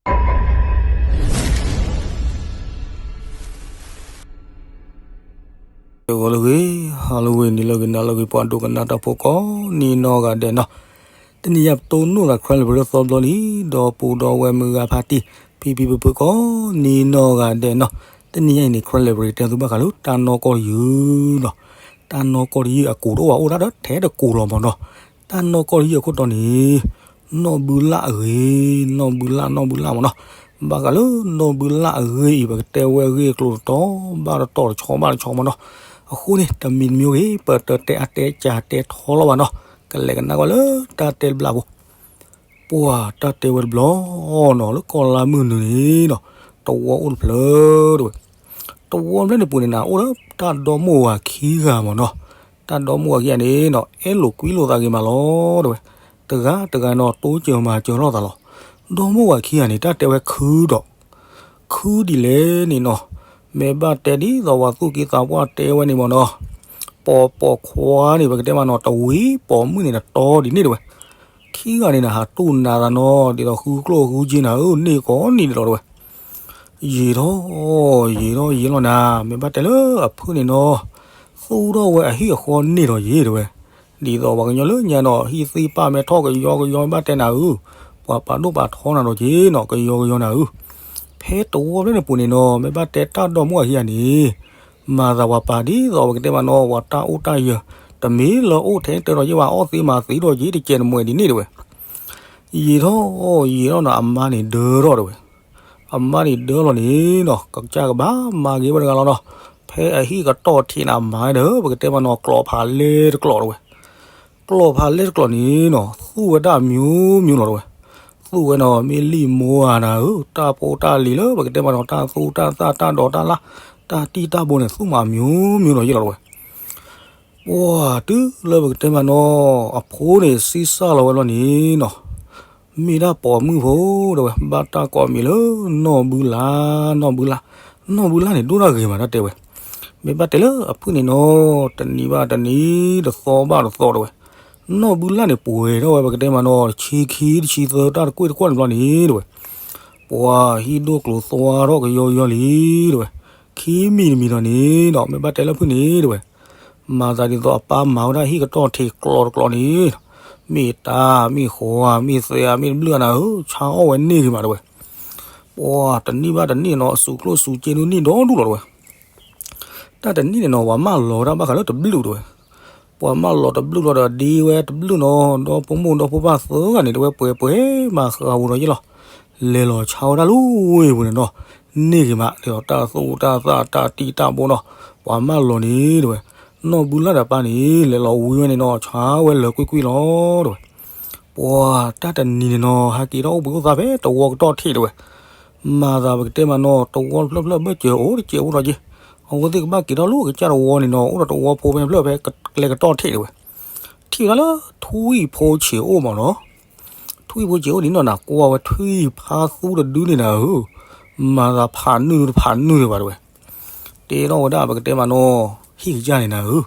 ဂီၤလၢအဂ့ၤ, ဟါလၢအဂ့ၤ, နံၤလၢအဂ့ၤ, နၤလၢအဂ့ၤ, ပှၤဒိကနၣ်တၢ်ဖိကိးနံၤနီၢ်ဂၤဒဲးနီၤ, တနံၤညါပတိၢ်နီၣ်သး Karen Library သီဘျီလံ, ဒီပုၢ်ဒီဝဲၢ်မုၢ်ဂၤဖါတံၢ် ဖံဖံဖုဖုကိးနံၤနီၢ်ဂၤဒဲးနီၤ, တနံၤညါအံၤန့ၣ် Karen Library တဲသုဘၣ်ဃးလၢတၢ်နီၢ်ကီၢ်တယုၢ်နီၤ, တၢ်နီၢ်ကီၢ်တယုၢ်အကိာ်တအိၣ်ဘၣ် အိၣ်ဒၣ်ဒီးထဲတကိာ်လီၤမးနီၤ, တၢ်နီၢ်ကီၢ်တယုၢ်အခိၣ်တီန့ၣ် နီၢ်ဘုလၣ်အဂ့ၤ, နီၢ်ဘုလၣ်, နီၢ်ဘုလၣ်မးနီၤ, ဘၣ်ဃးလၢနီၢ်ဘုလၣ်အဂ့ၤအံၤ ပကတဲဝဲအဂ့ၢ်အကျိၤတတီၤဘၣ်တတီၤ တဆီဘၣ်တဆီမးနီၤ, အဃိန့ၣ် တမံၤတမံၤဂ့ၤ ပတတဲအါတဲကၢတဲထီလီၤဘၣ်နီၤ, ကလဲၤကနၣ်ကွၢ်လၢတၢ်တဲတဘျီဖိ, ပှၤတၢ်တဲဝဲတဘျီနီၤ လၢကီၢ်လါမုၢ်နုာ်န့ၣ်နီၤ, တဝီအိၣ်တဖျၢၣ်တဝဲ, တဝီဖျၢၣ်န့ၣ်ပူၤန့ၣ်နၤ အိၣ်ဒီးတၢ်ဒီမိၢ်ဝၤခံဂၤမးနီၤ, တၢ်ဒီမိၢ်ဝၤခံဂၤန့ၣ်နီၤ အဲၣ်လိာ်ကွံလိာ်သးဂ့ၤမးလီၤတဝဲ, တဂၤတဂၤနီၤ တိစၢၤမၤစၢၤလိာ်သးလီၤ, ဒီမိၢ်ဝၤခံဂၤန့ၣ် တၢ်တဲဝဲခုဒီး ခုဒ်လဲၣ်န့ၣ်နီၤ, မ့ၢ်ဘၣ်တဲဒ်သိးပှၤသူၣ်က့သးပှၢ်တဲဝဲန့ၣ်မးနီၤ, ပိာ်ပိာ်ခွါန့ၣ် ပကတဲမးနီၤ တဝံၤပိာ်မုၣ်န့ၣ်နတီဒ်န့ၣ်တဝဲ, ခံဂၤန့ၣ်နဟးတူၢ်နၤသးနီၤ ဒ်သိးဃုကျိၣ်ဃုစ့နၤဧၢ န့ၢ်ကိးနံၤဒ်လီၤတဝဲ, ယံာ်ထီၣ် ယံာ်ထီၣ်ယံာ်လီၤနၤ, မ့ၢ်ဘၣ်တဲလၢအဖုၣ်န့ၣ်နီၤ, သူၣ်ထီၣ်ဝဲအဟံၣ်အဃီန့ၢ်ဒီးယံာ်တဝဲ, ဒ်သိးပှၤကညီလၢညါနီၤ ဟံၣ်သ့ၣ်ပာ်မ့ၢ်ထီၣ်ကယီကယီ မ့ၢ်ဘၣ်တဲနၤဧၢ, ပှၤပာ်ဒိၣ်ပာ်ထီနၤဒီးက့ၤနီၤ ကယီကယီနၤဧၢ, ဖဲတဝီဖျၢၣ်န့ၣ်ပူၤန့ၣ်နီၤ မ့ၢ်ဘၣ်တဲတၢ်ဒီမိၢ်ဝၤခံဂၤန့ၣ် မၤသးပှၤပာ်ဒ်သိးပကတဲမးနီၤ ပှၤတၢ်အိၣ်တၢ်ယၢၤ, တမ့ၢ်လၢအိၣ်ထဲတၢ်ဒီးယ့ၢ်ဘၣ် အီၣ်သ့မၤသ့ဒီးယ့ၢ်တကဲးတမှဲးဒ်န့ၣ်တဝဲ, ယံာ်ထီၣ်ယံာ်ထီၣ်နီၤ အမါန့ၣ်ဒၢထီၣ်တဝဲ, အမါန့ၣ်ဒၢလီၤန့ၣ်နီၤ ကစၢ်ကဘၣ်မၤဂ့ၤဝဲတဂၤလီၤနီၤ, ဖဲအဟံၣ်ကတီၢ်ထံးန့ၣ် အမါဒီး ပကတဲမးနီၤ ကျိာ်ဖးလဲၢ်တကျိာ်တဝဲ, ကျိာ်ဖးလဲၢ်တကျိာ်န့ၣ်နီၤ သူၣ်ဝဲဒၣ်မျိုးမျိုးလီၤတဝဲ, သူၣ်ဝဲနီၤ မ့ၢ်လံာ်မိၢ်ဧါနၤဧၢ, တၢ်ဖိတၢ်လံၤလၢပကတဲမးနီၤ တၢ်သူတၢ်သၣ်တၢ်ဒိးတၢ်လၣ် တၢ်တံၢ်တၢ်ဘိန့ၣ် သူၣ်မးမျိုးမျိုးလီၤယ့ၢ်လီၤတဝဲ, ပှၤတုၤလၢပကတဲမးနီၤ အဖိန့ၣ် ဆံးစၢ်လီၤဝဲလီၤန့ၣ်နီၤ, မ့ၢ်ဒၣ်ပိာ်မုၣ်ဖိတဝဲ ဘၣ်တၢ်ကိးမံၤလၢ နီၢ်ဘုလၣ်, နီၢ်ဘုလၣ်, နီၢ်ဘုလၣ်န့ၣ် ဒိၣ်တၢ်ဂ့ၤမးတၢ်တဲဝဲ, မ့ၢ်ဘၣ်တဲလၢအဖုၣ်န့ၣ်နီၤ တနံၤဘၣ်တနံၤ တသီဘၣ်တသီတဝဲ, နီၢ်ဘုလၣ်န့ၣ် ပှဲၤထီၣ်ဝဲပကတဲမးနီၤ တဆံခံတဆံသၢ တၢ်တကွ့ၢ်တကွီၢ်န့ၣ်ဘျီန့ၣ်တဝဲ, ပှၤဟံၣ်ဒိၣ်ကျိၤသွါထီၣ်ကယီကယီလံတဝဲ, ခံမံၤတမံၤဒီးန့ၣ်နီၤ မ့ၢ်ဘၣ်တဲလၢဖုၣ်န့ၣ်တဝဲ မၤသးဒ်သိးအပၢ်မၤဝဲဒၣ်ဟံၣ်ကတီၢ်ထံးကျိာ်တကျိာ်န့ၣ်, မ့ၢ်တၢ်မ့ၢ်ဃီဧါ မ့ၢ်သဲဧါ မ့ၢ်တဘျုးဧါနၤဧၢ, ဆါအီၣ်ဝဲန့ၢ်ဂ့ၤမးတဝဲ, ပှၤတနံၣ်ဘၣ်တနံၣ်နီၤ အစုၤကျိၣ်စုၤစ့ဒုးန့ၢ်ဒီဒူၣ်လီၤတဝဲ, တၢ်တနံၣ်န့ၣ်နီၤ ပှၤမၢလီၤဝဲဒၣ်ဘၣ်ဃးလၢတဘျုးတဝဲ, ပှၤမၢလီၤတဘျုးလီၤဒီးဒ့ဝဲတဘျုးနီၤ ဒီဖိမိၢ်ဒီဖိပၢ်သၢဂၤန့ၣ် တဝဲပှဲၤပှဲၤမၤဃးဝဲဒီးယ့ၢ်လီၤ, လဲၤလီၤဆါဝဲဒၣ်လၢဝ့ၢ်ပူၤန့ၣ်နီၤ, န့ၢ်ဂ့ၤမး ဒ်သိးတၢ်သူတၢ်သၣ်တၢ်တံၢ်တၢ်ဘိနီၤ, ပှၤမၢလီၤန့ၣ်တဝဲ, နီၢ်ဘုလၣ်ဒီးပၢ်န့ၣ် လဲၤလီၤဝံၤဝဲန့ၣ်နီၤ ဆါဝဲလၢာ်ကွ့ၢ်ကွ့ၢ်လီၤတဝဲ, ပှၤတၢ်တနံၤန့ၣ်နီၤ ဟဲက့ၤထီၣ်အိၣ်ဘှံးအိၣ်သါဖဲတဝီကတီၢ်ထံးတဝဲ, မၤသးပကတဲမးနီၤ တဝီတဖျၢၣ်ဖျၢၣ်ဘၢၣ်စၢၤအိၣ်တစဲးအိၣ်ဒီးက့ၤ, အဝဲသ့ၣ်ကဘၣ်က့ၤထီၣ်လၢကစၢ်တဝီန့ၣ်နီၤ အိၣ်ဒီးတဝီဖိဖဲဖျၢၣ်ဖဲကျဲကတီၢ်ထံးတဝဲ, ထံၣ်ဝဲဒၣ်လၢထွံၣ်ဖိဆံးအိၣ်မးနီၤ, ထွံၣ်ဖိဆံးအိၣ်န့ၣ်နီၤ နကွၢ်ဝဲထွံၣ်ဖါသူတဒုန့ၣ်နၤဧၢ, မၤသးဖးနုာ်တဖးနုာ်ဒံးဘၣ်တဝဲ, တဲထီၣ်ဝဲဒၣ်ပကတဲမးနီၤ ဟံၣ်ကစၢ်န့ၣ်နၤဧၢ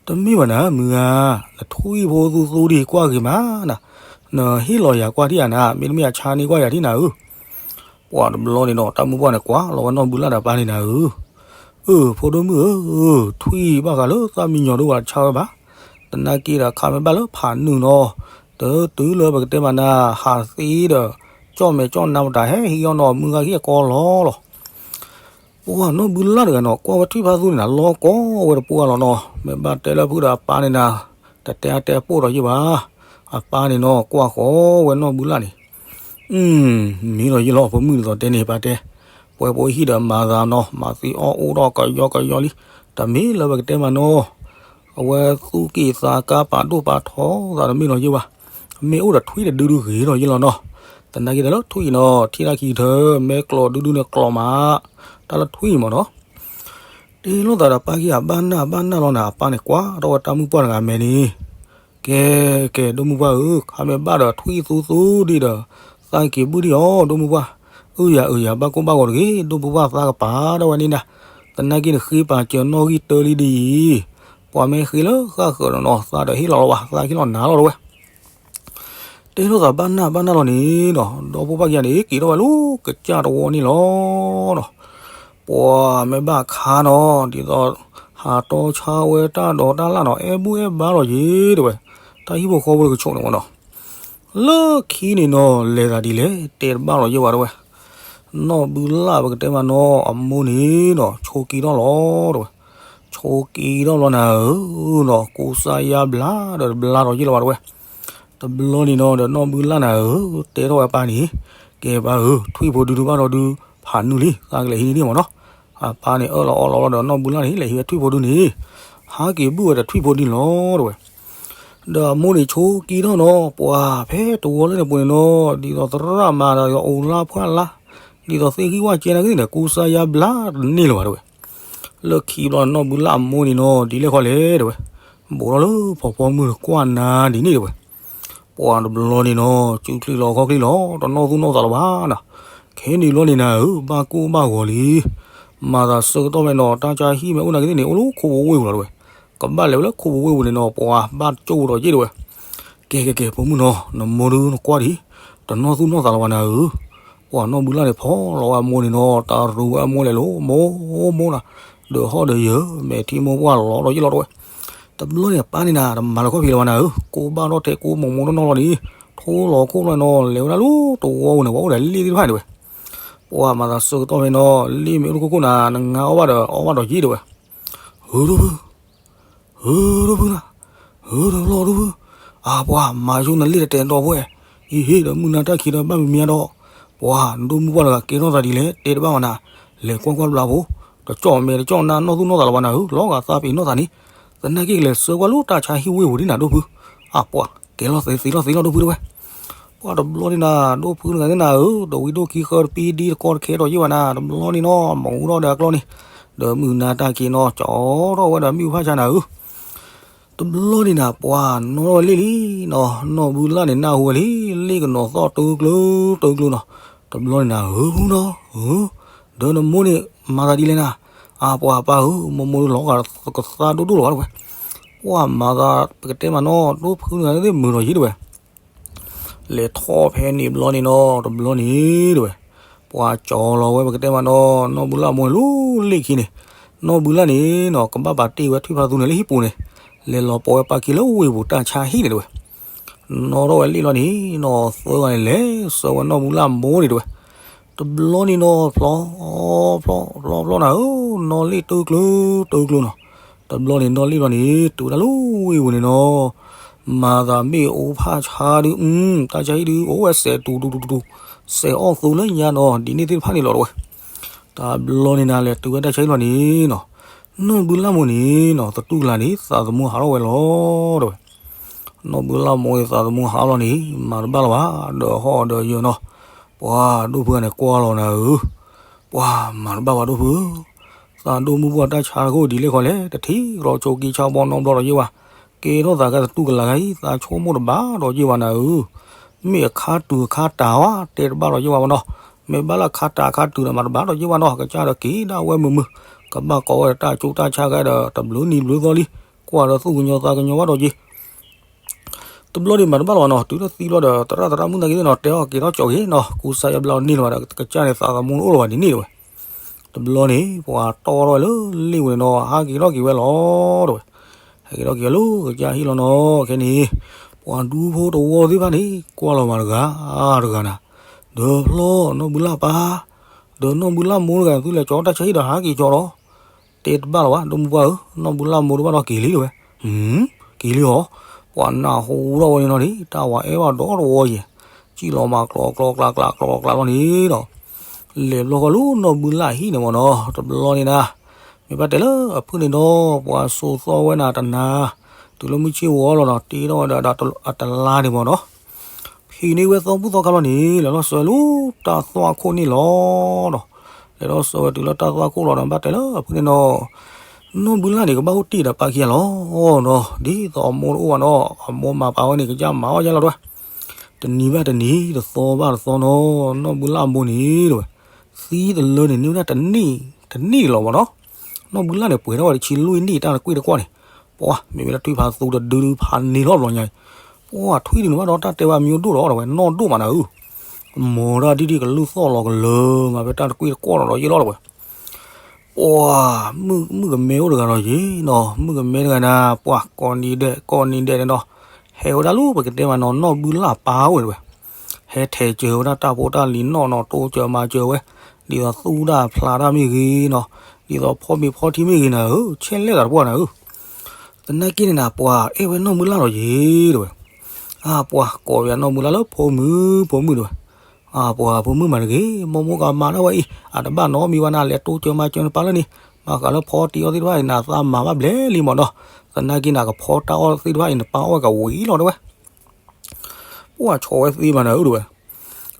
တမ့ၢ်ဘၣ်နၤ မုၢ်ဂၤ, နထွံၣ်ဖိသူသူဒံးကွၢ်ဂ့ၤမးနၤ, နဟ့ၣ်လီၤယၤကွၢ်ထံၣ်ဧါနၤ, မ့တမ့ၢ်အဆါန့ၢ်ကွၢ်ယၤထံၣ်နၤဧၢ, ပှၤတဘျီန့ၣ်နီၤ တၢ်မုၢ်ပှၢ်န့ၣ် ကွၢ်လီၤဝဲနီၢ်ဘုလၣ်ဒီးပၢ်န့ၣ်နၤဧၢ, အၢ ဖိဒိၣ်မုၣ်ဧၢ, ထွံၣ်ဘၣ်ဃးလၢသၣ်မံညီၤဒိၣ်ဝဲတဆါဝဲဘၣ်, သနာ်က့ဒီးခါမ့ၢ်ဘၣ်လၢဖးနုာ်နီၤ, တတုၤလၢပကတဲမးနၤ ဟးသ့ဒီး ကၠီၣ်မဲာ်ကၠီၣ်နါပတၢ်ဟဲဟံးအီၤနီၤ မုၢ်ဂၤဟံၣ်အကီလီၤလီၤ ပှၤနီၢ်ဘုလၣ်တဂၤနီၤ ကွၢ်ဝဲထွံၣ်ဖါသူန့ၣ်နၤ လီၤကီဝဲတပှၢ်လီၤနီၤ, မ့ၢ်ဘၣ်တဲလၢဖုဒီးအပၢ်န့ၣ်နၤ, တတဲအါတဲအါပိာ်ဒီးယ့ၢ်ဘၣ်, အပၢ်န့ၣ်နီၤ ကွၢ်ဃီဝဲနီၢ်ဘုလၣ်န့ၣ်, မ့ၢ်ဒီးယ့ၢ်လီၤ ဖိမုၣ်ဒ်သိးတဲန့ၣ် ပၢ်တဲ, ပှဲၤဖိဟံၣ်ဒီးမၤသးနီၤ မၤသံအီၣ်အိၣ်ဒီးကယီကယီလံ, တမ့ၢ်လၢပကတဲမးနီၤ အဝဲသူၣ်က့ၣ်သးကါပာ်ဒိၣ်ပာ်ထီသးတမ့ၢ်ဒီးယ့ၢ်ဘၣ်, မ့ၢ်အိၣ်ဒီးထွံၣ်တဒုဒုဂ့ၤဒီးယ့ၢ်လီၤနီၤ, သနာ်က့ဒီးလၢထွံၣ်အံၤနီၤ ထံၣ်တၢ်ခံကထၢ မ့ၢ်ကျိာ်ဒုဒုန့ၣ်ကျိာ်မး, တၢ်လၢထွံၣ်အံၤမးနီၤ, တ့လိာ်သးဒီးပၢ်ခံဂၤဘၣ်နၢ်ဘၣ်နၢ်လီၤနၤ အပၢ်န့ၣ်ကွၢ်ထီၣ်ဝဲတၢ်မုၢ်ပှၢ်တဂၤမဲာ်န့ၣ်, ကဲ ကဲ ဒိၣ်မုၢ်ပှၢ်ဧၢ, ခါမ့ၢ်ဘၣ်ဒီးထွံၣ်သူသူဒံးဒီး သးက့ၤဘုၣ်ဒံးအီၤ ဒိၣ်မုၢ်ပှၢ်, အုၣ်ယၤအုၣ်ယၤ ဘၣ်ကိၢ်ဘၣ်ဂီၤတဂ့ၤ ဒိၣ်မုၢ်ပှၢ်သးကပာ်ထီၣ်ဝဲန့ၣ်နၤ, သနာ်က့နဃ့ပာ်စၢၤနီၣ်ဂံၢ်တၢလံဒ်အံၤ, ပှၤမ့ၢ်ဃ့လၢဃၣ်ဃၢၤဒီးနီၤ သးဒီးဟ့ၣ်လီၤလီၤဘၣ် သးကဟ့ၣ်လီၤနၤလီၤတဝဲ တဲထီၣ်သးဘၣ်နၢ်ဘၣ်နၢ်လီၤန့ၣ်နီၤ, ဒီဖိပၢ်ခံဂၤန့ၣ် က့ၤထီၣ်ဝဲလၢကစၢ်တဝီန့ၣ်လီၤနီၤ. ပှၤမ့ၢ်ဘၣ်ခါနီၤ ဒ်သိး ဟးတီဆါဝဲတၢ်ဒိးတၢ်လၣ်နီၤ, အဲၣ်ဘူၣ်အဲၣ်ဘါလီၤယ့ၤတဲဝဲ, တၢ်ဟံၣ်ဖိဃီဖိတကဆိးန့ၣ်မ့ၢ်နီၤ. လၢခံန့ၣ်နီၤ လဲၤသးဒ်လဲၣ် တဲတဘၣ်လီၤယ့ၤဝဲတဲဝဲ. နီၢ်ဘုလၣ်ပကတဲမးနီၤ အမိၢ်န့ၣ်နီၤ ဆိးက့ထီၣ်လီၤတဲဝဲ. ဆိးက့ထီၣ်ဘျီနၤဧၢနီၤ ကူစါယါဘျါဒီးတဘျါထီၣ်ယ့ၢ်လီၤဘၣ်တဲဝဲ. တဘျီန့ၣ်နီၤ ဒီးနီၢ်ဘုလၣ်နၤဧၢ တဲထီၣ်ဝဲအပၢ်န့ၣ်, ကဲပၢ်ဧၢ ထွံၣ်ဖိဒုဒုဘၣ်ထီၣ်ဒု ဖးနုာ်လံ သးကလဲၤဟံးန့ၢ်ဒံးမ့ၢ်နီၤ. အပၢ်န့ၣ်အၢၣ်လီၤအီလီၤလီၤဒီးနီၢ်ဘုလၣ်န့ၣ် လဲၤဟံးဝဲထွံၣ်ဖိဒုန့ၣ်, ဟးက့ၤဘုၣ်ဝဲဒီးထွံၣ်ဖိဒုန့ၣ်လီၤတဲဝဲ. ဒီးအမိၢ်န့ၣ်ဆိးက့ထီၣ်နီၤ ပှၤဖဲတဝီလၢန့ၣ်ပူၤန့ၣ်နီၤ ဒ်သိးသရၣ်မၤဒီးယအိၣ်လၢဖှၢ်လၢ်, ဒ်သိးသ့ၣ်ဂံၢ်ဝၣ်ကဲနာ်က့န့ၣ် ကူစါယါဘျါတန့ၢ်လၢၤဘၣ်တဲဝဲ. လၢခံဘျီနီၢ်ဘုလၣ်အမိၢ်န့ၣ်နီၤ ဒ်လဲၣ်ဃီလဲၣ်တဲဝဲ, ဘူးထီၣ်လၢဖီဖီမုၢ်ကွၢ်နၤဒ်န့ၣ်တဲဝဲ. ပှၤတဘျီန့ၣ်နီၤ စုချံလီၤခီချံလီၤ တနီၣ်သူၣ်နီၣ်သးလၢၤဘၣ်နၤ. ခဲန့ၣ်ဘျီန့ၣ်နၤဧၢ ဘၣ်ကိၢ်ဘၣ်ဂီၤလံ. မၤသးဆၢကတီၢ်ဖဲနီၤ တၢ်ဆါဟံၣ်မ့ၢ်အိၣ်နာ်က့သ့ၣ်န့ၣ် အိၣ်လၢခိပူၤဝ့ၢ်ပူၤလီၤတဲဝဲ. ကဘၣ်လဲၤဝဲလၢခိပူၤဝ့ၢ်ပူၤန့ၣ်နီၤ ပှၤဘၣ်ကၠိၣ်ဒီးယ့ၢ်တဲဝဲ. ကဲကဲကဲ ဖိမုၣ်နီၤ နမိၢ်ဒုနကွၢ်ဒံး, တနီၣ်သူၣ်နီၣ်သးလၢၤဘၣ်နၤဧၢ. ပှၤနီၢ်ဘုလၣ်န့ၣ်ဖီၣ်လီၤဝဲအမိၢ်န့ၣ်နီၤ တၢ်ရူးဝဲအမိၢ်လဲၤလိၤမိၢ်မိၢ်နၤ, ဒီးဟီၣ်ဒီးယၢၤ မဲာ်ထံမိၢ်ပှၢ်လီၤဒီးယ့ၢ်လီၤတဲဝဲ. တဘျီန့ၣ်အပၢ်န့ၣ်နၤ တမၤလၢၤခီၣ်ဖံးလၢၤဘၣ်နၤဧၢ, ကိၢ်ဘၣ်ထီၣ်ထဲကိၢ်မိၢ်မိၢ်နီၢ်နီၢ်လီၤန့ၣ်, ထိလီၤခိၣ်လီၤနီၤ လဲၤဝဲဒၣ်လၢတဝီပူၤန့ၣ် ပှၤအိၣ်ဒီးလ့ၣ်သ့ၣ်တဖၣ်န့ၣ်တဲဝဲ. ပှၤမၤသးဆၢကတီၢ်ဖဲနီၤ လ့ၣ်မ့ၢ်အိၣ်လၢခိခိၣ်နၤ နငါအီၣ်ဘၣ်ဒီးအီၣ်ဘၣ်ဒီးယ့ၢ်တဲဝဲ. ဧၢ ဒိၣ်ဖု ဧၢ ဒိၣ်ဖုနၤ, ဧၢ တဘျီဒိၣ်ဖု, အပှၤမၤဆိနလ့ၣ်တတဲာ်ဒီးပှဲၤ, အံၤဟ့ၣ်ဒီးမုၢ်နၤတၢ်ခံးဒီးဘၣ်မံၤမံၤဒီး, ပှၤဒိၣ်မုၢ်ပှၢ်တဂၤကဲထီၣ်သးဒ်လဲၣ် တဲတဘၣ်မးနၤ, လဲၤကွၢ်ကွၢ်တဘျီဖိ, တကၠီၣ်မဲာ်တကၠီၣ်နါနီၣ်သူၣ်နီၣ်သးလၢၤဘၣ်နၤဧၢ, လီၤဂာ်သးပ့ၤနီၣ်သးန့ၣ်, သနာ်က့ကလဲၤဆှၢကွၢ်လၢတၢ်ဆါဟံၣ်ဝ့ၢ်ပူၤဒ်နၤဒိၣ်ဖု, အပှၤ ကဲလီၤသ့သ့လီၤသ့လီၤဒိၣ်ဖုတဲဝဲ. ပှၤတဘျီန့ၣ်နၤ ဒိၣ်ဖုတဂၤန့ၣ်နၤဧၢ, ဒီးဝံၤဒိၣ်ခံဃၢတပံဒံတကီတခဲဒီးယ့ၢ်ဘၣ်နၤ, တဘျီန့ၣ်နီၤ မၤအူထီၣ်ဒီးအကျီန့ၣ်, ဒီးမုၢ်နၤတၢ်ခံးနီၤ ကၠီထီၣ်ဝဲဒီးမ့ၣ်အူဖၣ်ဆါနၤဧၢ. တဘျီန့ၣ်နၤ ပှၤနီၣ်ထီၣ်ဝဲလ့ၣ်လံနီၤ, နီၢ်ဘုလၣ်န့ၣ်နၢ်ဟူဝဲလံ, လ့ၣ်ကနီၤသီၣ်တကျၢၤတကျၢၤနီၤ, တဘျီန့ၣ်နၤ ဧၢ ဖုနီၤ, ဧၢ ဒီးနမိၢ်န့ၣ်မၤသးဒ်လဲၣ်နၤ, အပှၤပၢ်ဧၢ မိၢ်မိၢ်လီၤဂာ်ကသါဒိၣ်ဒိၣ်လီၤဘၣ်တဲဝဲ. ပှၤမၤသးပကတဲမးနီၤ ဒိၣ်ဖုတဂၤန့ၣ်မုာ်ဒီးယ့ၢ်တဲဝဲ. လဲၤထီၣ်ဖဲန့ၣ်ဘျီန့ၣ်နီၤ တဘျီန့ၣ်တဲဝဲ, ပှၤကၠီလီၤဝဲပကတဲမးနီၤ နီၢ်ဘုလၣ်မိၢ်လၢလ့ၣ်ခံန့ၣ်, နီၢ်ဘုလၣ်န့ၣ်နီၤ ကဘၣ်ပာ်တ့ၢ်ဝဲထွံၣ်ဖးသူန့ၣ်လၢဟံၣ်ပူၤန့ၣ်, လဲၤလီၤပိာ်ဝဲပၢ်ခံလၢဝ့ၢ်ပူၤတၢ်ဆါဟံၣ်န့ၣ်တဲဝဲ. နီၣ်ထီၣ်ဝဲလ့ၣ်လီၤန့ၣ်နီၤ သၢဂၤန့ၣ်လဲၤဆှၢဝဲနီၢ်ဘုလၣ်မိၢ်န့ၣ်တဲဝဲ. တဘျီန့ၣ်နီၤ ဖျီ ဖျီ ဖျီ ဖျီနၤဧၢ, နီၣ်လ့ၣ်တကျၢၤတကျၢၤနီၤ, တဘျီန့ၣ်နီၣ်လ့ၣ်လီၤန့ၣ် တုၤဝဲဒၣ်လၢဝ့ၢ်ပူၤန့ၣ်နီၤ, မၤသးမ့ၣ်အူဖၣ်ဆါဒုး တၢ်ဆါဟံၣ်ဒုး အိၣ်ဝဲစဲးတူၤတူၤတူၤတူၤ, စဲးအီၣ်သူလၢညါနီၤ ဒ်န့ၣ်သ့ၣ်တဖၣ်န့ၣ်လီၤတဲဝဲ. တဘျီန့ၣ်နၤ လဲၤတုၤဝဲတၢ်ဆါဟံၣ်လီၤန့ၣ်နီၤ, နီၢ်ဘုလၣ်မိၢ်န့ၣ်နီၤ သတူၢ်ကလာ်န့ၣ် သးသမူဟးထီၣ်ဝဲလီၤတဲဝဲ. နီၢ်ဘုလၣ်မိၢ်အံၤသးသမူဟးလီၤန့ၣ် မၤတဘၣ်လၢၤဘၣ် ဒီးဟီၣ်ဒီးယၢၤနီၤ, ပှၤဒိၣ်ဖုဂၤန့ၣ်ကွၢ်လီၤနၤဧၢ, ပှၤမၤတဘၣ်ဝဲဒိၣ်ဖုဧၢ, သးဒိၣ်မုၢ်ပှၢ်တၢ်ဆါတခိၣ်ဒ်လဲၣ်ဃီလဲၣ် တထံၣ်ကဒီးဆိးက့ဆါဘီနီတဘျီဒီးယ့ၢ်ဘၣ်, ကဲထီၣ်သးကဲသတူၢ်ကလာ်ဂၤအံၤ သးဆိကမိၣ်တဘၣ်ဒီးယ့ၢ်ဘၣ်နၤဧၢ, မ့ၢ်အခါတုၤအခါတၢ်ဝဲ တဲတဘၣ်ဒီးယ့ၢ်ဘၣ်ဘၣ်နီၤ, မ့ၢ်ဘၣ်လၢအခါတၢ်အခါတုၤဒီးမၤတဘၣ်ဒီးယ့ၢ်ဘၣ်နီၤ, ကစၢ်ဒီးက့ၤဒၣ်ဝဲမုာ်မုာ်, ကဘၣ်ကိးဝဲဒီးတၢ်ကၠိတၢ်ဆါကဒီး တဘျုးနံၤဘျုးသီလံ, ကွၢ်ဒီးသူၣ်ကညီၤသးကညီၤဘၣ်ဒီးက့ၤ တဘျီန့ၣ်မၤတဘၣ်လၢၤဘၣ်နီၤ, တုၤလၢသံဘျီဒီး သရၣ်သရၣ်မုၣ်သနာ်က့သ့ၣ်နီၤ တဲအီၤက့ၤထီၣ်ကၠီက့ၤနီၤ, ကူစါယါဘျါန့ၢ်လၢၤဘၣ်ဒီး ကစၢ်န့ၣ်သးသမူအိၣ်လၢၤဘၣ်ဒ်န့ၣ်တဲဝဲ. တဘျီန့ၣ် ပှၤတီၢ်ထီၣ်ဝဲလၢလ့ၣ်ဝဲန့ၣ်နီၤ ဟးက့ၤထီၣ်က့ၤဝဲလီၤတဲဝဲ, ဟဲက့ၤထီၣ်က့ၤဝဲလၢကစၢ်ဟံၣ်လီၤနီၤ, ခဲန့ၣ် ပှၤဒူဖိတဝီသ့ၣ်တဖၣ်န့ၣ် ကွၢ်လီၤမၤတဂၤတဂၤနၤ, ဒီးဖျီနီၢ်ဘုလၣ်ပၢ် ဒီးနီၢ်ဘုလၣ်မိၢ်တဂၤ သုလဲၤကၠီတၢ်ဆါဟံၣ်ဒီးဟးက့ၤကၠီလီၤ, တဲတဘၣ်လၢၤဘၣ် ဒိၣ်မုၢ်ပှၢ်ဧၢ, နီၢ်ဘုလၣ်မိၢ်တဘၣ်ဒီးက့ၤလံတဲဝဲ, က့ၤလံဧါ, ပှၤနၢ်ဟူထီၣ်ဝဲန့ၣ်နီၤန့ၣ် တၢ်ဝဲအဲၣ်ဘၣ်ဒီတဝီယဲၢ်, စံၣ်လီၤမၤကျီကျီကျါကျါကျီကျါလီၤန့ၣ်ဒီး လဲၤဘျီဃီလၢနီၢ်ဘုလၣ်ဟံၣ်န့ၣ်မ့ၢ်နီၤ, တဘျီန့ၣ်နၤ မ့ၢ်ဘၣ်တဲလၢအဖုၣ်န့ၣ်ဒီး ပှၤစိာ်သီဝဲနၤတနၤ, တုၤလၢမုၢ်ဆ့ၣ်ဝီလီၤနီၤ တ့ထီၣ်ဝဲဒီးအတလါန့ၣ်မ့ၢ်နီၤ, ဖံးန့ၢ်ဝဲသီဘူၣ်သီခါလီၤန့ၣ် လဲၤထီၣ်ဆှၢလၢတၢ်သွၣ်ခိၣ်န့ၣ်လီၤနီၤ, လဲၤထီၣ်ဆှၢဝဲတုၤလၢတၢ်သွၣ်ခိၣ်လီၤဒီး ဘၣ်တဲလၢအဖုၣ်န့ၣ်နီၤ, နီၢ်ဘုလၣ်န့ၣ်ကဘၣ်အိၣ်တ့ၢ်ဒီးပၢ်ခံဂၤလီၤနီၤ, ဒ်သိးအမိၢ်တအိၣ်ဘၣ်နီၤ, အမိၢ်မၤပာ်ဝဲန့ၣ် ကစၢ်မၤအီၣ်ယဲလီၤတဲဝဲ, တနံၤဘၣ်တနံၤ တသီဘၣ်တသီနီၤ, နီၢ်ဘုလၣ်အမိၢ်န့ၣ်တဲဝဲ, သံတလၢန့ၣ် န့ၢ်ဝဲဒၣ်တနံၣ် တနံၣ်လီၤမ့ၢ်နီၤ, နီၢ်ဘုလၣ်န့ၣ် ပှဲၤထီၣ်ဝဲတဆံလွံၢ်နံၣ်တၢ်တကွ့ၢ်တကွီၢ်န့ၣ်, ပှၤ မ့ၢ်ဝဲလၢထွံၣ်ဖးသူတဒုဒုဖးန့ၢ်ထီၣ်ဘျီညါအံၤ, ပှၢ်ထွံၣ်ဒုးန့ၣ်ဘၣ်ဒီး တၢ်တဲဘၣ်မံၤဒိၣ်ဒီး တဲဝဲ နီၢ်ဒိၣ်မးနၤဧၢ, မိၢ်ဒၣ်ဒံၣ်ဒံၣ်ကလုၢ်သီၣ်လီၤကလၢာ်မး ဖဲတၢ်တကွံတကွီၢ်ဒီးဒီးယ့ၢ်လီၤ တဲဝဲ. ပှၢ် မုၣ်ကမဲအိၣ်တဂၤဒီးယ့ၢ်နီၤ, မုၣ်ကမဲတဂၤန့ၣ် ပှၢ်ကိးနံၤဒဲးကိးနံၤဒဲးန့ၣ်ဒီး ဟဲဝဲဒၣ်လၢပကတဲမးနီၤ နီၢ်ဘုလၢ်ပၢ်အိၣ် တဲဝဲ. ဟဲထဲးစၢၤဝဲဒၣ်တၢ်ဖိတၢ်လံၤနီၢ်နီၢ် တိစၢၤမၤစၢၤဝဲ, ဒ်သိးသူၣ်တၢ်ဖျးတၢ်မ့ၢ်ဂ့ၤနီၤ, ဒ်သိးဖီမ့ၤဖီထံမ့ၢ်ဂ့ၤနၤဧၢ, ဆဲးလဲၣ်သးတပှၢ်နၤဧၢ. သနာ်က့န့ၣ်နၤ ပှၢ်အဲၣ်ဝဲနီၢ်ဘုလၢ်ဒီးယ့ၢ် တဲဝဲ. အါ ပှၢ်ကိးဝဲနီၢ်ဘုလၢ်လၢဖိမုၣ် ဖိမုၣ် တဲဝဲ. အါ ပှၢ်ဖိမုၣ်မးတဂ့ၤ, မိၢ်မိၢ်ကမၤဒၣ်ဝဲအံၤ အတဘၣ်နီတမံၤဘၣ်နၤ, လဲၤတိစၢၤမၤစၢၤနပၢ်လၢန့ၣ်, ဘၣ်ဃးလၢဖီတံၢ်အီၣ်သ့ၣ်တဖၣ်အံၤ နသးမၤဘၣ်ဘျဲၣ်လံမးနီၤ, သနာ်က့နၤ ကဖီတၢ်အီၣ်သ့ၣ်တဖၣ်အံၤ နပၢ်အီၣ်ဝဲကဝံၤလီၤ တဲဝဲ. ပှၢ်ဆီၣ်ဝဲသ့မးနၤဧၢ တဲဝဲ.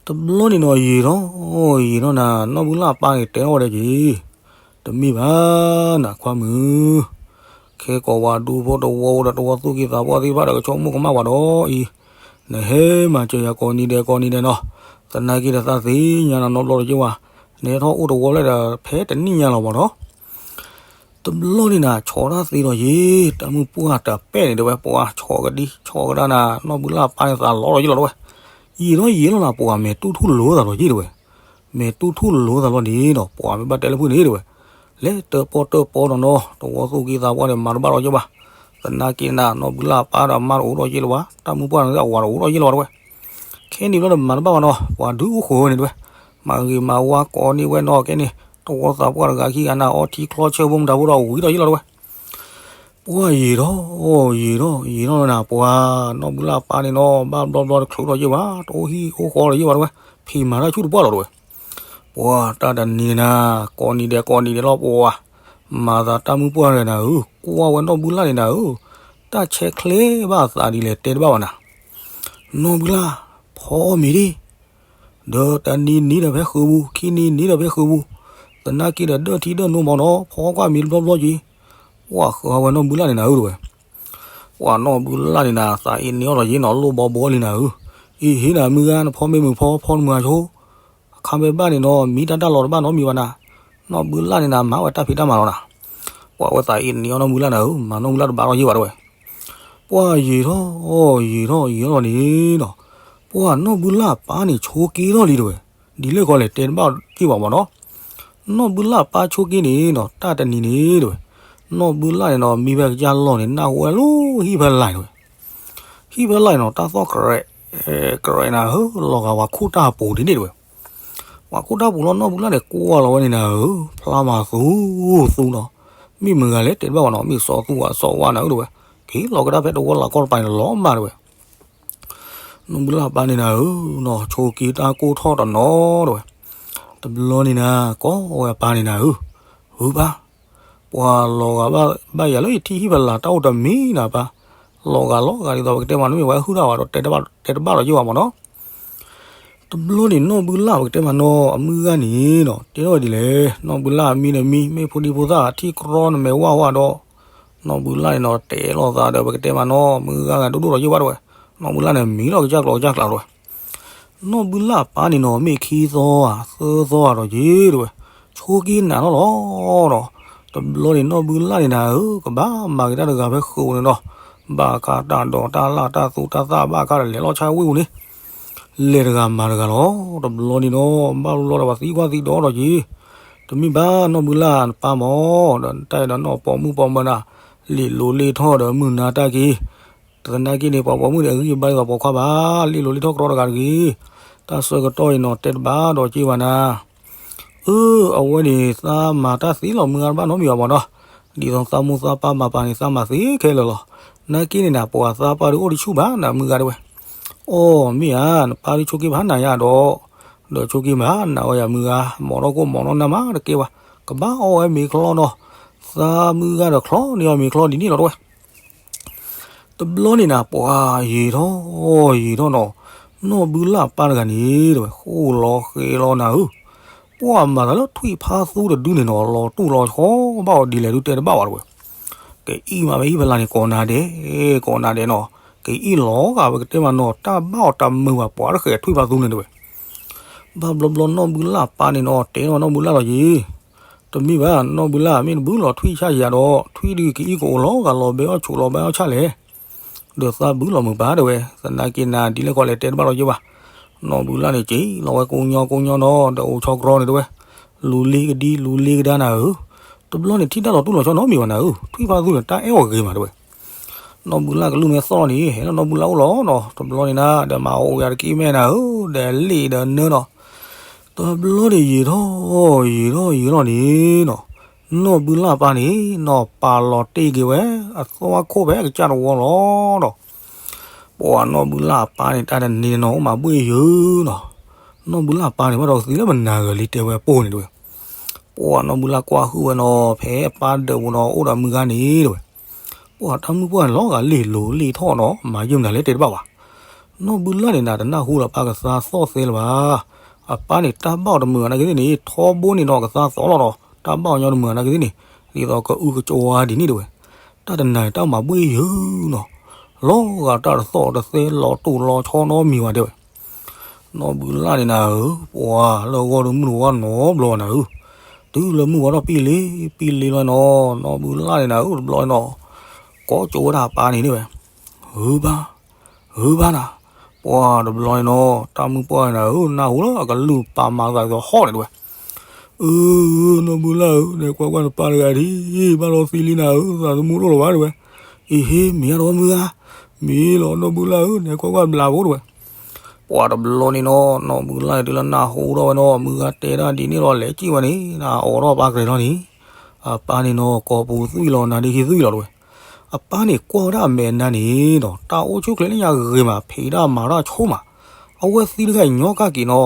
တဘျီန့ၣ်နီၤ ယံာ်ထီၣ် ယံာ်ထီၣ်နၤ နီၢ်ဘုလၢ်ပၢ်န့ၣ် တဲထီၣ်ဝဲဒၣ်က့ၤ, တမ့ၢ်ဘၣ်နၤခွါမုၣ်, ခဲကိးဝဲဒူဖိတဝီဒီး တဝီသူၣ်က့သးပှၢ်သ့ၣ်တဖၣ်ဒီး ကဆိကမိၣ်ကမၣ်ဝဲဒီးအံၤ, နဟဲမၤစၢၤယၤကိးနံၤဒဲးကိးနံၤဒဲးနီၤ, သနာ်က့ဒီးသးသ့ၣ်ညါနၤနီတဘျီဒီးက့ၤဝဲ, နဟဲထီၣ်အိၣ်တဝီလၢဒီး ဖဲတနံၣ်ညါလီၤမးနီၤ. တဘျီန့ၣ်နၤ ဆီၣ်တၢ်သ့ဒီးယ့ၢ်, တၢ်မုၢ်ပှၢ်တပဲာ်န့ၣ် တဲဝဲ, ပှၢ်ဆီၣ်ကဒံ ဆီၣ်ကဒါနၤ နီၢ်ဘုလၢ်ပၢ်န့ၣ် သးလီၤဒီးယ့ၢ်လီၤ တဲဝဲ. ယံာ်ထီၣ်ယံာ်လီၤနၤ ပှၢ်မဲာ်တူၢ်ထူၣ်လိၤသးဒီးယ့ၢ် တဲဝဲ. မဲာ်တူၢ်ထူၣ်လိၤသးလီၤန့ၣ်ဒီး ပှၢ်မ့ၢ်ဘၣ်တဲလၢဖုန့ၣ် တဲဝဲ, လဲၤတၢၣ်ပီၣ်တၢၣ်ပီဒီးနီၤ, တဝီသူၣ်က့သးပှၢ်ဒီး မၤတဘၣ်ဒီးယ့ၢ်ဘၣ်. သနာ်က့နၤ နီၢ်ဘုလၢ်ပၢ်ဒီးမါတအိၣ်ဒီးယ့ၢ်လၢၤဘၣ်, တၢ်မုၢ်ပှၢ်န့ၣ် အဝၤတအိၣ်ဒီးယ့ၢ်လၢၤဘၣ် တဲဝဲ. ခဲန့ၣ်ဘျီဒီးမၤတဘၣ်ဘၣ်နီၤ, ပှၤဒုးအိၣ်ဃုာ်ဝဲန့ၣ် တဲဝဲ. မၤဂ့ၤမၤဝါကိးန့ၢ်ဝဲနီၤ, ခဲန့ၣ် တဝီသးပှၢ်တဂၤခံဂၤနၤ အီထံချီဆၢဖိမတၤဖိဒီးဝံၤဒီးယ့ၢ်လီၤ တဲဝဲ. ပှၢ်ယံာ်ထီၣ် ယံာ်ထီၣ် ယံာ်ထီၣ်နၤ ပှၢ်နီၢ်ဘုလၢ်ပၢ်န့ၣ်နီၤ ဘၣ်ဘျီဘျီတချုးဒီးယ့ၢ်ဘၣ်, တအိၣ်ဟံၣ်အိၣ်ဃီဒီးယ့ၢ်ဘၣ် တဲဝဲ, ဖံးမၤတၢ်ဆူၣ်တပှၢ်လီၤ တဲဝဲ. ပှၢ်တၢ်တနံၤန့ၣ်နၤ ကိးနံၤဒဲးကိးနံၤဒဲးလီၤ ပှၢ်, မၤသးတၢ်မုၢ်ပှၢ်တဂၤနၤဧၢ, ကွၢ်ဝဲနီၢ်ဘုလၢ်န့ၣ်နၤဧၢ, တၢ်ဆဲးချ့ဘၣ်သးဒ်လဲၣ်တဲတဘၣ်ဘၣ်နၤ. နီၢ်ဘုလၢ် ဖီအီၣ်မ့ၤဒံး, ဒီးတနံၤနံၤဒီးဖဲဃုာ်ပူၤ, ခံနံၤနံၤဒီးဖဲဃုာ်ပူၤ, သနာ်က့ဒီးဒၢၣ်ထံဒၢၣ်နိမးနီၤ ဖီကွၢ်မ့ၤတဘျီဘျီက့ၤ, ပှၢ်ဃုာ်ဝဲနီၢ်ဘုလၢ်န့ၣ်နၤဧၢ တဲဝဲ. ပှၢ်နီၢ်ဘုလၢ်န့ၣ်နၤ သးအ့ၣ်နံၤအီၣ်ဒီးယ့ၢ်နီၤ လိၣ်ဘီဘိလံနၤဧၢ, အ့ၣ်ဟ့နၤမုၢ်ဂၤ နဖီမ့ၢ်မုၢ်ဖီ ဖီနမုၢ်အဆိ အခါဘဲဘၣ်န့ၣ်နီၤ မံတၢ်တၢ်လီၤတဘၣ်နီတမံၤဘၣ်နၤ, နီၢ်ဘုလၢ်န့ၣ်နၤ မၤဝဲတၢ်ဖံးတၢ်မၤလီၤနၤ. ပှၢ်ဝဲသးအ့ၣ်နံၤအီၣ်နီၢ်ဘုလၢ်နၤဧၢ, မၤနီၢ်ဘုလၢ်တဘၣ်လီၤယ့ၢ်ဘၣ် တဲဝဲ. ပှၢ်ယံာ်ထီၣ် ယံာ်ထီၣ် ယံာ်ထီၣ်လီၤန့ၣ်နီၤ, ပှၢ်နီၢ်ဘုလၢ်ပၢ်န့ၣ်ဆိက့ထီၣ်လံ တဲဝဲ, ဒ်လဲၣ်ဃီလဲၣ်တဲတဘၣ်က့ၤဘၣ်မးနီၤ. နီၢ်ဘုလၢ်ပၢ်ဆိက့န့ၣ်နီၤ တၢ်တနံၤန့ၣ် တဲဝဲ, နီၢ်ဘုလၢ်န့ၣ်နီၤ မံဖဲကစၢ်လီၢ်န့ၣ် နၢ်ဟူဝဲလၢဟံၣ်ဖဲလၢ် တဲဝဲ. ဟံၣ်ဖဲလၢ်န့ၣ်နီၤ တၢ်သီၣ်ကရဲး ကရဲးနၤဧၢ, လီၤဂာ်ပှၤခိၣ်တၢ်ပူၤဒ်န့ၣ် တဲဝဲ. ပှၤခိၣ်တၢ်ပူၤလီၤ နီၢ်ဘုလၢ်န့ၣ် ကွၢ်လီၤဝဲန့ၣ်နၤဧၢ, ဖျါမၤသူသူနီၤ, မ့ၢ်မုၢ်ဂၤလဲၣ်တဲတဘၣ်ဘၣ်နီၤ, မ့ၢ်စီၤသူဝဲစီၤဝါနၤဧၢ တဲဝဲ, က့ၤလီၤကဒါဖဲတဝီလၢ်ကီၢ်တပၤန့ၣ်လီၤမး တဲဝဲ. နီၢ်ဘုလၢ်ပၢ်န့ၣ်နၤဧၢ, နီၤဆိက့တၢ်ကိၢ်ထီၣ်တနီၤ တဲဝဲ. တဘျီန့ၣ်နၤ ကိးဝဲအပၢ်န့ၣ်နၤဧၢ, ဧၢပၢ်, ပှၤလီၤဂာ်ဘၣ်ယၤလၢယထံၣ်ဟံၣ်ဖဲလၢ်တၢ်အိၣ်တမံၤနၤပၢ်, လီၤဂာ်လီၤဂာ်ဒ်သိးပကတဲမး နမ့ၢ်ဝဲဟုၣ်တၢ်ဝဲဒီး တဲတဘၣ်တဲတဘၣ်လီၤယ့ၢ်ဘၣ်မးနီၤ. တဘျီန့ၣ် နီၢ်ဘုလၢ်ပကတဲမးနီၤ အမုၢ်ဂၤန့ၣ်နီၤ တဲထီၣ်ဝဲဒ်လဲၣ်, နီၢ်ဘုလၢ်အမံတမံၤ မ့ၢ်ဖိဒံဖိသၣ်ထံၣ်ကြီနမဲာ်ဝၢ်ဝၢ်ဒီး နီၢ်ဘုလၢ်န့ၣ်နီၤ တဲလိာ်သးဒီးပကတဲမးနီၤ မုၢ်ဂၤဂၤဒိၣ်ဒိၣ်ဒီးယ့ၢ်ဘၣ်တဲဝဲ, နီၢ်ဘုလၢ်န့ၣ် မံလီၤကစၢ်ကျီၤကစၢ်ကျါတဲဝဲ. နီၢ်ဘုလၢ်ပၢ်န့ၣ်နီၤ မ့ၢ်ခံသီဧါ သၢသီဧါဒီးယ့ၢ်တဲဝဲ, ဆိက့နၤထီၣ်လီၤဒီး တဘျီန့ၣ် နီၢ်ဘုလၢ်န့ၣ်နၤဧၢ ကဘၣ်မၤက့ၤတၢ်တဂၤဖဲဃုာ်ပူၤန့ၣ်ဒီး ဘၣ်အခါတၢ်ဒိးတၢ်လၢ်တၢ်သူတၢ်သၣ်ဘၣ်အခါဒီးလဲၤလီၤဆါဝ့ၢ်ပူၤန့ၣ် လဲၤတဂၤမၤတဂၤလီၤ. တဘျီန့ၣ်ဒီး ဘၣ်ဘျီဒီးပှၤသံကွၢ်သံဒိးဒီးက့ၤ, တမ့ၢ်ဘၣ်နီၢ်ဘုလၢ်နပၢ်မး, ဒီးတၢ်အဲၣ်ဒိးနီၢ်ပိာ်မုၣ်ပိာ်မၢၤနၤ, လံာ်လိၤလ့ၣ်ထီၣ်ဒီးမုၢ်နၤတၢ်က့ၤ, သနာ်က့န့ၣ် ပှၤပိာ်မုၣ်န့ၣ် အဂံၢ်အဘါဒ်သိးပိာ်ခွါဘၣ်, လံာ်လိၤလ့ၣ်ထီၣ်ကြီတဂၤတဂ့ၤ, တၢ်ဆၢကတီၢ်အံၤနီၤ တဲတဘၣ်ဒီးက့ၤဘၣ်နၤ အၢ အဝဲန့ၣ် သးမၤတၢ်သ့လီၤမုၢ်ဂၤတဘၣ်နီတမံၤဘၣ်မးနီၤ, ဒ်သိးသးမိၢ်သးပၢ်မၤပာ်န့ၣ် သးမၤသ့ခဲလၢာ်လီၤ. နာ်က့န့ၣ်နၤ ပှၤသးပှၢ်ဒုးအိၣ်တဆူၣ်ဘၣ်နၤမုၢ်ဂၤတဲဝဲ. အိ မ့ၢ်ဧါ, နပၢ်ဒုးဆိက့ဘၣ်နၤယါဒီး, ဒီးဆိက့ဘၣ်နၤဝဲယၤမုၢ်ဂၤ, မီၤထီၣ်ကိၣ်မီၤထီၣ်နၢ်မးတကဲဘၣ်, ကဘၣ်အီၣ်ဝဲမ့ၤချီနီၤ, သးမုၢ်ဂၤဒီးချီန့ၢ်အီၤမ့ၤချီဒ်န့ၣ်လီၤတဲဝဲ. တဘျီန့ၣ်နၤ ပှၤယံာ်ထီၣ်ယံာ်ထီၣ်နီၤ, နီၢ်ဘုလၢ်ပၢ်တဂၤန့ၣ်တဲဝဲ ဃိၣ်လီၤဃဲၤလီၤနၤဧၢ, ပှၤမၤသးလၢထွံၣ်ဖါသူတဒုန့ၣ်နီၤ လီၤတူၢ်လီၤဆီဘၣ်အီၤဒ်လဲၣ်ဒုး တဲတဘၣ်ဝဲတဲဝဲ. ကအံၣ်မးဖဲဟံၣ်ဖဲလၢ်န့ၣ် ကိးနၤဒဲး ကိးနၤဒဲးနီၤ, ကအံၣ်လီၤဂာ်ဝဲကတဲမးနီၤ တၢ်ဘၣ်အီၤတမုာ်ဘၣ် ပှၤတဃဲးထွံၣ်ဖါသူန့ၣ်တဲဝဲ. ဘၣ်ဘျီဘျီနီၢ်ဘုလၢ်ပၢ်န့ၣ်နီၤ တဲနီၤနီၢ်ဘုလၢ်လီၤယံၤ, တမ့ၢ်ဘၣ် နီၢ်ဘုလၢ် မ့ၢ်တဘုလီၤထွံၣ်ဆၣ်ယၤဒီး ထွံၣ်ဒုးကအံၣ်ကအိၣ်လီၤဂာ်လီၤဘဲအီၣ်ဆိးလီၤဘဲအီၣ်ဆၣ်လဲၣ်. ဒီးသးဘုလီၤမုာ်ပၢ်တဲဝဲ, သနာ်က့နၤဒ်လဲၣ်ခီလဲၣ်တဲတဘၣ်လီၤယ့ၢ်ဘၣ်. နီၢ်ဘုလၢ်န့ၣ်က့ၤလီၤဝဲကိညီကိညီနီၤ ဒီးအိၣ်ဆီတြီန့ၣ်တဲဝဲ, လူၤလ့ကဒံလူၤလ့ကဒါနၤဧၢ, တဘျီန့ၣ်ထံၣ်တၢ်လီၤတူၢ်လီၤဆီနီတမံၤဘၣ်နၤဧၢ, ထွံၣ်ဖါသူန့ၣ် တၢ်အဲၣ်အီၤဂ့ၤမးတဲဝဲ. နီၢ်ဘုလၢ်ကလုၢ်မ့ၢ်သီၣ်လီၤန့ၣ် ဟဲလီၤနီၢ်ဘုလၢ်အိၣ်လီၤနီၤ, တဘျီန့ၣ်နၤ ဒီးမၤအီၣ်ယၤတက့ၢ်မဲၣ်နၤဧၢ, ဒီးလ့ၣ်ဒီးနၢနီၤ, တဘျီန့ၣ်ယံာ်ထီၣ်ယံာ်ထီၣ်ယံာ်ထီၣ်န့ၣ်နီၤ, နီၢ်ဘုလၢ်အပၢ်န့ၣ်နီၤ ပာ်လီၤတ့ၢ်က့ၤဝဲ အသီၣ်ခိၣ်ဖဲအကစၢ်တဝီလီၤဒီး ပှၤနီၢ်ဘုလၢ်အပၢ်န့ၣ် တၢ်တနံၤနီၤ အိၣ်မၤဘှ့ၣ်ယုာ်နီၤ, နီၢ်ဘုလၢ်အပၢ်န့ၣ် ဘၣ်ဒီးသံလၢမနၤဂၤလံတဲဝဲအပိၢ်န့ၣ်တဲဝဲ. ပှၤနီၢ်ဘုလၢ်ကွၢ်ဟုၣ်ဝဲနီၤ ဖဲအပၢ်ဒၢးပူၤနီၤ အိၣ်ဒီးမုၢ်ဂၤန့ၣ်တဲဝဲ. ပှၤတၢ်မုၣ်ပှၢ်န့ၣ် လီၤဂာ်လ့ၢ်လိၤလ့ၢ်ထီၣ်နီၤ မၤယုာ်မနုၤလဲၣ်တဲတဘၣ်ဘၣ်. နီၢ်ဘုလၢ်န့ၣ်နၤ တနၢ်ဟူလၢပၢ်ကသါသီၣ်သဲလၢၤဘၣ်. အပၢ်န့ၣ် တၢ်ဘၣ်အီၤတမုာ်နာ်က့သ့ၣ်န့ၣ် ထီဘိန့ၣ်နီၤ ကသါသီၣ်လီၤဒီး တၢ်ဘၣ်အီၤညီတမုာ်နာ်က့သ့ၣ်န့ၣ် ဒ်သိးကအုကကၠိဝါဒ်န့ၣ်တဲဝဲ. တၢ်တနၤန့ၣ် တၢ်မၤဘှ့ၣ်ယုာ်နီၤ လီၤဂာ်တၢ်တသီၣ်တသဲလီၤတိၢ်လီၤဆီနီတမံၤဘၣ်တဲဝဲ. နီၢ်ဘုလၢ်န့ၣ်နၤဧၢ, ပှၤလၢအဂီၢ်ဒီးမုၢ်တဝါနီတဘျီနၤဧၢ, တုၤလၢမုၢ်ဝါထီၣ်ပံလံ ပံလံလီၤနီၤ, နီၢ်ဘုလၢ်န့ၣ်နၤဧၢ တဘျီနီၤ ကိးကၠိဝဲဒၣ်အပၢ်န့ၣ်တဲဝဲ. ဂုၤဘၣ် ဂုၤဘၣ်နၤ, ပှၤတဘျီန့ၣ်နီၤ တၢ်မုၣ်ပှၢ်န့ၣ်နၤဧၢ နၢ်ဟူလၢအကလုၢ်ပာ်မၤသးကသီဟီၣ်န့ၣ်တဲဝဲ. အၢ နီၢ်ဘုလၢ်ဧၢ နဲကွၢ်ကွၢ်နပၢ်တဂၤဒံး ဘၣ်ဒီးသံလံနၤဧၢ သးသမူတအိၣ်လၢၤဘၣ်တဲဝဲ. အ့ဟ့ မ့ၢ်အါဒီးမုၢ်ဂၤ, မ့ၢ်လီၤနီၢ်ဘုလၢ်ဧၢ နဲကွၢ်ကွၢ်ဘျးဖိတဲဝဲ. ပှၤတဘျီန့ၣ်နီၤ နီၢ်ဘုလၢ်န့ၣ်တုၤလၢနၢ်ဟူထီၣ်ဝဲနီၤ မုၢ်ဂၤတဲဒၣ်ဒ်န့ၣ်လီၤ လဲၤစံၣ်ဝဲန့ၣ် နအိးထီၣ်ပၢ်ကရဲၤလီၤန့ၣ် အပၢ်န့ၣ်နီၤ ကိးပူၤသွံၣ်လီၤ နါဒ့ခံသွံၣ်လီၤတဲဝဲ. အပၢ်န့ၣ်ကွၢ်ဝဲဒၣ်အမဲာ်နါန့ၣ်နီၤ တၢ်အိၣ်ဆူၣ်ချ့လၢညါဂ့ၤမး ဖံးတၢ်မၤတၢ်ဆိမး, အဝဲသံတခါညီကၢ်က့ၤနီၤ,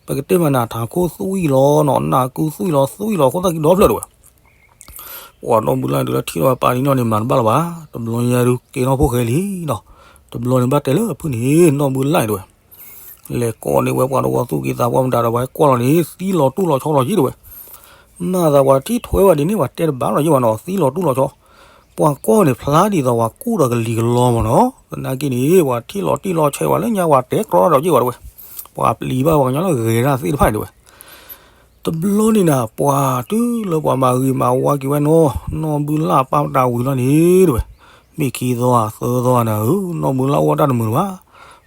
ပကတဲမးနၤ ထးခိၣ်သွံၣ်လီၤနီၤ နၢ်ကူသွံၣ်လီၤ သွံၣ်လီၤ ခိၣ်သၣ်ခံဒီဖျၢၣ်တဲဝဲ. ပှၤနီၢ်ဘုလၢ်န့ၣ်တုၤလၢထံၣ်ထီၣ်ဝဲပၢ်ဒ်န့ၣ်န့ၣ် မၤတဘၣ်လၢၤဘၣ်, တဘျီညါဒုးကဲထီၣ်ဖိၣ်ဃဲလံနီၤ, တဘျီန့ၣ်ဘၣ်တဲလၢအဖုၣ်န့ၣ် နီၢ်ဘုလၢ်န့ၣ်တဲဝဲ လဲၤကိးန့ၢ်ဝဲပှၤတဝီသူၣ်က့သးပှၢ်မတၤဒီး ပှၤဟဲကွၢ်လီၤန့ၣ် သံလီၤတူၢ်လီၤဆီလီၤက့ၤတဲဝဲ. မၤသးပှၤထံၣ်ထွဲဝဲဒ်န့ၣ် ပှၤတဲတဘၣ်လီၤယ့ၢ်ဘၣ်နီၤ သံလီၤတူၢ်လီၤဆီ, ပှၤကွၢ်န့ၣ်ဖျါဒ်သိးပှၤကူၣ်ဒီးကလံၤကလီမးနီၤ, သနာ်က့န့ၣ် ပှၤထံၣ်လီၤတံၢ်လီၤဆဲးဝဲလၢညါ ပှၤတဲကြီဒီးယ့ၢ်ဘၣ်တဲဝဲ, ပှၤပျံၤဘၣ်ပှၤကညီလၢဂဲၤတၢ်သ့ၣ်တဖၣ်န့ၣ်တဲဝဲ. တဘျီန့ၣ်နၤ ပှၤတုၤလၢပှၤမၤဂ့ၤမၤဝါက့ၤဝဲနီၤ, နီၢ်ဘုလၢ်အပၢ်မတၤဝံၤလီၤန့ၣ်တဲဝဲ, မ့ၢ်ခံသီသၢသီနၤဧၢ, နီၢ်ဘုလၢ်အိၣ်တၢ်တမုာ်လၢၤ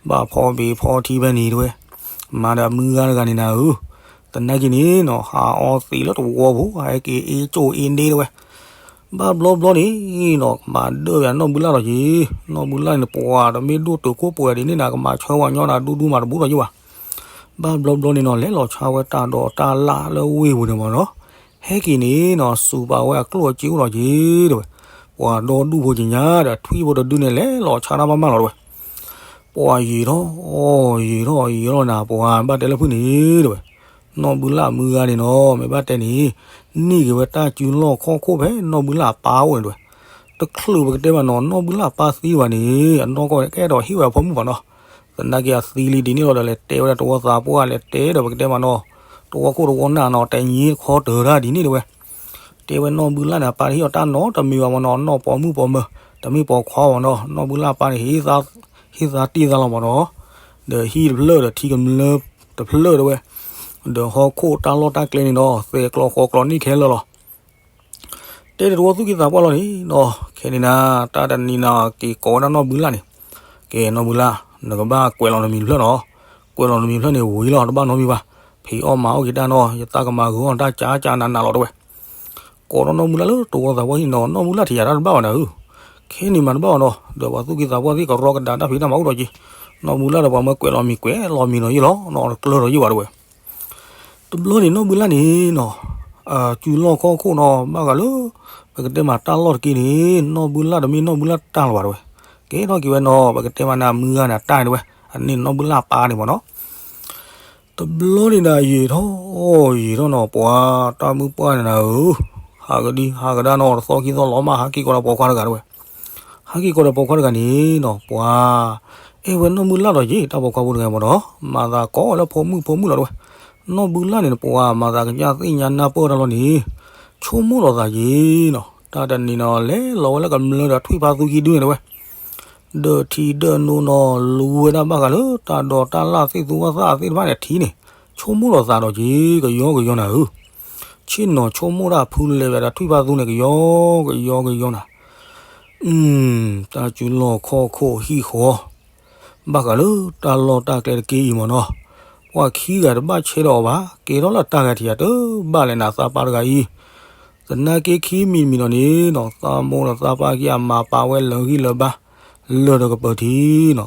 ဘၣ်, ဘၣ်ဖီဘ့းဖီထံဖဲန့ၣ်တဲဝဲ, မၤဒီးမုၢ်ဂၤတဂၤန့ၣ်နၤဧၢ, သနာ်က့န့ၣ်နီၤ ဟးအီသံးလၢတဝီပူၤ ဟဲက့ၤအ့ကၠိၣ်အ့ဒ့တဲဝဲ. ဘၣ်ဘျီဘျီန့ၣ်နီၤ ကမၤဒၢၣ်ဝဲနီၢ်ဘုလၢ်လီၤက့ၤ, နီၢ်ဘုလၢ်န့ၣ် ပှၤတမ့ၢ်ဒိၣ်တုာ်ခိၣ်ပှဲၤဒ်န့ၣ်နၤ ကမၤဆၢဝဲညီနၤဒူဒူမးတဘူးဒီးယ့ၢ်ဘၣ်. ဘၣ်ဘျီဘျီန့ၣ်နီၤ လဲၤလီၤဆါဝဲတၢ်ဒိးတၢ်လၣ်လၢဝ့ၢ်ပူၤန့ၣ်မးနီၤ, ဟဲက့ၤန့ၣ်နီၤ စူးပာ်ဝဲအကျိၣ်အစ့အိၣ်လီၤက့ၤတဲဝဲ, ပှၤဒီဒူၣ်ဖိကညါဒီးထွံၣ်ဖိတဒုန့ၣ် လဲၤလီၤဆါတၢ်မးမးလီၤတဲဝဲ. ပှၤယံာ်ထီၣ် ယံာ်ထီၣ်ယံာ်ထီၣ်နၤ ပှၤဘၣ်တဲလၢဖုၣ်န့ၣ်တဲဝဲ, နီၢ်ဘုလၢ်မုၢ်ဂၤန့ၣ်နီၤ မ့ၢ်ဘၣ်တဲန့ၣ် န့ၢ်က့ၤဝဲတၢ်စုလီၢ်ခီၣ်ခိၣ်ဖဲနီၢ်ဘုလၢ်အပၢ်အိၣ်န့ၣ်တဲဝဲ. တချုးပကတဲမးနီၤ နီၢ်ဘုလၢ်အပၢ်သံဘၣ်န့ၣ် အနီၢ်ကီၢ်န့ၣ် ကအဲၣ်ဒိးဟ့ၣ်ဝဲအဖိမုၣ်ဘၣ်နီၤ, သနာ်က့အသံလံဒ်န့ၣ်လီၤဒီး လဲၤတဲဝဲဒၣ်တဝီသးပှၢ် လဲၤတဲဒီးပကတဲမးနီၤ, တဝီခိၣ်တဝီနၢ်နီၤ တဲညံတခီတၢၤတၢ်ဒ်န့ၣ်တဲဝဲ. တဲဝဲနီၢ်ဘုလၢ်န့ၣ် အပၢ်တဟ့ၣ်အီၤတၢ်နီတမံၤဘၣ်မးနီၤ, နီၢ်ပိာ်မုၣ်ပိာ်မၢၤ တမ့ၢ်ပိာ်ခွါဘၣ်နီၤ, နီၢ်ဘုလၢ်အပၢ်န့ၣ် ဟ့ၣ်သါတ့ၢ်သါလီၤမးနီၤ, ဒီးဟံၣ်တဖျၢၣ်ဒီးထံကမျၢၢ်တဖျၢၣ်တဲဝဲ, ဒီးဟီၣ်ခိၣ်တၢ်လီၢ်တၢ်ကျဲန့ၣ်နီၤ သဲးကျီဃီကျီန့ၢ်ခဲလၢာ်လီၤ. တဲဒီးတဝီသူၣ်က့သးပှၢ်လီၤန့ၣ်နီၤ, ခဲန့ၣ်နၤ တၢ်တနံၤနၤက့ၤကိးဝဲဒၣ်နီၢ်ဘုလၢ်န့ၣ်, ကဲနီၢ်ဘုလၢ် နကဘၣ်ကွဲးလီၤနမံၤတဖျၢၣ်နီၤ, ကွဲးလီၤနမံၤတဖျၢၣ်န့ၣ် ဝံၤလီၤ တဘၣ်နီတမံၤဘၣ်, ဖံးအီၣ်မၤအီၣ်က့ၤတၢ်နီၤ ယသးကမၤဂုာ်အီၣ်တၢ်ကၠးကၠးနးနးလီၤတဲဝဲ. ကိးဒီးနီၢ်ဘုလၢ်လၢတဝီသးပှၢ်ဟံၣ်နီၤ, နီၢ်ဘုလၢ်ထံၣ်ယၤတၢ်တဘၣ်ဘၣ်နၤဧၢ, ခဲန့ၣ်မၤတဘၣ်ဘၣ်နီၤ, ဒီးပှၤသူၣ်က့သးပှၢ်သ့ၣ်ကရီကဒါတၢ်ဖံးတၢ်မၤအိၣ်ဒီးက့ၤ, နီၢ်ဘုလၢ်ဒီးပှၤမၢကွဲးလီၤမံၤကွဲးလီၤမံၤနီၤယ့ၢ်လီၤနီၤ တကျၢၤဒီးယ့ၢ်ဘၣ်တဲဝဲ. တဘျီန့ၣ်နီၢ်ဘုလၢ်န့ၣ်နီၤ, စုလီၢ်ခီၣ်ခိၣ်နီၤ ဘၣ်ဃးလၢ ပကတဲမးတၢ်လီၢ်တက့ၢ်န့ၣ် နီၢ်ဘုလၢ်တမ့ၢ်နီၢ်ဘုလၢ်တၢ်လီၤဘၣ်တဲဝဲ, ကဲထီၣ်က့ၤဝဲနီၤ ပကတဲမးနၤမုၢ်ဂၤန့ၣ်တၢ်န့ၣ်တဲဝဲ, အန့ၣ်နီၢ်ဘုလၢ်ပၢ်န့ၣ်မးနီၤ. တဘျီန့ၣ်နၤ ယံာ်ထီၣ် ယံာ်ထီၣ်နီၤ ပှၤတၢ်မုၣ်ပှၢ်န့ၣ်နၤဧၢ, ဟးကဒံဟးကဒါနီၤ တသီခံသီလီၤမး ဟးက့ၤကီးဒီးပိာ်ခွါတဂၤတဲဝဲ. ဟးက့ၤကီးဒီးပိာ်ခွါတဂၤန့ၣ်နီၤ ပှၤ အဲၣ်ဝဲနီၢ်မုၢ်လၢ်ဒီးက့ၤ တၢ်ပိာ်ခွါဖိတဂၤမးနီၤ မၤသးကိးလၢဖိမုၣ်ဖိမုၣ်လီၤတဲဝဲ. နီၢ်မုၢ်လၢ်န့ၣ် ပှၤမၤသးကစၢ်သ့ၣ်ညါနၢ်ပၢၢ်တၢ်လီၤန့ၣ် ဆိကမိၣ်လီၤသးက့ၤနီၤ တၢ်တနံၤနီၤ လဲၤလီၤဝဲလၢကမျၢၢ်ဒီးထွံၣ်ဖါသူခံဒုန့ၣ်တဲဝဲ. ဒီးထံဒီးနိနီၤ လူဝဲဒၣ်ဘၣ်ဃးလၢတၢ်ဒိးတၢ်လၣ်သ့ၣ်သူဝဲသၣ်သ့ၣ်တဖၣ်န့ၣ် ထံန့ၣ် ဆိကမိၣ်လီၤသးဒီးက့ၤ ကယီကယီနၤဧၢ. ဆ့ၣ်နီၤဆိကမိၣ်တၢ်ဖုလဲၤဝဲဒီးထွံၣ်ဖါသူန့ၣ် ကယီကယီကယီနၤ. တၢ်စုလီၢ်ခီၣ်ခိၣ်ဟံၣ်ဃီ ဘၣ်ဃးလၢတၢ်လီၢ်တၢ်ကျဲတက့ၢ်အံၤမ့ၢ်နီၤ, ပှၤခံဂၤတဘၣ်ဆဲးဒီးအီၤဘၣ်, ကဲထီၣ်လၢတၢ်ဂၤထံးယၤတဘၣ်လဲၣ်နၤ သးပၢ်တဂၤအံၤ, သနာ်က့ခံမံၤတမံၤနီၤန့ၣ်နီၤ သးမိၢ်ဒီးသးပၢ်ခံဂၤမၤပာ်ဝဲလၢာ်ဂံၢ်လၢာ်ဘါ လၢာ်ဒီးကပၢၤထံနီၤ,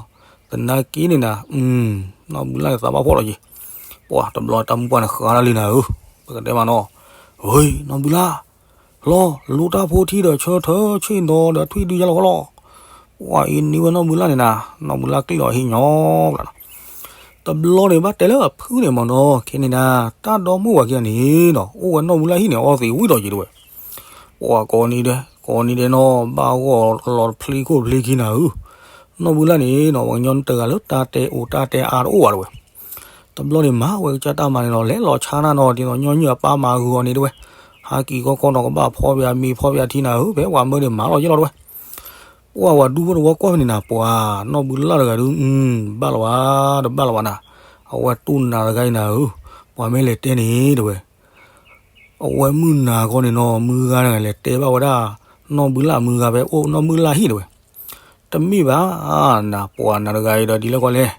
သနာ်က့န့ၣ်နၤ နီၢ်ဘုလၢ်န့ၣ်သးဘၣ်ဖှီၣ်လီၤက့ၤ, ပှၤတဘျီတၢ်မုၢ်ပှၢ်န့ၣ်ဃါတၢ်လံနၤဧၢ, ပကတဲမးနီၤ, ဝ့ၢ် နီၢ်ဘုလၢ် လီၤ လူတၢ်ဖိထံဒီးဆၢထၢဆ့ၣ်နီၤဒီးထွံၣ်ဒုယါလီၤဃီလီၤ, ပှၤအံၤန့ၢ်ဝဲနီၢ်ဘုလၢ်န့ၣ်နၤ, နီၢ်ဘုလၢ်ကျံၣ်လီၤဟံၣ်ညီဘျီနီၤ, တဘျီန့ၣ်ဘၣ်တဲလၢအဖုန့ၣ်မ့ၢ်နီၤ ခဲန့ၣ်နၤ, တၢ်ဒီမိၢ်ဝၤခံဂၤန့ၣ်နီၤ အိၣ်ဝဲနီၢ်ဘုလၢ်ဟံၣ်န့ၣ် အီသံးဝံၤဒီးက့ၤတဝဲ, ပှၤကိးနံၤဒဲး ကိးနံၤဒဲးနီၤ ဘၣ်ဂီၢ်လီၤတဖျ့ခိၣ်တဖျ့ခံနၤဧၢ, နီၢ်ဘုလၢ်န့ၣ်နီၤ ပှၤကညီတဂၤလၢတၢ်တဲအိၣ်တၢ်တဲအါတအိၣ်ဘၣ်တဝဲ တဘျီန့ၣ်မၤဝဲကစၢ်တၢ်မၤန့ၣ်လီၤ, လဲၤလီၤဆါနၤနီၤ ဒ်သိးညီနုၢ်အပၢ်မၤဂုာ်အီၤန့ၣ်တဝဲ, ဟးက့ၤခီခီနီၤ ကဘၣ်ဖီပယၤမ့ၤဖီပယၤထံနၤဧၢ, ဖဲပှၤမၢန့ၣ်မၤလီၤယ့ၣ်လီၤတဝဲ, ပှၤဝၤဒူဖိတဝီကွၢ်ဖဲန့ၣ်နၤ ပှၤနီၢ်ဘုလၢ်တဂၤဒုး ဘၣ်လီၤဘၣ် တဘၣ်လီၤဘၣ်နၤ, အဝဲတူၢ်နၤတဂၤအံၤနၤဧၢ, ပှၤမ့ၢ်လဲၤတဲန့ၣ်တဝဲ အဝဲမုၢ်နၤခီန့ၣ်နီၤ မုၢ်ဂၤတဂၤလဲၤတဲဘၣ်ဝဲဒၣ် နီၢ်ဘုလၢ်မုၢ်ဂၤဖဲအိၣ်နီၢ်ဘုလၢ်ဟံၣ်တဝဲ, တမ့ၢ်ဘၣ်နၤ ပှၤနၤတဂၤအံၤဒီးဒ်လဲၣ်ဃီလဲၣ်,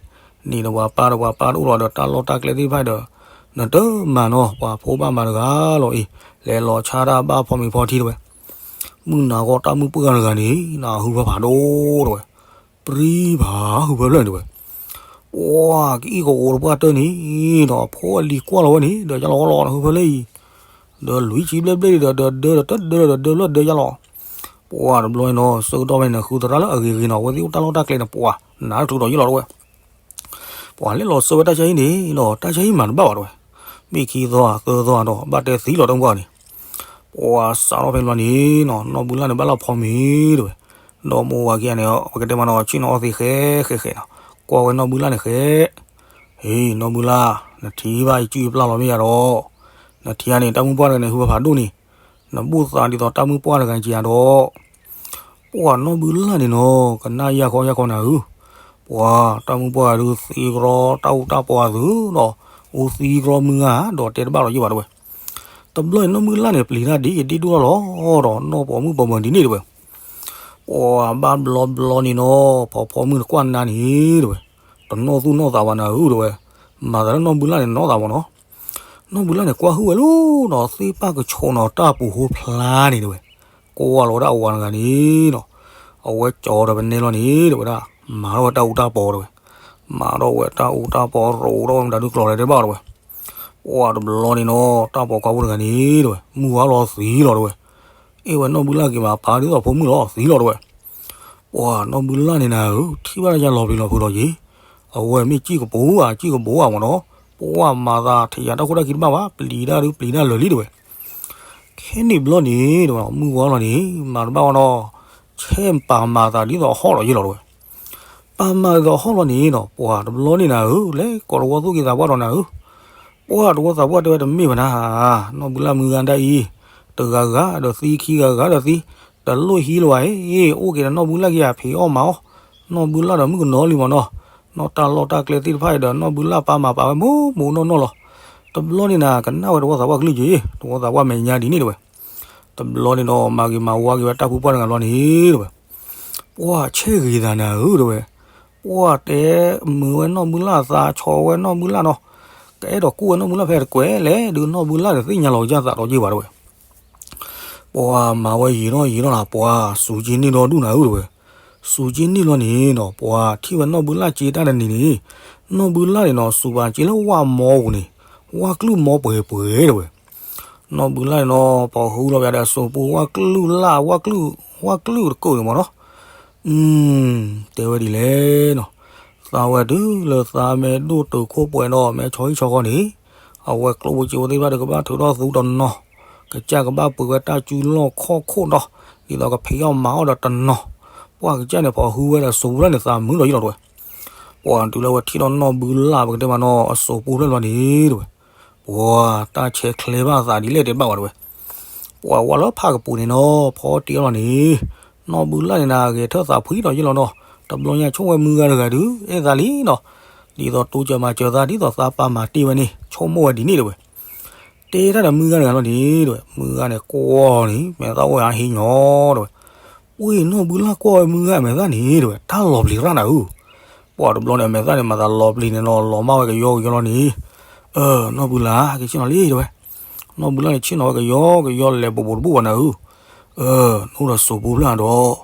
နံၤဒီးပှၤပၢ်ဒီးပှၤပၢ်တအိၣ်လီၤဒီးတၢ်လီၢ်တၢ်ကျဲသ့ၣ်တဖၣ်ဒီး နတမၤနီၤ ပှၤဖိဘၣ်မၤတဂၤလီၤအံၤ, လဲၤလီၤဆါတၢ်ဘၣ်ဖီမ့ၤဖီထံတဝဲ, မုၢ်နၤခီတၢ်မုၢ်ပှၢ်တဂၤန့ၣ် နဟုဖၢဖးဒိၣ်တဝဲ ပြံဖးဟုဖၢဖျၢၣ်န့ၣ်တဝဲ, ပှၤကအံၣ်ကအိတပှၢ်တၢၢ်န့ၣ်ဒီး အဖိအလံၤကွၢ်လီၤဝဲန့ၣ် ဒီးယါလီၤဃီလီၤ နဟုဖၢလၢအံၤ, ဒီးလွံၢ်ဆံဘျဲၣ်ဘျဲၣ်ဒီး ဒီးဒၢဒီးတဒၢဒီးဒၢလၢဒၢယါလီၤ, ပှၤတဘျီန့ၣ်နီၤ ဆၢကတီၢ်ဖဲန့ၣ် နဃုသရၣ်လၢအဂ့ၤဂ့ၤနီၤ အဝဲသ့ၣ်အိၣ်တၢ်လီၢ်တၢ်ကျဲန့ၣ် ပှၤနးတချုးဒီးယါလီၤတဝဲ ပှၤလဲၤလီၤဆၢဝဲတၢ်ဆါဟံၣ်န့ၣ်နီၤ တၢ်ဆါဟံၣ်မၤတဘၣ်ဘၣ်တဝဲ, မ့ၢ်ခံသီသၢသီဒီး ဘၣ်တဲသံလီၤတမုၢ်ပှၢ်န့ၣ်, ပှၤစးထီၣ်ဖဲဘျီန့ၣ်နီၤ နီၢ်ဘုလၢ်န့ၣ်ဘၣ်လီၤဖီမ့ၤတဝဲ, ဒီးမိၢ်ဝၤခံဂၤန့ၣ် ပကတဲမးနီၤ ဆ့ၣ်နီၤအီသံးဃဲဃဲဃဲနီၤ ကွၢ်ဝဲနီၢ်ဘုလၢ်န့ၣ်ဃဲ, ဟ့ၣ် နီၢ်ဘုလၢ် နထံၣ်ဘၣ်ယစုယပျၢ်လီၤမ့ၢ်ယါဒီး, နထံၣ်ဧါန့ၣ် တၢ်မုၢ်ပှၢ်တဂၤန့ၣ် ဟုဖၢဖးဒိၣ်န့ၣ်, နဘူၣ်သးဒ်သိးတၢ်မုၢ်ပှၢ်တဂၤက့ၤဧါဒီး ပှၤနီၢ်ဘုလၢ်န့ၣ်နီၤ ကနၣ်ယၢ်ခီယၢ်ခီနၤဧၢ, ပှၤတၢ်မုၢ်ပှၢ်တဂၤဒုးသံကြီတၢ်အူတၢ်ပီအသုးဒီး, အူသံကြီမုၢ်ဂၤဒီးတဲတဘၣ်လီၤယံၣ်ဘၣ်တဝဲ, တဘျီန့ၣ်နီၢ်ဘုလၢ်န့ၣ် ပျံၤတၢ်ဒ်ယဒ့ၣ်ဒိၣ်ထီၣ်လီၤဒီး နီၢ်ပိာ်မုၣ်ပိာ်မၢၤဒ်န့ၣ်တဝဲ, ပှၤဘၣ်ဘျီဘျီန့ၣ်နီၤ ဖီဖီမုၢ်တကွၢ်နါန့ၣ်တဝဲ, တနီၣ်သူၣ်နီၣ်သးဝဲနၤဧၢတဝဲ, မၤသးလၢနီၢ်ဘုလၢ်န့ၣ်နီၣ်သးမးနီၤ, နီၢ်ဘုလၢ်န့ၣ်ကွၢ်ဟုၣ်ဝဲလီၤနီၤ သ့ၣ်ပၢ်ကဆိးနီၤတၢ်ပူၤဟိဖျါန့ၣ်တဝဲ, ကွၢ်လီၤဝဲဒၣ်အဝၤတဂၤန့ၣ်နီၤ, အဝဲကၠီဒီးပနဲလီၤန့ၣ်တဝဲဒၣ်, မၤထီၣ်ဝဲတၢ်အူတၢ်ပီတဝဲ, မၤထီၣ်ဝဲတၢ်အူတၢ်ပီရိးထီၣ်ဝဲမတၤဒုးကျီၤလဲၤတဘၣ်တဝဲ, ပှၤတဘျီန့ၣ်နီၤ တၢ်ပိာ်ခွါဖိတဂၤန့ၣ်တဝဲ မုၢ်ဝါလီၤသံလီၤတဝဲ, အဲၣ်ဝဲနီၢ်ဘုလၢ်က့ၤမး ပာ်ဒ်သိးဖိမုၣ်လီၤသံလီၤတဝဲ, ပှၤနီၢ်ဘုလၢ်န့ၣ်နၤဧၢ ထံၣ်ဘၣ်တၢ်ယါလီၤပျံၤလီၤဖုးလီၤက့ၤ, အဝဲမ့ၢ်စံၣ်ကပိာ်ဧါ စံၣ်ကပိာ်ဧါမးနီၤ, ပှၤမၤသးထံးယၤတၢ်ခိၣ်တၢ်ခံတဘၣ်ဘၣ် ပျံၤတၢ်ဒုးပျံၤတၢ်လၢာ်လံတဝဲ, ခဲန့ၣ်ဘျီန့ၣ်တဝဲ မုၢ်ဝါလီၤန့ၣ် မၤတဘၣ်ဝဲနီၤ, ဆဲးပာ်မၤသးဒ်သိးဟီၣ်လီၤယ့ၢ်လီၤတဝဲ, ပာ်မၤဒ်သိးဟီၣ်လီၤန့ၣ်နီၤ ပှၤတဘျီန့ၣ်နၤဧၢ လဲၤကိးတဝီသူၣ်က့ၤသးပှၢ်ဒီးနၤဧၢ ပှၢ်တဝီသးပှၢ်တဲဝဲတမ့ၢ်ဘၣ်နၤ, နီၢ်ဘုလၢ်မုၢ်ဂၤဒၣ်အံၤ, တဂၤဂၤဒီးသံခံဂၤဂၤဒီးသံ, တလိၣ်ဟံးလၢၤဘၣ်အံၤ, အိၣ်က့ၤဒီးနီၢ်ဘုလၢ်က့ၤယၤဖံးအီၣ်မၤအီၣ်, နီၢ်ဘုလၢ်ဒီးမုၣ်ကနီၤလံမးနီၤ, နီၢ်တၢ်လီၢ်တၢ်ကျဲသ့ၣ်တဖၣ်အံၤဒီးနီၢ်ဘုလၢ်ပၢ်မၤပာ်ဝဲမိၢ်မိၢ်နီၢ်နီၢ်လီၤ, တဘျီန့ၣ်နၤ ကနၣ်ဝဲတဝီသးပှၢ်ကလုၢ်က့ၤ, တဝီသးပှၢ်မဲာ်ညါဒ်န့ၣ်တဝဲ, တဘျီန့ၣ်ဒီး မၤဂ့ၤမၤဝါက့ၤဝဲတၢ်ဖုပှၢ်တဂၤဘျီန့ၣ်တဝဲ ပှၢ်ဆဲးဂ့ၤသးနၤဧၢတဝဲ, ပှၢ်တဲမုာ်ဝဲနီၢ်ဘုလၢ်သးဆီဝဲနီၢ်ဘုလၢ်နီၤ, ကအဲၣ်ဒိးကူၣ်ဝဲနီၢ်ဘုလၢ်ဖဲတကွဲးလဲၣ် ဒုးနီၢ်ဘုလၢ်ဒီးသ့ၣ်ညါလီၤကစၢ်သးဒီးယ့ၢ်ဘၣ်တဝဲ, ပှၢ်မၤဝဲယံာ်နီၢ်ယံာ်နီၢ်နၤ ပှၢ်စူၤက့ၤန့ၢ်ဒီဒူၣ်နၤဧၢတဝဲ, စူၤက့ၤန့ၢ်လီၤန့ၣ်နီၤ ပှၢ်ထံၣ်ဝဲနီၢ်ဘုလၢ်က့ၤတၢ်တနံၤန့ၣ်, နီၢ်ဘုလၢ်န့ၣ်နီၤ စူၤပာ်က့ၤလၢဝၣ်မီပူၤန့ၣ်, ဝၣ်ကလုၢ်မီပှဲၤပှဲၤတဝဲ နီၢ်ဘုလၢ်န့ၣ်နီၤ ပှၤဟုလီၤပယၤဒီးအစိာ်ပူၤ ဝၣ်ကလုၢ်လၢ် ဝၣ်ကလုၢ် ဝၣ်ကလုၢ်တကိးန့ၣ်မးနီၤ, တဲဝဲဒ်လဲၣ်နီၤ, သးဝဲတုၤလၢသးမ့ၢ်ဒိၣ်တုာ်ခိၣ်ပှဲၤဒီး မ့ၢ်ဆီဟံၣ်ဆီဃီန့ၣ်, အဝဲကျိၣ်ဖိစ့ဖိသ့ၣ်တဖၣ်ဒီးကဘၣ်ထုးထီၣ်သူတနီၤ, ကစၢ်ကဘၣ်ပှ့ၤဝဲတၢ်စုလီၢ်ခီၣ်ခိၣ်ဒီး, ဒ်သိးကဖံးအီၣ်မၤအီၣ်ဒီးတနီၤ, ပှၢ်ကစၢ်န့ၣ် ပှၤဟုဝဲဒီးစိာ်ပူၤလၢ်န့ၣ် သးမုာ်ဒီးယ့ၢ်လီၤတဝဲ ပှၢ်တုၤလၢဝဲထံၣ်ဒီးနီၢ်ဘုလၢ် ပကတဲမးနီၤ အစိာ်ပူၤဖျၢၣ်လီၤန့ၣ်တဝဲ, ပှၢ်တၢ်ဆဲးချ့ဘၣ်သးဒ်လဲၣ်တဲတဘၣ်ဝဲတဝဲ, ပှၢ်ဝဲလၢဖးကပူၤန့ၣ်နီၤ ဖီတ့ၢ်အီၤလီၤန့ၣ်, နီၢ်ဘုလၢ်န့ၣ်နၤ ဂဲၤထၢၣ်သးဖှံဒီးယ့ၢ်လီၤနီၤ, တဘျီညါဆိၣ်ဝဲမုၢ်ဂၤတဂၤဒုး အဲၣ်သးလံနီၤ, ဒ်သိးတိစၢၤမၤစၢၤသး ဒ်သိးသးပၢ်မၤတ့ၢ်ဝဲန့ၣ် ဆိကမိၣ်ဝဲဒ်န့ၣ်တဝဲ, တဲတၢ်ဒီးမုၢ်ဂၤတဂၤလီၤန့ၣ်တဝဲ, မုၢ်ဂၤန့ၣ်ကွၢ်န့ၣ် မ့ၢ်သးအိၣ်ဝဲအဟံၣ်ညီတဝဲ, ဝ့ၢ် နီၢ်ဘုလၢ်ကွၢ်ဝဲမုၢ်ဂၤအမဲာ်သၣ်န့ၣ် တဲဝဲ တၢ်လီၤပျံၤရၣ်နၤဧၢ. ပှၤတဘျီန့ၣ် အမဲာ်သၣ်န့ၣ် မၤသးလီၤပျံၤန့ၣ်နီၤ လီၤမၢ်ဝဲကယီကယီလီၤန့ၣ်, အၢ နီၢ်ဘုလၢ် ဟဲက့ၤဆ့ၣ်နီၤလံ တဲဝဲ. နီၢ်ဘုလၢ်န့ၣ် ဆ့ၣ်နီၤဝဲကယီကယီ လဲၤဘူးဘူးတဘူးဘၣ်နၤဧၢ. အၢ နအိၣ်ဒီးစိာ်ပူဖျၢၣ်ဒီး,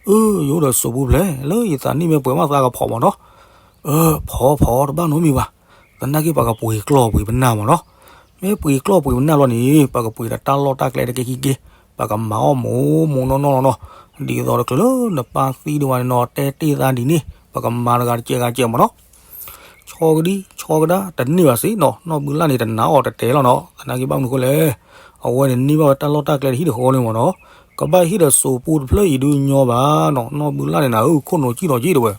အၢ ယအိၣ်ဒီးစိာ်ပူဖျၢၣ် လၢယသးနံၣ်မ့ၢ်ပှဲၤမးသးကဖီးမးနီၤ. အၢ ဖီဖီတဘၣ်နီတမံၤဘၣ်, သနာ်က့ပှၤကပှ့ၤကျီၢ်ပှ့ၤပနၢ်မးနီၤ. မ့ၢ်ပှ့ၤကျီၢ်ပှ့ၤပနၢ်လီၤန့ၣ် ပှၤကပှ့ၤဒီးတၢ်လီၢ်တၢ်ကျဲတက့ၢ်ခံက့ၢ်, ပှၤကမၤအီၣ်မိၢ်မိၢ်နီၢ်နီၢ်လီၤနီၤ. ဒ်သိးတချုးလၢနပၢ်သံဒံးဘၣ်န့ၣ်နီၤ တဲတ့ၢ်သးဒ်န့ၣ် ပှၤကမၤတဂၤတကဲးဂၤတကဲးမးနီၤ. ဆီကဒံဆီကဒါတန့ၢ်ဘၣ်စ့ၢ်နီၤ နီၢ်ဘုလၢ်န့ၣ် တနာ်အီၤတတဲာ်လီၤနီၤ. သနာ်က့ဘၣ်မနုၤအဃိလဲၣ်, အဝဲန့ၣ်န့ၢ်ဘၣ်ဝဲတၢ်လီၢ်တၢ်ကျဲတဟံၣ်တဃီန့ၣ်မးနီၤ. ကဘၣ်ဟ့ၣ်ဒီးစိာ်ပူတဖျၢၣ်အံၤဒုးညီဘၣ်နီၤ. နီၢ်ဘုလၢ်န့ၣ်နၤဧၢ ခိၣ်နူာ်ကံၣ်ထီၣ်ကံၣ် တဲဝဲ.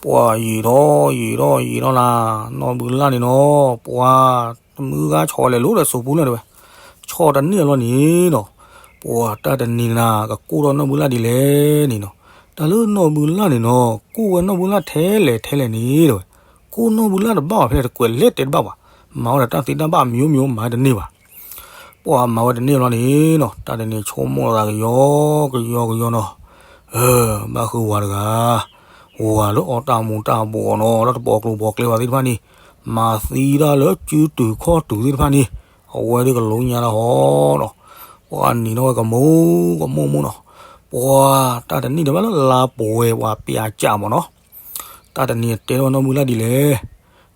ပှၤယံာ်ထီၣ်ယံာ်ထီၣ်ယံာ်ထီၣ်နၤ, နီၢ်ဘုလၢ်န့ၣ်နီၤ ပှၤတမုၢ်ဂၤဆီလဲၤလိၤဒီးစိာ်ပူလၢၤတဲဝဲ. ဆီတန့ၢ်အလီၢ်န့ၣ်နီၤ, ပှၤတၢ်တနံၤနၤ ကကိၢ်ထီၣ်နီၢ်ဘုလၢ်ဒ်လဲၣ်န့ၣ်နီၤ. တၢ်လၢနီၢ်ဘုလၢ်န့ၣ်နီၤ ကိၢ်ဝဲနီၢ်ဘုလၢ်ထဲလဲၣ်ထဲလဲၣ်န့ၣ်တဲဝဲ. ကိၢ်နီၢ်ဘုလၢ်တဘၣ်ဘၣ် ဖဲလဲၣ်တကွဲးလဲၣ်တဲတဘၣ်ဘၣ်, မၤဝဲဒီးတၢ်သ့တၢ်ဘၣ်မံၤမံၤ မၤတန့ၢ်ဘၣ်. ပှၤမၤဝဲတန့ၢ်လီၤန့ၣ်နီၤ တၢ်တနံၤဆိကမိၣ်သးကယီကယီကယီနီၤ. အၢ ဘၣ်ဃုဝၤတဂၤ, ဝၤလၢအီၣ်တၢ်မူၤတၢ်ဘှီးနီၤ လၢတပိာ်ကျိၤပိာ်ကျဲဘၣ်သ့ၣ်တဖၣ်န့ၣ်, မၤသံတၢ်လၢစုတုၤခီၣ်တုၤသ့ၣ်တဖၣ်န့ၣ်, အဝဲဒၣ်ကလိညါတၢ်ဟီနီၤ. ပှၤနံၤထီၣ်ဝဲကမိၢ်ကမိၢ်မိၢ်နီၤ. ပှၤတၢ်တနံၤတဘၣ်လၢလါပှဲၤပှၤပျးကးမးနီၤ. တၢ်တနံၤတဲထီၣ်ဝဲနီၢ်ဘုလၢ်ဒ်လဲၣ်.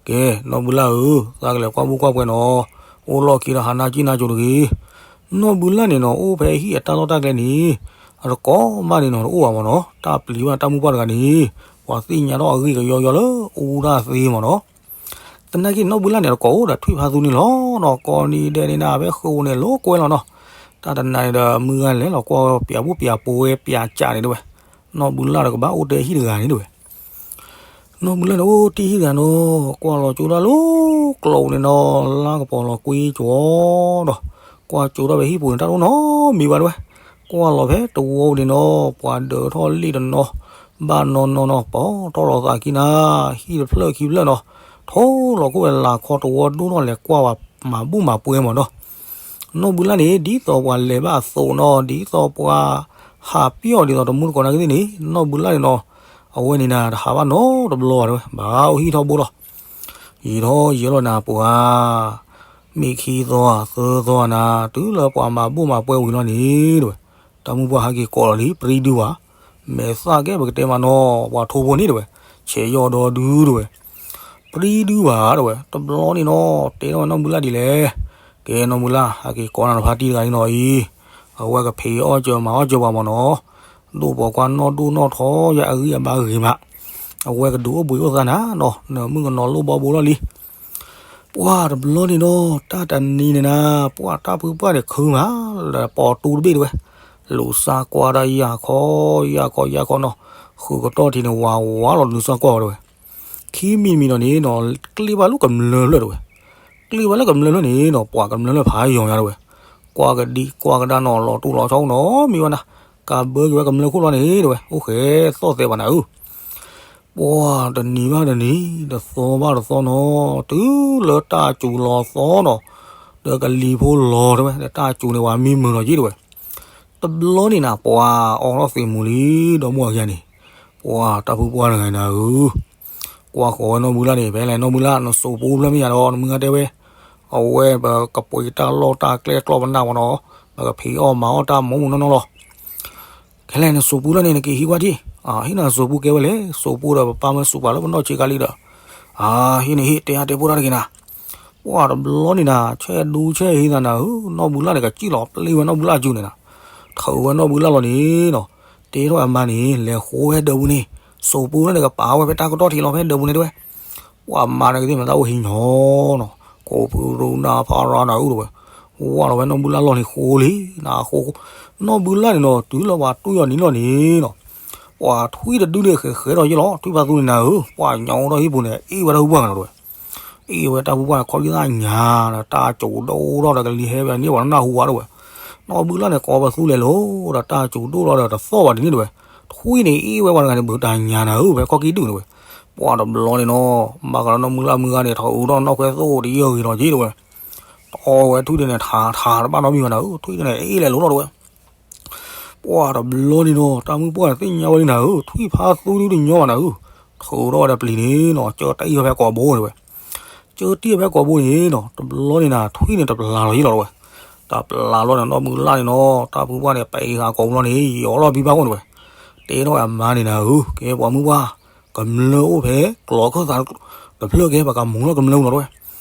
ကဲ နီၢ်ဘုလၢ်ဧၢ, သးကလဲၤကွၢ်ဘူၣ်ကွၢ်ပှဲၤနီၤ, အိၣ်လီၢ်ခံဒီးဟးနါကံၣ်နါကိၤတဂ့ၤ. နီၢ်ဘုလၢ်န့ၣ်နီၤ အိၣ်ဖဲဟံၣ်အတၢ်လီၢ်တၢ်ကျဲန့ၣ်, အတကိးဘၣ်န့ၣ်နီၤ တအိၣ်ဘၣ်မးနီၤ. တၢ်ပျံၤဘၣ်တၢ်မုၢ်ပှၢ်တဂၤန့ၣ်, ပှၤသ့ၣ်ညါထီၣ်အဂ့ၢ်ကယီကယီလၢအူတၢ်သ့မးနီၤ. သနာ်က့နီၢ်ဘုလၢ်န့ၣ် တကိးအိၣ်ဒီးထွံၣ်ဖးသူန့ၣ်လီၤနီၤ. ကိးနံၤဒဲးန့ၣ်နၤ ဖဲဃုာ်န့ၣ် လိာ်ကွဲလီၤနီၤ. တၢ်တနၤန့ၣ်ဒီး မုၢ်ဂၤလဲၤလီၤကွၢ်ပျးဘူၣ်ပျးပဝဲပျးကးန့ၣ်တဲဝဲ. နီၢ်ဘုလၢ်ဒီးကဘၣ်အိၣ်တဲဟံၣ်တဂၤန့ၣ်တဲဝဲ. နီၢ်ဘုလၢ်န့ၣ်အိၣ်တ့ၢ်ဟံၣ်တဂၤနီၤ, ကွၢ်လီၤကၠိဒၣ်လၢကျိန့ၣ်နီၤ, လါကပီၤလီၤကွံကၠီဒီး, ကွၢ်ကၠိထီၣ်ဖဲဟံၣ်ပူၤန့ၣ် တၢ်တအိၣ်နီတမံၤဘၣ်တဲဝဲ. ကွၢ်လီၤဖဲတဝီန့ၣ်နီၤ, ပှၤဒၢးထီၣ်လံၣ်တနီၤ, ဘၣ်နီၢ်နီၢ်နီၤ, ပီၣ်ထီၣ်လီၤသးခံနၤ, ဟံၣ်တဖျၢၣ်ခံဖျၢၣ်နီၤ, ထိၣ်လီၤခိၣ်ဝဲလၢခီတဝီဒိၣ်ထီၣ်လဲၤကွၢ်ဝဲမၤဘူၣ်မၤပှဲၤမးနီၤ. နီၢ်ဘုလၢ်န့ၣ် ဒ်သိးပှၤလဲၤဘၣ်အသိးနီၤ, ဒ်သိးပှၤဟးပျီၢ်ဒ်သိးတမူတကိးနာ်က့သ့ၣ်န့ၣ်, နီၢ်ဘုလၢ်န့ၣ်နီၤ, အဝဲန့ၣ်နၤ တဟးဘၣ်နီတဘျီဘၣ်တဲဝဲ, ဘၣ်အိၣ်ဟံၣ်ထီဘိလီၤ. ယံာ်ထီၣ်ယံာ်လီၤနၤပှၤ, မ့ၢ်ခံသီသၢသီနၤ, တုၤလၢပှၤမၤဘူၣ်မၤပှဲၤဝံၤလီၤန့ၣ်တဲဝဲ, တၢ်မုၢ်ပှၢ်ဟဲက့ၤကိးလီၤလံ ပြံဒုဘၣ်, မဲာ်သၣ်ကဲပကတဲမးနီၤ, ပှၤထိဖိန့ၣ်တဲဝဲ, ဆဲးယီၢ်ဒီဒုတဲဝဲ. ပြံဒုဘၣ်တဲဝဲ, တဘျီန့ၣ်နီၤ, တဲထီၣ်ဝဲနီၢ်ဘုလၢ်ဒ်လဲၣ်. ကဲနီၢ်ဘုလၢ်, ဟဲက့ၤကိးနၤတဖါတံၢ်တဂၤန့ၣ်နီၤအံၤ, အဝဲကဖံးအီၣ်စၢၤမၤအီၣ်စၢၤပှၤမးနီၤ, ဒိၣ်ပိာ်ခွါနီၢ်ဒိၣ်နီၢ်ထီယၤအဂံၢ်အဘါဂ့ၤမး, အဝဲကဒုးအိၣ်ဘှံးအိၣ်သါနၤနီၤ, နမုၣ်ကနီၤလိၣ်ဘီဘိလီၤလံ. ပှၤတဘျီန့ၣ်နီၤ, တၢ်တနံၤန့ၣ်နၤ, ပှၤတၢ်ဖုပှၢ်န့ၣ်ခုမး, လၢပိာ်တူတဘ့ၣ်တဲဝဲ, လူၤစၢ်ကွၢ်တၢ်ယၢ်ခီ, ယၢ်ခီယၢ်ခီနီၤ, ဃုာ်ကတီၢ်ထံးန့ၣ် ဝးဝးလီၤလူၤစၢ်ကွၢ်ဝဲတဲဝဲ. ခံမံၤမံၤဒီးန့ၣ်နီၤ, ကျ့ၣ်ဘၣ်လၢကမျၢၢ်ဖျၢၣ်တဲဝဲ, ကျ့ၣ်ဘၣ်လၢကမျၢၢ်ဖျၢၣ်န့ၣ်နီၤ, ပှၤကမျၢၢ်လၢဖးယီၤညါတဲဝဲ, ကွၢ်ကဒံကွၢ်ကဒါနီၤ, လီၤတူၢ်လီၤဆီနီၤ, မ့ၢ်ဝဲနၤ, ကးဘၢက့ၤဝဲကမျၢၢ်ခိၣ်လီၤန့ၣ်တဲဝဲ, အိၣ်ဃဲသီၣ်သဲးဘၣ်နၤဧၢ. ပှၤတနံၤဘၣ်တနံၤ, တသီဘၣ်တသီနီၤ, တုၤလၢတၢ်စူၤလီၤသီနီၤ, ဒီးကလံၤဖိလီၤတဲဝဲ, ဒီးတၢ်စူၤန့ၣ် ပှၤမံမုာ်လီၤက့တဲဝဲ. တဘျီန့ၣ်နၤ, ပှၤအီထီၣ်သံးမူၤလံ, ဒီမါဝၤခံဂၤန့ၣ်, ပှၤတၢ်ဖုပှၢ်တဂၤန့ၣ်နၤဧၢ, ကွၢ်ဃီၤဝဲနီၢ်ဘုလၢ်န့ၣ်, ဖဲလဲၣ်နီၢ်ဘုလၢ်, နစိာ်ပူဖျၢၣ်မ့ၢ်ယၤဒီး နမုၢ်ဂၤတဲဝဲ, အဝဲပကပှ့ၤတၢ်လီၢ်တၢ်ကျဲကျီၢ်ပနၢ်မးနီၤ, ပကဖံးအီၣ်မၤအီၣ်တၢ်မူၤမူၤနီၢ်နီၢ်လီၤ. ခဲလဲၣ်နစိာ်ပူလၢ်န့ၣ် နက့ၤဟံးကွၢ်ထံၣ်, ဟ့ၣ်နၤစိာ်ပူကဲဝဲလဲၣ်, စိာ်ပူဒီးပပၢ်မၢဆူးပှၤလၢပနီၢ်ဆံးကါလံဒီး, ဟ့ၣ်န့ၣ်ဟ့ၣ် တဲဟါတဲဖိတၢ်တဂ့ၤနၤ. ပှၤတဘျီန့ၣ်နၤ, ဆဲးဒူဆဲးဟ့သးနၤဧၢ, နီၢ်ဘုလၢ်န့ၣ် ကစံၣ်လီၤပျံၤဝဲနီၢ်ဘုလၢ်အစုန့ၣ်နၤ, ထုးဝဲနီၢ်ဘုလၢ်လီၤန့ၣ်နီၤ, တဲထီၣ်အမါန့ၣ် လဲၤဃိဝဲဒၢးပူၤန့ၣ်, စိာ်ပူလၢ်န့ၣ် ကပာ်ဝဲဖဲတၢ်ကတီၢ်ထံးလီၤ ဖဲဒၢးပူၤန့ၣ်တဲဝဲ. ပှၤမါန့ၣ်ကသ့ၣ်မတၤအိၣ်ဟံးညီနီၤ, ခိးဖုရူနၢ်ဖးရါနၤဧၢတဲဝဲ, ဝၢ်လီၤဝဲနီၢ်ဘုလၢ်လီၢ်န့ၣ်ဃိလံ, နဃိ, နီၢ်ဘုလၢ်န့ၣ်နီၤ တုၤလၢပှၤတူၢ်ယီၤနံၤလီၤန့ၣ်နီၤ, ပှၤထွံၣ်တဒုန့ၣ်ဃဲးဃဲးထီၣ်ယဲၢ်လီၤ, ထွံၣ်ဖးသူန့ၣ်နၤဧၢ, ပှၤညီအိၣ်ထီၣ်ဟံၣ်ပူၤန့ၣ် အ့ၣ်ဝဲတၢ်ဖုပှၢ်န့ၣ်တဲဝဲ, အ့ၣ်ဝဲတၢ်ဖုပှၢ်န့ၣ် ခီၣ်လံသၣ်ညါဒီး တၢ်စူၤဒိၣ်ထီၣ်ဒီးကလံၤဟဲဝဲန့ၣ် ပှၤနၢ်ဟူဝဲတဲဝဲ, နီၢ်ဘုလၢ်န့ၣ် ကိးပသူလဲၤလိၤဒီး တၢ်စူၤဒိၣ်ထီၣ်ဒီးတသီၣ်ဘၣ်ဒ်န့ၣ်တဲဝဲ, ထွံၣ်န့ၣ်အ့ၣ်ဝဲပှၤတဂၤန့ၣ် ဘုးတၢ်ညါနၤဧၢ, ဖဲခီၣ်ကံၣ်ဒူၣ်န့ၣ်တဲဝဲ, ပှၤတဘျီန့ၣ်နီၤ, ဘၣ်ဃးဒီးနီၢ်မုၢ်လၢ်မုၢ်ဂၤန့ၣ် ထီၣ်အုးထီၣ်နီၣ်ခွဲသိၣ်တယၢၢ်ဂ့ၤလီၤက့ၤတဲဝဲ, တီဝဲထွံၣ်ဒုန့ၣ် ထးထးတဘၣ်နီတမံၤဘၣ်နၤဧၢ, ထွံၣ်ဒုန့ၣ် အ့ၣ်လဲၤလိၤလီၤတဲဝဲ. ပှၢ်တဘျီန့ၣ်နီၤ တၢ်မုၣ်ပှၢ်န့ၣ်သ့ၣ်ညါဝဲလံနၤဧၢ, ထွံၣ်ဖးသူဒုတညီဘၣ်နၤဧၢ, ထုးထီၣ်ဝဲဒီးပျံၤန့ၣ်နီၤ ကၢတံၢ်ဝဲဖဲကိာ်ဘိန့ၣ်ဝဲ, ကၢတံၢ်ဝဲဖဲကိာ်ဘိန့ၣ်နီၤ တဘျီန့ၣ်နၤ ထွံၣ်န့ၣ်တပျၢ်လီၤယ့ၣ်လီၤတဝဲ, တပျၢ်လီၤန့ၣ် နီၢ်မုၢ်လၢ်န့ၣ်နီၤ တၢ်ဖုပှၢ်န့ၣ် ပာ်ဃာ်ကိာ်ဘိလီၤန့ၣ် ယီၤလီၤဘံဘၣ်အိၣ်န့ၣ်ဝဲ, တဲထီၣ်ဝဲအမါန့ၣ်နၤဧၢ, ကဲပှၤမုၣ်ပှၢ် ကမျၢၢ်အိၣ်ဖဲ ကျီခၢၣ်သးတဖျၢၣ်ကဲ ပကမူၤလီၤကမျၢၢ်ပူၤနီၤတဝဲ,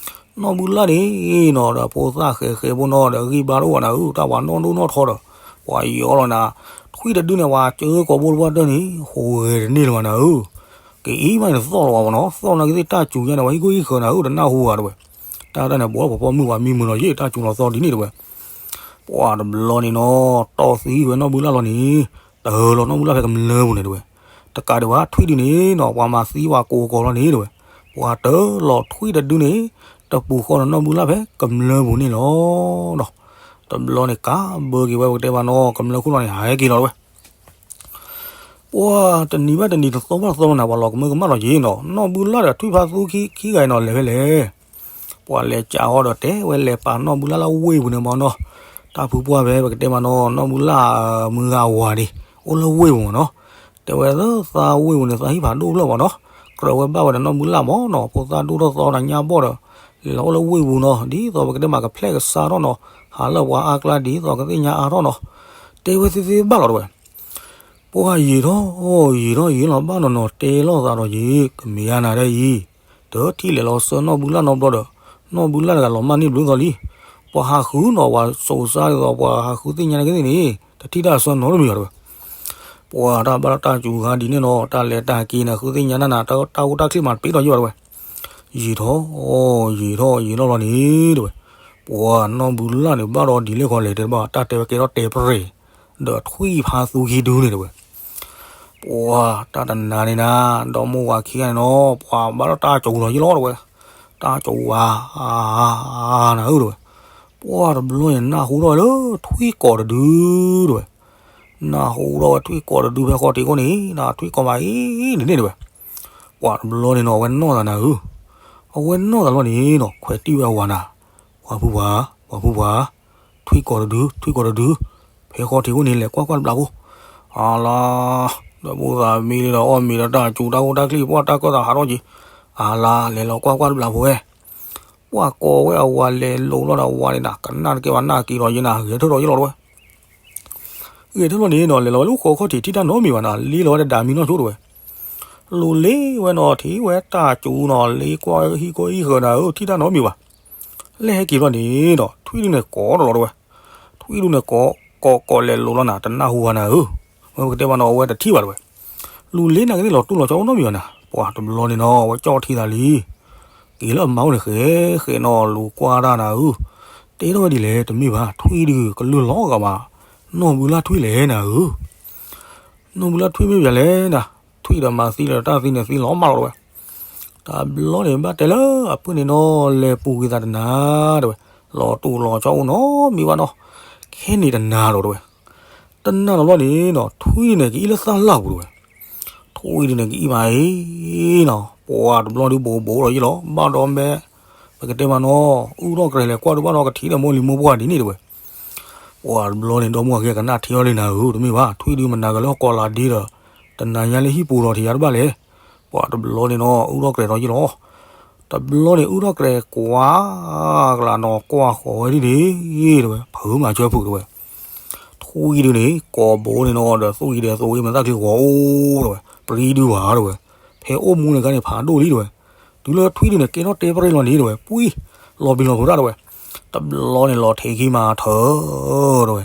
နီၢ်မုၢ်လၢ်န့ၣ်နီၤ ဒီးဖိသၣ်ဃဲးဃဲးဖိနီၤ ဒီးဂံၢ်ဘါတအိၣ်ဘၣ်နၤဧၢ, တၢ်ပှၤနီၢ်ဒိၣ်နီၢ်ထီဒီး ပှၤယီၤလီၤနၤ, ထွံၣ်တဒုန့ၣ် ပှၤကၢကိာ်ဘိတပှၢ်တၢၢ်န့ၣ် ဟူးဂဲၤတန့ၢ်လၢၤဘၣ်နၤဧၢ, ကအံၤမးန့ၣ်သီၣ်လီၤဘၣ်မနီၤ, သီၣ်နာ်က့သ့ၣ်တၢ်စူၤညါန့ၣ် ပှၤဟံၣ်ခိၣ်ဟံၣ်ဃၢၤနၤဧၢ တနၢ်ဟူဘၣ်တဝဲ, တၢ်တၢ်န့ၣ် ဘီပှၤပိာ်မုၣ်ပှၤမံမုာ်လီၤယ့ၣ် တၢ်စူၤလီၤသီဒ်န့ၣ်တဝဲ ပှၢ်တဘျီန့ၣ်နီၤ တီၢ်သံဝဲနီၢ်မုၢ်လၢ်လီၤန့ၣ်, တၢလီၤနီၢ်မုၢ်လၢ်ဖဲကမျၢၢ်ပူၤန့ၣ်တဝဲ, တကးဒံးဘၣ် ထွံၣ်ဒုန့ၣ်နီၤ ပှၤမၤသံပှၤကိးကီးလီၤန့ၣ်တဝဲ, ပှၤတၢလီၤထွံၣ်တဒုန့ၣ် တပူၤဃီဒီးနီၢ်မုၢ်လၢ်ဖဲကမျၢၢ်ပူၤန့ၣ်လီၤနီၤ, တဘျီန့ၣ်ကးဘၢက့ၤဝဲပကတဲမနီၤ ကမျၢၢ်ခိၣ်လီၤန့ၣ် ဟးက့ၤလီၤတဝဲ ပှၢ်တနံၤဘၣ်တနံၤ တသီဘၣ်တသီလီၤနၤ ပှၤလီၤကမၢကမၣ်လီၤယ့ၣ်နီၤ နီၢ်မုၢ်လၢ်ဒီးထွံၣ်ဖးသူခံဂၤအံၤနီၤ လဲၤဖဲလဲၣ်, ပှၤလဲၤကးဃီဒီးတဲဝဲလဲၤပာ်နီၢ်မုၢ်လၢ်လၢဝ့ၢ်ပူၤန့ၣ်မနီၤ, တၢ်ဖုပှၢ်ဖဲပကတဲမနီၤ နီၢ်မုၢ်လၢ်မုၢ်ဂၤဝၤန့ၣ် အိၣ်လၢဝ့ၢ်ပူၤမနီၤ, တဲဝဲလၢသးဝ့ၢ်ပူၤန့ၣ် သးဟံၣ်ဖးဒိၣ်ဖျၢၣ်မနီၤ, ကြၢးဝဲဘၣ်ဝဲဒီးနီၢ်မုၢ်လၢ်မနီၤ ဖိသၣ်ဒိၣ်ထီၣ်သီဒီးညါဘီၣ်ဒီး လဲၤလီၤအိၣ်လၢဝ့ၢ်ပူၤနီၤ ဒ်သိးပကတဲမးကဖျဲၣ်ကဆါထီၣ်နီၤ, ဟးလၢပှၤအါကျါဒ်သိးကသ့ၣ်ညါအါထီၣ်နီၤ, တဲဝဲသ့သ့ဘၣ်လီၤတဝဲ ပှၢ်ယံာ်ထီၣ် ယံာ်ထီၣ်ယံာ်လီၤဘၣ်နီၤနီၤ တဲလိာ်သးဒီးယံာ် ကမ့ၢ်ယါနၤဒ်အံၤ, တထံၣ်လဲၤလီၤဆှၢနီၢ်မုၢ်လၢ်နီတဘျီဒီး နီၢ်မုၢ်လၢ်တဂၤလီၤမၢ်န့ၢ်ဘျုးသီလံ, ပှၤဟးဃုနီၤ ပှၤစိၤစါဒ်သိး ပှၤဟးဃုသ့ၣ်ညါန့ၣ်ကသ့ၣ်န့ၣ် တထံၣ်တၢ်ဆှၢနီတမံၤဘၣ်တဝဲ, ပှၢ်တၢ်ဘၣ်တၢ်စူၤဂၤဒ်န့ၣ်နီၤ တၢ်လဲၤတၢ်က့ၤန့ၣ် ဃုသ့ၣ်ညါနၤနၤ တၢ်အိၣ်တၢ်ချ့မးတပ့ၤထီၣ်ယံာ်ဘၣ်တဝဲ, ယံာ်ထီၣ် ယံာ်ထီၣ်ယံာ်ထီၣ်လီၤန့ၣ်တဝဲ, ပှၢ်နီၢ်မုၢ်လၢ်န့ၣ် ဘၣ်ဒီးဒ်လဲၣ်ခီလဲၣ်တဲတဘၣ် တၢ်တဲဝဲကဲထီၣ်တဲပရ့ၣ် ဒီးထွံၣ်ဖးသူခံဒုန့ၣ်တဝဲ, ပှၢ်တၢ်တနၤန့ၣ်နၤ ဒီမိၢ်ဝၤခံဂၤန့ၣ်နီၤ ပှၤဘၣ်ဒီးတၢ်စူၤလီၤယံာ်လီၤတဝဲ, တၢ်စူၤဝါ နၤဧၢတဝဲ, ပှၢ်တဘျီန့ၣ် နၢ်ဟူထီၣ်ဝဲလၢထွံၣ်ကိးတဒုတဝဲ, နၢ်ဟူထီၣ်ဝဲထွံၣ်ကိးတဒုဖဲဃီထံးခိၣ်န့ၣ် နထွံၣ်ကိးမးအံၤန့ၣ်တဝဲ, ပှၢ်တဘျီန့ၣ်နီၤ အဝဲနီၢ်သးနၤဧၢ, အဝဲနီၢ်သးလီၤန့ၣ်နီၤ ခွဲးတံၢ်ဝဲအဝၤနၤ, ပှၤဖုပှၢ် ပှၤဖုပှၢ်, ထွံၣ်ကိးတဒု ထွံၣ်ကိးတဒု, ဖဲဃီထံးခိၣ်န့ၣ် လဲၤကွၢ်ကွၢ်တဘျးဖိ, အလါ, ဒီးမိၢ်သးမံလံဒီးအီၣ်မ့ၤဒီးတၢ်စူၤတၢ်အိၣ်တၢ်ချ့ ပှၢ်တၢ်ကၢၢ်သးဟးထီၣ်က့ၤ, အလါ လဲၤလီၤကွၢ်ကွၢ်တဘျးဖိဝဲ ပှၢ်ကိးဝဲအဝၤလဲၤလိာ်လီၤဒီးအဝၤန့ၣ်နၤ ကနၣ်တကဲဘၣ်နၢ်က့ၤလီၤယဲနၤ ဂဲၤထၢၣ်လီၤယဲလီၤတဝဲ, ဂဲၤထၢၣ်လီၤန့ၣ်နီၤ လဲၤလီၤဝဲလၢဃီခီၣ်ထံး ထံၣ်တၢ်နီတမံၤဘၣ်နၤ လ့လီၤဝဲတဒါမံနီၢ်ဆိတဝဲ, လိၤလ့ဝဲနီၤ ထံၣ်ဝဲတၢ်စူၤနီၤ လ့ကွၢ်ဟံၣ်ကိၢ်ဟံၣ်ဃၢၤနၤဧၢ ထံၣ်တၢ်နီတမံၤဘၣ်, လဲၤဟဲက့ၤလီၤန့ၣ်နီၤ ထွံၣ်ဒုန့ၣ်ကိးဒီးလီၤတဝဲ, ထွံၣ်ဒုန့ၣ်ကိး ကိးကိးလဲၤလိာ်လီၤနၤ တနၢ်ဟူဝဲနၤဧၢ, ဝဲပကတဲဘၣ်နီၤ အဝဲတထံၣ်ဘၣ်တဝဲ, လူၤလ့နၤကသ့ၣ်လီၤတူၢ်လီၤဆီအိၣ်နီတမံၤဘၣ်နၤ ပှၢ်တဘျီန့ၣ်နီၤ အဝဲကၠီၣ်ထံသးလံ က့ၤလၢအမါအိၣ်န့ၣ် ဃဲဃဲနီၤ လူၤကွၢ်တၢ်နၤဧၢ, တဲထီၣ်ဝဲဒ်လဲၣ် တမ့ၢ်ဘၣ် ထွံၣ်ဒုကလုၢ်လီၤဂာ်မး, နီၢ်မုၢ်လၢ်ထွံၣ်လဲၣ်နၤဧၢ, နီၢ်မုၢ်လၢ်ထွံၣ်မ့ၢ်ပှၤလဲၣ်နၤ, ထွံၣ်ဒီးမၤသံလၢတၢ်သံန့ၣ် သံလီၤမးလီၤတဝဲ, တဘျီန့ၣ်ဘၣ်တဲလၢအပုၢ်န့ၣ်နီၤ လဲၤပူၤကွံာ်သးတနၤတဝဲ, လီၤတူၢ်လီၤဆီအိၣ်နီတမံၤဘၣ်နီၤ, ခဲန့ၣ်တနၤလီၤတဝဲ, တနၤလီၤဘျီန့ၣ်နီၤ ထွံၣ်ဒုန့ၣ် ကအံၣ်လၢသၣ်လၢ်ပူၤတဝဲ ထွံၣ်ဒုန့ၣ် ကအံၣ်မးအံၤနီၤ ပှၢ်တဘျီဒု ဘူးဘူးလီၤယံၤလီၤ ဘၣ်ဒီးမဲ ပကတဲမးနီၤ အုၣ်ထီၣ်ကြဲးလဲၤကွၢ်ဒုဘၣ်ဒီးကထံၣ်ဒီးမိၢ်လံၤမိၢ်ပှၢ်ဒ်န့ၣ်တဝဲ ပှၢ်တဘျီန့ၣ် ဒီမိၢ်အဂ့ၤကနၣ်ထံအီၤလံနၤဧၢ တမ့ၢ်ဘၣ် ထွံၣ်ဒုမနၤကလၢဟီၣ်ကီးလၢဒ့ဒီး တနၤညါလၢဟံၣ်ပူၤဒီးထံၣ်ယၤတဘၣ်လဲၣ် ပှၢ်တဘျီန့ၣ်နီၤ အုၣ်ထီၣ်ကြဲးဒီးယံၤလီၤ တဘျီန့ၣ် အုၣ်ထီၣ်ကြဲးကွၢ်ကလးနီၤ ကွၢ်ဃီၤဝဲဒ်န့ၣ် တဝဲ ဖုမၤဆၢဖုးတဝဲ ထွံၣ်ဒုန့ၣ် ကိာ်ဘိန့ၣ်နီၤ ဒီးသူၣ်အံၤဒီးသူၣ်အံၤ မ့ၢ်သၣ်ချံဂီၤအိၣ်တဝဲ ပြံဒုဘၣ်တဝဲ ဖဲအိၣ်မူန့ၣ်ခါန့ၣ် ဖးဒိၣ်လံတဝဲ တုၤလၢထွံၣ်ဒုန့ၣ် ကဲထီၣ်တဲပရ့ၣ်လီၤန့ၣ်တဝဲ ပှံၢ် လီၤဘံလီၤဖုးတၢ်တဝဲ တဘျီန့ၣ် လီၤထဲးခံမၤထၢတဝဲ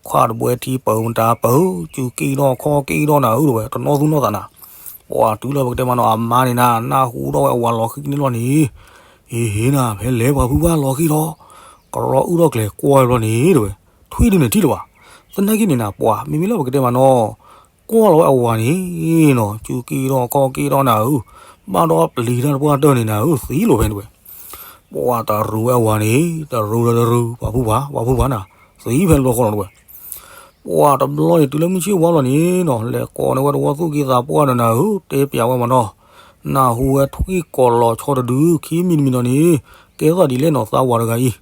ခွါတဘှဲထံပၢၤမတၤပၢၤ စုက့ၣ်ထီၣ်ခီၣ်က့ၣ်ထီၣ်နၤဧၢတဝဲ တနီၣ်သူၣ်နီၣ်သးနၤ ပှၢ်တုၤလၢပကတဲမးနီၤ အမါန့ၣ်နၤ နၢ်ဟူထီၣ်ဝဲအဝၤလီၤဃံၤန့ၣ်လီၤန့ၣ် ဟ့ၣ်ဟ့ၣ်နၤ ဖဲလဲၣ်ပှၤဖုပှၢ်လီၤဃံၤထီၣ် ကရီအုၣ်ထီၣ်ကျဲၤကွၢ်ဝဲဘျီန့ၣ်တဝဲ ထွံၣ်ဒုန့ၣ်ထံၣ်လၢၤဘၣ် သနာ်က့န့ၣ်နၤ ပှၢ်မ့မ့ၢ်လၢပကတဲမးနီၤ ကွၢ်လီၤဝဲအဝၤန့ၣ်နီၤ စုက့ၣ်ထီၣ်ခီၣ်က့ၣ်ထီၣ်နၤဧၢ ဘၣ်ဒီးပျံၤတၢ်တပှၢ်တၢၢ်န့ၣ်နၤဧၢ သံလီၤဖဲန့ၣ်တဝဲ ပှၢ်တရူးဝဲအဝၤန့ၣ် တရူးဒီးတရူး ပှၤဖုပှၢ် ပှၤဖုပှၢ်နၤ သံဖဲန့ၣ်တဘျီဃီလီၤတဝဲ ပှၢ်တဘျီန့ၣ် တုၤလၢမုၢ်ဆ့ၣ်ဝါလီၤန့ၣ်နီၤ လဲၤကိးန့ၢ်ဝဲတဝီသူၣ်က့သးပှၢ်ဒီးနၤဧၢ တဲပျးဝဲမးနီၤ နၢ်ဟူဝဲထွံၣ်ကိးလီၤဆီတဒု ခံမံၤတမံၤနီၤန့ၣ် ကဲထီၣ်ဒ်လဲၣ်နီၤ သးဝၤတဂၤအံၤ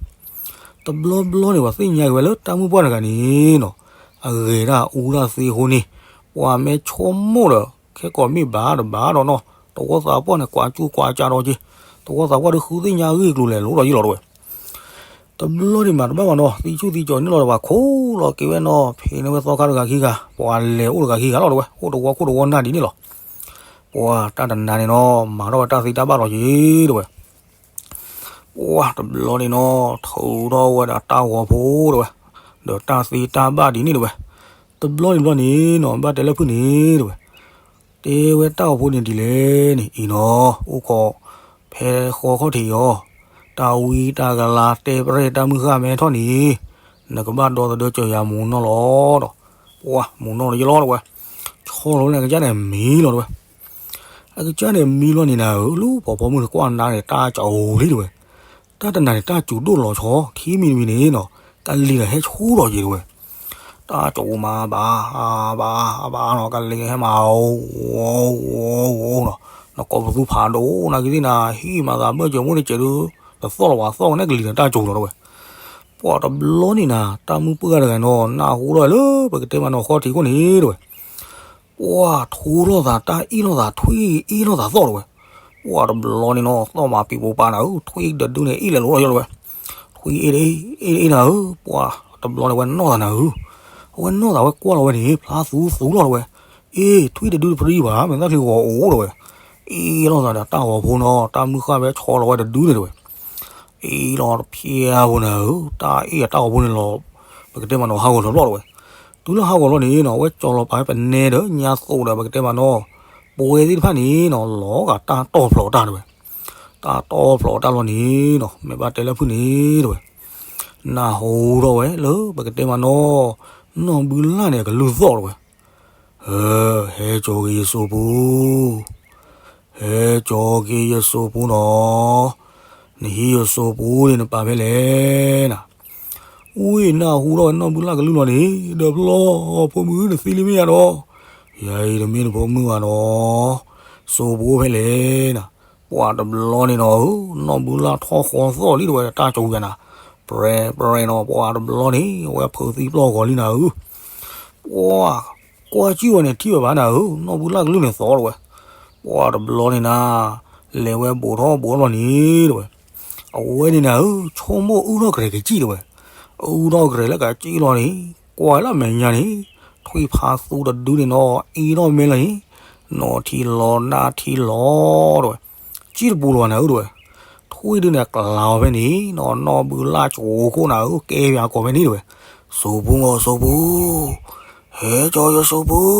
တဘျီဘျီန့ၣ် ပှၤသ့ၣ်ညါက့ၤဝဲလၢတၢ်မုၣ်ပှၢ်တဂၤန့ၣ်နီၤ အဂဲၤတၢ်အူတၢ်သ့အဃိန့ၣ်, ပှၤမ့ၢ်ဆိကမိၣ်ဒီး ခဲကိာ်မ့ၢ်ဘၣ်တဘၣ်ဒီးနီၤ, သဝီသးပှၢ်န့ၣ် ကွၢ်ကၠူကွၢ်ကၠးဒီးက့ၤ, သဝီသးပှၢ်ဒီးဃုသ့ၣ်ညါအဂ့ၢ်အကျိၤလဲၤလိၤဒီးယ့ၢ်လီၤတဲဝဲ. တဘျီန့ၣ်မၤတဘၣ်ဘၣ်နီၤ, သံဆူၣ်သံကၠီၤန့ၣ်လီၤဒီး ပှၤခိးလီၤက့ၤဝဲနီၤ, ဖံးန့ၢ်ဝဲသီခါတဂၤခံဂၤ, ပှၤလဲၤအိၣ်တဂၤခံဂၤလီၤတဲဝဲ, အိၣ်တဝီခိၣ်တဝီနၢ်ဒ်န့ၣ်လီၤ. ပှၤတၢ်တနၤန့ၣ်နီၤ, မၤထီၣ်ဝဲတၢ်သ့တၢ်ဘၣ်ဒီးက့ၤတဲဝဲ. ပှၤတဘျီန့ၣ်နီၤ, ထုးထီၣ်ဝဲဒၣ်တၢ်ဂီၤဖိတဲဝဲ, ဒီးတၢ်သ့တၢ်ဘၣ်ဒ်န့ၣ်တဲဝဲ. တဘျီန့ၣ်ဘျီန့ၣ်နီၤ, ဘၣ်တဲလၢဖုၣ်န့ၣ်တဲဝဲ, တဲဝဲတၢ်ဂီၤဖိန့ၣ်ဒ်လဲၣ်န့ၣ်, အံၤနီၤ, အိၣ်ခိးဖဲဃီခီၣ်ထံးအီၤ, တၢ်ဝံတၢ်ကလၤတဲပရဲၣ်တၢ်မုၢ်ဃၢ်မဲထီၣ်န့ၣ်, နကဘၣ်ဒီသဒၢစၢၤယၤမူနီၢ်လီၤဒီး, ပှၤမူနီၢ်လီၤယ့ၢ်လီၤတဲဝဲ. ဆီလီၤဝဲန့ၣ်ကစၢ်န့ၣ်မံလီၤတဲဝဲ. အကစၢ်န့ၣ်မံလီၤန့ၣ်နၤဧၢ, လၢပှၤဖီမုၢ်န့ၣ်ကွၢ်နၤန့ၣ် တၢ်ကၠိလံတဲဝဲ. တၢ်တနၤန့ၣ် တၢ်စူၤဒိၣ်လီၤဆီ, ခံမံၤတမံၤန့ၣ်နီၤ, ကလံၤဒီးဟဲဆူၣ်လီၤက့ၤတဲဝဲ. တၢ်ကၠိမၤဘၣ်, အဘၣ်, အဘၣ်နီၤ, ကလံၤဟဲမၤ, အိၣ်, အိၣ်, အိၣ်နီၤ, နကိးပသူဖးဒိၣ်, နကသ့ၣ်နၤဟံၣ်မၤသးဘၢၣ်စၢၤမိၣ်န့ၣ်စဲးဒုး, တသီၣ်လီၤဘၣ်သီၣ်န့ၣ်ကလံၤဒီးတၢ်ကၠိလီၤတဲဝဲ. ပှၤတဘျီန့ၣ်နၤ, တၢ်မုၢ်ပှၢ်တဂၤနီၤ, နၢ်ဟူထီၣ်လၢပကတဲမးနီၤဃီထံးခိၣ်န့ၣ်တဲဝဲ. ပှၤထူထီၣ်သးတၢ်အ့ၣ်လိာ်သး ထွံၣ်အ့ၣ်လိာ်သးသီၣ်တဲဝဲ. ပှၤတဘျီန့ၣ်နီၤ, သီၣ်မးပံၤပိာ်ပၤနၤဧၢ, ထွံၣ်တဒုန့ၣ်အ့ၣ်လဲၤလိာ်လီၤယဲတဲဝဲ. ထွံၣ်အ့ၣ်အ့ၣ်အ့ၣ်နၤဧၢ, ပှၤတဘျီန့ၣ်ဝဲနီၢ်သးနၤဧၢ. အဝဲနီၢ်သးဝဲကွၢ်လီၤဝဲန့ၣ် ဖျါသူသူလီၤတဲဝဲ. အ့ၣ် ထွံၣ်တဒုတပြံဘၣ်, မ့ၢ်သၣ်ချံဂီၤအိၣ်တဲဝဲ. အ့ၣ်လိာ်သးဒီးတၢ်ဂီၤဖိနီၤ, တၢ်မုၢ်ဃၢ်ဖဲဆီလီၤဝဲတဒုန့ၣ်တဲဝဲ. အ့ၣ်လိာ်တဖျဲးဖိနၤဧၢ, တၢ်အ့ၣ်အတၢ်ဂီၤဖိန့ၣ်လီၤ, ပကတဲမးနီၤဟးဂီၤလီၤဘျီတဲဝဲ. တုၤလၢဟးဂီၤလီၤန့ၣ်နီၤ, အဝဲကၠီၤလီၤပာ်ဝဲပနဲဒီးညါသိးဒီးပကတဲမးနီၤ, ပဝဲသ့ၣ်တဖၣ်န့ၣ်နီၤ, လီၤဂာ်တၢ်တီၢ်ဖျိးတၢ်တဲဝဲ. တၢ်တီၢ်ဖျိးတၢ်လီၤန့ၣ်နီၤ, မ့ၢ်ဘၣ်တဲလၢဖုၣ်န့ၣ်တဲဝဲ. နၢ်ဟူထီၣ်ဝဲလၢပကတဲမးနီၤ, နီၢ်ဘုလၢ်န့ၣ်အကလုၢ်သီၣ်တဲဝဲ. ဟဲကၠီၤက့ၤယစိာ်ပူၤ, ဟဲကၠီၤက့ၤယစိာ်ပူၤနီၤ, နဟံးယစိာ်ပူၤန့ၣ်နပာ်ဖဲလဲၣ်နၤ. ဝံၤနၢ်ဟူထီၣ်ဝဲနီၢ်ဘုလၢ်ကလုၢ်လီၤန့ၣ်, ဒီးဖျီ, ဖိမုၣ်နသံလံမ့ၢ်ယါဒီး, ယၤအံၤတမ့ၢ်နဖိမုၣ်ဘၣ်နီၤ, စိာ်ပူၤဖဲလဲၣ်နၤ. ပှၤတဘျီန့ၣ်နီၤဧၢ, နီၢ်ဘုလၢ်ထီၣ်ဃီသီၣ်လံတဲဝဲတၢ်ကၠိယၤနၤ, ပြဲပြဲနီၤ, ပှၤတဘျီန့ၣ် အဝဲဖုးသံပျီၢ်ဂီၤလံနၤဧၢ. ပှၤကွၢ်ကံၢ်ဝဲန့ၣ်ထံၣ်ဝဲဘၣ်နၤဧၢ, နီၢ်ဘုလၢ်ကလုၢ်န့ၣ်သီၣ်တဲဝဲ. ပှၤတဘျီန့ၣ်နၤ, လဲၤဝဲဘူးထီၣ်ဘူးထီၣ်လီၤန့ၣ်တဲဝဲ. အဝဲန့ၣ်နၤဧၢ, ဆိကမိၣ်အုၣ်ထီၣ်ကရဲၤကစံၣ်တဲဝဲ. အုၣ်ထီၣ်ကရဲၤလၢကစံၣ်လီၤန့ၣ်, ကွၢ်လၢအမဲာ်ညါန့ၣ်, ထွံၣ်ဖးသူတဒုန့ၣ်နီၤ, အ့ၣ်ထီၣ်မဲလီၤန့ၣ်, နီၢ်ထံလီၤနၢ်ထံလီၤတဲဝဲ. ကံၢ်တပူၤလီၤဘၣ်နၤဧၢတဲဝဲ. ထွံၣ်ဒုန့ၣ်ကျးအီၤဖဲန့ၣ်နီၤ, နီၢ်ဘုလၢ်ကၠိခိၣ်နၤဧၢ, ကဲပၠးကိးဖဲန့ၣ်တဲဝဲ. စိာ်ပူၤမၢ် စိာ်ပူၤ, ဟဲကၠီၤယစိာ်ပူၤ,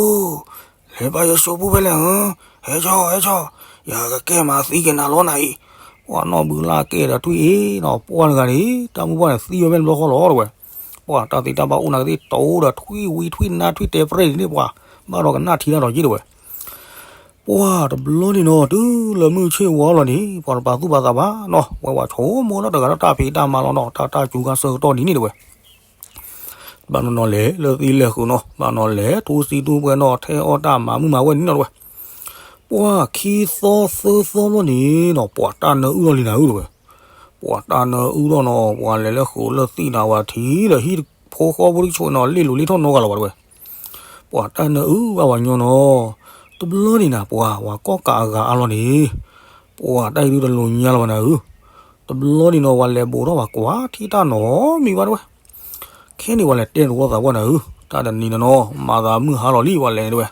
လဲၤဘၣ်ယစိာ်ပူၤဖဲလဲၣ်ဧၢ, ဟဲကၠီၤ ဟဲကၠီၤ, ယကကဲမၤသံက့ၤနၤလီၤနၤအံၤ. ပှၤနီၢ်ဘုလၢ်ကဲဒီးထွံၣ်အ့ၣ်နီၤ, ပှၢ်တဂၤန့ၣ်, တၢ်မုၢ်ပှၢ်န့ၣ်သံဝဲဖဲန့ၣ်တဘျီဃီလီၤတဲဝဲ. ပှၤတၢ်သ့တၢ်ဘၣ်အိၣ်နၤကသ့ၣ်တိၤဒီးထွံၣ်ဝံထွံၣ်နါထွံၣ်တဲပြဲၣ်ဒ်န့ၣ်ပှၤ, ဘၣ်ဒီးကနၣ်ထံတၢ်ဒီးယ့ၢ်တဲဝဲ. ပှၤတဘျီန့ၣ်နီၤ, တုၤလၢမုၢ်ဆ့ၣ်ဝီလီၤန့ၣ်, ပှၤတပာ်သူၣ်ပာ်သးဘၣ်နီၤ, ဝဲပှၤဆိကမိၣ်လၢတဂၤဒီးတၢ်ဖံးတၢ်မၤလီၤနီၤ, တၢ်တၢ်စူၤကါဆၢကတီၢ်ဒ်န့ၣ်တဲဝဲ. ဘၣ်နီၤနီၤလဲၤလၢသံလဲၤဃုာ်နီၤ, ဘၣ်နီၤလဲၤထူစံတူၢ်ပှဲၤနီၤ, ထဲအီၣ်တၢ်မၤမုၢ်မၤဝဲန့ၣ်နီၤတဲဝဲ. ပှၤခံသီသၢသီလီၤန့ၣ်နီၤ, ပှၤတၢ်နၢအုၣ်ထီၣ်လံနၤဧၢတဲဝဲ. ပှၤတၢ်နၢအုၣ်ထီၣ်နီၤ, ပှၤလဲၤလၢဃုာ်လၢသံၣ်နၤ, ပှၤထံၣ်လၢဟံၣ်ဖိဃီဖိတဆိးနီၤ, လ့ၣ်လိၤလ့ၣ်ထီၣ်နီတဂၤလၢၤဘၣ်တဲဝဲ. ပှၤတၢ်နၢအုၣ်ဘၣ်ပှၤညီနီၤ. တဘျီန့ၣ်နၤ, ပှၤဝၤကီၢ်ကးအဂၤအါလီၤန့ၣ်, ပှၤတၢ်အံၤဒုးတလိၤညါလၢၤဘၣ်နၤဧၢ. တဘျီန့ၣ်နီၤ, ပှၤလဲၤဘူးထီၣ်ပှၤကွၢ်ထံၣ်တၢ်နီတမံၤဘၣ်တဲဝဲ. ခဲန့ၣ်ပှၤလဲၤတဲသဝီသးပှၢ်နၤဧၢ, တၢ်တနံၤန့ၣ်နီၤ, မၤသးမုၢ်ဟါလီၤလံပှၤလဲၤန့ၣ်တဲဝဲ.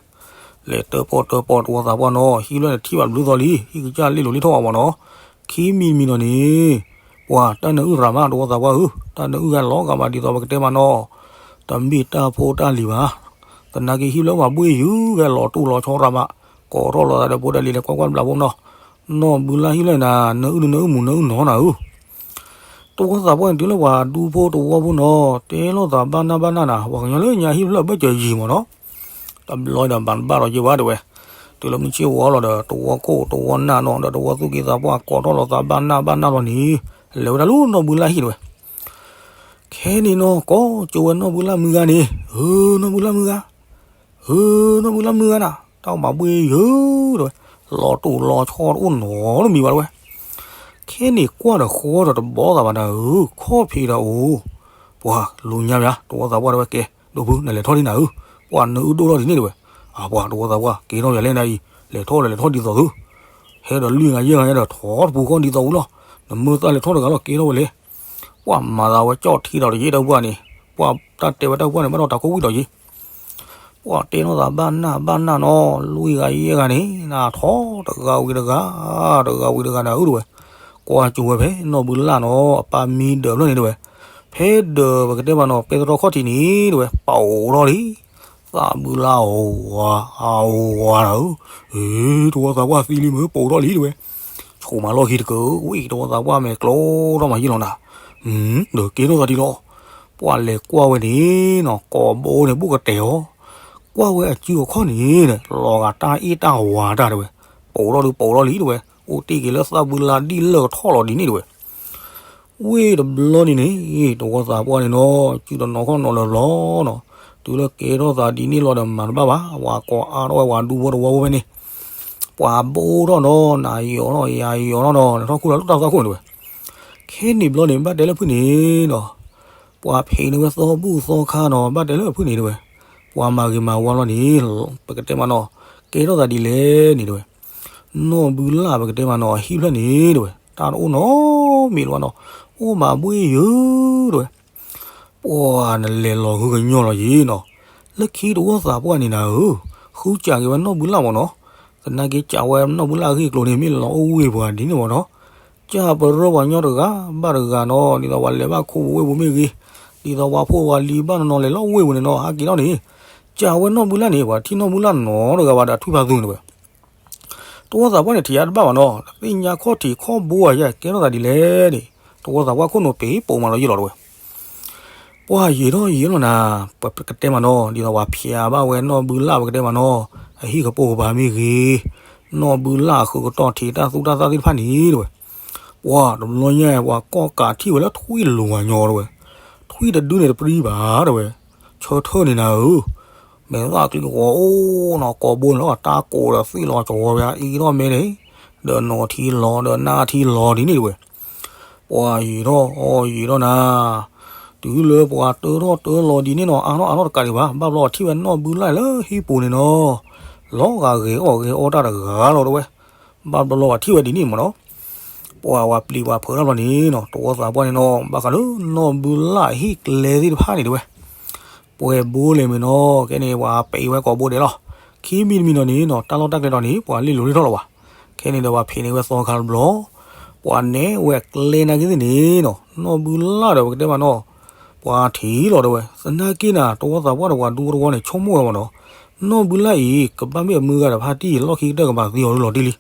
လဲၤတၢၣ်ပီၣ်တၢၣ်ပီၣ်သဝီသးပှၢ်နီၤ, ဟံၣ်ဖျၢၣ်န့ၣ်ထံၣ်ဘၣ်ဘျုးသီလံ, ဟံၣ်ကစၢ်လ့ၣ်လိၤလ့ၣ်ထီၣ်ဘၣ်မၢ်နီၤ. ခံမံၤတမံၤနီၤန့ၣ်, ပှၤတၢ်နၢအုၣ်ရၤမးသဝီသးပှၢ်ဧၢ, တၢ်နၢအုၣ်ဂဲၤလီၤဂာ်မးဒ်သိးပကတဲမးနီၤ. တမ့ၢ်တၢ်ဖိတၢ်လံၤဘၣ်, သနာ်က့ဟံၣ်ဖျၢၣ်ပှၤဘှ့ၣ်ယုာ်ဂဲၤလီၤတူၢ်လီၤဆီရၤမး, ကိးထီၣ်လီၤသးဒီးဖိဒီးလံၤလၢကွၢ်ကွၢ်ဘျးဖိနီၤ. နီၢ်ဘုလၢ်ဟံၣ်ဖျၢၣ်နၤ, နၢအုၣ်နၢအုၣ်မူနၢအုၣ်နီၤနၤဧၢ. သဝီသးပှၢ်န့ၣ်တုၤလၢပှၤဒူဖိသဝီဖိနီၤ, တဲလိာ်သးဘၣ်နၢ်ဘၣ်နၢ်နၤ, ပှၤကညီလၢညါဟံၣ်ဖျၢၣ်ဘၢၣ်စၢၤယံာ်မၢ်နီၤ. တဘျီဒီးဘၣ်ဘၣ်ဒီးယ့ၢ်ဝဲတဲဝဲ. တုၤလၢမုၢ်ဆ့ၣ်ဝီလီၤဒီး သဝီခိၣ်သဝီနၢ်နီၤ, ဒီးသဝီသူၣ်က့သးပှၢ်ကိးထီၣ်လီၤသးဘၣ်နၢ်ဘၣ်နၢ်လီၤန့ၣ်, လဲၤဝဲဒၣ်လၢနီၢ်ဘုလၢ်ဟံၣ်တဲဝဲ. ခဲန့ၣ်နီၤ, ကိးကၠိဝဲနီၢ်ဘုလၢ်မုၢ်ဂၤန့ၣ်, ဧၢ, နီၢ်ဘုလၢ်မုၢ်ဂၤ, ဧၢ, နီၢ်ဘုလၢ်မုၢ်ဂၤနၤ, တၢ်အိၣ်မၤဘှ့ၣ်ယုာ်တဲဝဲ, လီၤတူၢ်လီၤဆီတအိၣ်နီတမံၤဘၣ်တဲဝဲ. ခဲန့ၣ်ကွၢ်ဒီးဃီဒီးတဘီသးဘၣ်နၤဧၢ, ခီၣ်ဖံးဒီးအိၣ်, ပှၤလူၤညါမး, သဝီသးပှၢ်တဲဝဲကဲ ဒိၣ်ဖု နလဲၤထီၣ်လံနၤဧၢ, ပှၤနအုၣ်ဒိၣ်ထီၣ်ဒ်န့ၣ်တဲဝဲ. အပှၤတဝီသးပှၢ် ကဲထီၣ်ယၤလဲၣ်နၤအံၤ, လဲၤထီၣ်လဲၤလဲၤထီၣ်ဒ်သိးသု, ဟဲဒီးလွံၢ်ဂၤယဲၢ်ဂၤညါဒီးထီၣ်တပူၤဃီဒ်သိးဝံၤလီၤ. နမ့ၢ်သးလဲၤထီၣ်တဂၤလီၤ ကဲထီၣ်ဝဲလဲၣ်. ပှၤမၤသးဝဲကၠီၣ်ထံဒီးတယ့ၢ်တၢ်ပှၢ်န့ၣ်, ပှၤတၢ်တဲဝဲတၢ်ပှၢ်န့ၣ် ဘၣ်ဒီးတၢ်ကိၢ်ဝံၣ်ဒီးယ့ၢ် ပှၤတဲထီၣ်သးဘၣ်နၢ်ဘၣ်နၢ်နီၤ, လွံၢ်ဂၤယဲၢ်ဂၤန့ၣ် နထီၣ်တဂၤဝံၤတဂၤ, တဂၤဝံၤတဂၤနၤဧၢတဲဝဲ. ကွၢ်ကၠိဝဲဖဲနီၢ်ဘုလၣ်နီၤ အပၢ်မံဒၢးဖျၢၣ်န့ၣ်တဲဝဲ. ဖဲဒၢးပကတဲမးနီၤ ပဲတြီခီၣ်ထံးန့ၣ်တဲဝဲ ပိာ်ထီၣ်လံ. သးဘုလၣ်အီၣ်ဝါ အီၣ်ဝါနၤဧၢ, အ့ တဝီသးပှၢ်သံလံမ့ၢ်ပိာ်ထီၣ်လံတဲဝဲ. ဆိမးလီၢ်ခံတကဝံၣ် တဝီသးပှၢ်မဲာ်ကျိထီၣ်မးယ့ၢ်လီၤနၤ. ဒီးကဲထီၣ်သးဒ်လီၤ. ပှၤလဲၤကွၢ်ဝဲန့ၣ်နီၤ ကိးဘိန့ၣ် ဘူးကတဲာ်အီၤ, ကွၢ်ဝဲအစုအခီၣ်န့ၣ် လီၤဂာ်တၢ်အ့ၣ်တၢ်ဝါတၢ်တဲဝဲ, ပိာ်ထီၣ်ဒုးပိာ်ထီၣ်လံတဲဝဲ, အိၣ်တ့ၢ်က့ၤလၢသးဘုလၣ်ဒ်လၢကထီၣ်လီၤဒ်န့ၣ်တဲဝဲ. ဝ့ၢ်တဘျီန့ၣ်န့ၣ် တဝီသးပှၢ်န့ၣ်နီၤ စုတနီၤခီၣ်နီၤလၢာ်လီၤနီၤ, တုၤလၢကဲထီၣ်သးဒ်န့ၣ်လီၤဒီးမၤတဘၣ်ဘၣ်, ပှၤကိးအါထီၣ်ဝဲပှၤဒူဖိတဝီဖိဖဲန့ၣ်, ပှၤဘိၣ်ထီၣ်နီၤ နၤယီၤထီၣ်ယၤယီၤထီၣ်နီၤ လဲၤထီၣ်ခူၣ်လၢတၢ်သွၣ်ခိၣ်န့ၣ်တဲဝဲ. ခဲန့ၣ်ဘျီန့ၣ် ဘၣ်တဲလၢဖုၣ်န့ၣ်နီၤ, ပှၤဖံးန့ၢ်ဝဲသီဘူၣ်သီခါနီၤ ဘၣ်တဲလၢဖုၣ်န့ၣ်တဲဝဲ, ပှၤမၤဂ့ၤမၤဝါလီၤန့ၣ် ပကတဲမးနီၤ ကဲထီၣ်သးဒ်လဲၣ်န့ၣ်တဲဝဲ, နီၢ်ဘုလၣ်ပကတဲမးနီၤ အဟံၣ်ဖျၢၣ်န့ၣ်တဲဝဲ တၢ်တအိၣ်နီတမံၤလၢၤဘၣ်နီၤ, အိၣ်မးဘှ့ၣ်ယုၤတဲဝဲ. ပှၤနလဲၤလီၤဂုာ်ကညီလီၤယံၤနီၤ, လၢခံတဝီသးပှၢ်န့ၣ်နၤဧၢ, ဃုစးက့ၤဝဲနီၢ်ဘုလၣ်မးနီၤ, သနာ်က့စးဝဲနီၢ်ဘုလၣ်အဂ့ၢ်အကျိၤန့ၣ် မ့ၢ်လီၤအိၣ်ဝ့ၢ်ပှၤဒ်န့ၣ်မးနီၤ, စးပရၢပှၤကညီတဂၤဘၣ်တဂၤနီၤ, ဒ်သိးပှၤလဲၤဘၣ်ခိၣ်ပူၤဝ့ၢ်ပူၤမ့ၢ်ဂ့ၤ, ဒ်သိးပှၤဖိပှၤလံၤဘၣ်နီၤနီၤလဲၤလီၤဝ့ၢ်ပူၤန့ၣ်နီၤ ဟးက့ၤထီၣ်န့ၣ်, စးဝဲနီၢ်ဘုလၣ်န့ၣ် ပှၤထံၣ်နီၢ်ဘုလၣ်နီၤတဂၤဘၣ်ဒီးထွံၣ်ဖးသူန့ၣ်တဲဝဲ. တဝီသးပှၢ်န့ၣ်ထံၣ်ယါတဘၣ်ဘၣ်နီၤ, တသ့ၣ်ညါခီၣ်ထံးခီၣ်ဘိဧါ ယကဲထီၣ်သးဒ်လဲၣ်န့ၣ်, တဝီသးပှၢ်ခိၣ်နူာ်ပ့ၤပိာ်မးလီၤယ့ၢ်လီၤတဲဝဲ. ပှၤယံာ်ထီၣ်ယံာ်လီၤနၤ, ပကတဲမးနီၤ ဒ်သိးပှၤဖျါဘၣ်ဝဲနီၢ်ဘုလၣ်ပကတဲမးနီၤ, အဟံၣ်ကပိာ်ကပၤမ့ၢ်ဂ့ၤ, နီၢ်ဘုလၣ်အဃုာ်ကတီၢ်ထံးတၢ်သူတၢ်သၣ်သ့ၣ်တဖၣ်န့ၣ်တဲဝဲ. ပှၤတဘျီညါ ပှၤကီၢ်ကးထံၣ်ဝဲလၢထွံၣ်လိၤဝဲညီတဲဝဲ, ထွံၣ်တဒုန့ၣ်တပြံဘၣ်တဲဝဲ, ဆၢထၢၣ်န့ၣ်နၤဧၢ မဲာ်သၣ်ကျံကဝီၤအိၣ်နီၤ ကိးဘိန့ၣ်လီၤ တၢ်ကိးဒီးသွံၣ်လီၤကဝီၤဝဲ အံၤထီၣ်မဲန့ၣ်, ဒီးနီၢ်ထံလီၤ ဒီးနၢ်ထံလီၤဒ်န့ၣ်တဲဝဲ. ပှၤယံာ်ထီၣ်အီၣ်ယံာ်ထီၣ်နၤ, တုၤလၢပှၤတၢထီၣ်တၢလီၤဒ်န့ၣ်နီၤ အါထီၣ်အါထီၣ်တကးဒံးဘၣ် ဘၣ်ဘျီပှၤထံၣ်ဝဲနီၢ်ဘုလၣ်လၢဟံၣ်ပူၤန့ၣ်နီၤ, လီၤဂာ်ဂဲၤအီၣ်ဂဲၤအီတၢ်တဂၤလီၤတဲဝဲ. ဘၣ်ဘျီလီၤပှၤထံၣ်ဝဲဒ်န့ၣ်မးနီၤ, ပှၤဝဲပျံၤပှၤဖုးထီၣ်ဘျီန့ၣ်နီၤ တဝီသးပှၢ်န့ၣ်နီၤ ဘၣ်ဃးလၢနီၢ်ဘုလၣ်ဟံၣ်ကျဲသ့ၣ်တဖၣ်န့ၣ်တဲဝဲ ပှဲၤဘိလဲၣ်မ့ၢ်နီၤ ခဲန့ၣ် ပှၤပံးဝဲကိးဘိဒဲးလီၤ. ခံမံၤတမံၤနီၤန့ၣ်နီၤ တၢ်လီၢ်တၢ်ကျဲဒီးန့ၣ် ပှၤလ့ၢ်လိၤလ့ၢ်ထီၣ်လီၤဘၣ်. ခဲန့ၣ်ဒီးပှၤဖံးန့ၢ်ဝဲသီခါတဘျီ, ပှၤနဲၣ်ဝဲကျဲနာ်က့သ့ၣ်န့ၣ်နီၤ နီၢ်ဘုလၣ်ဒီးပကတဲမးနီၤ, ပှၤထံၣ်လီၤတဲဝဲ. သနာ်က့နၤ တဝီသးပှၢ်ဒီးပှၤဒူဖိတဝီန့ၣ် ဆိကမိၣ်ဝဲမးနီၤ, နီၢ်ဘုလၣ်အံၤ ကဘၣ်မ့ၢ်အမုၢ်ဂၤဒီးဖါတံၢ် လီၢ်ခံကတၢၢ်ကဘၣ်သံအီၤလီၤတံၢ်လံ.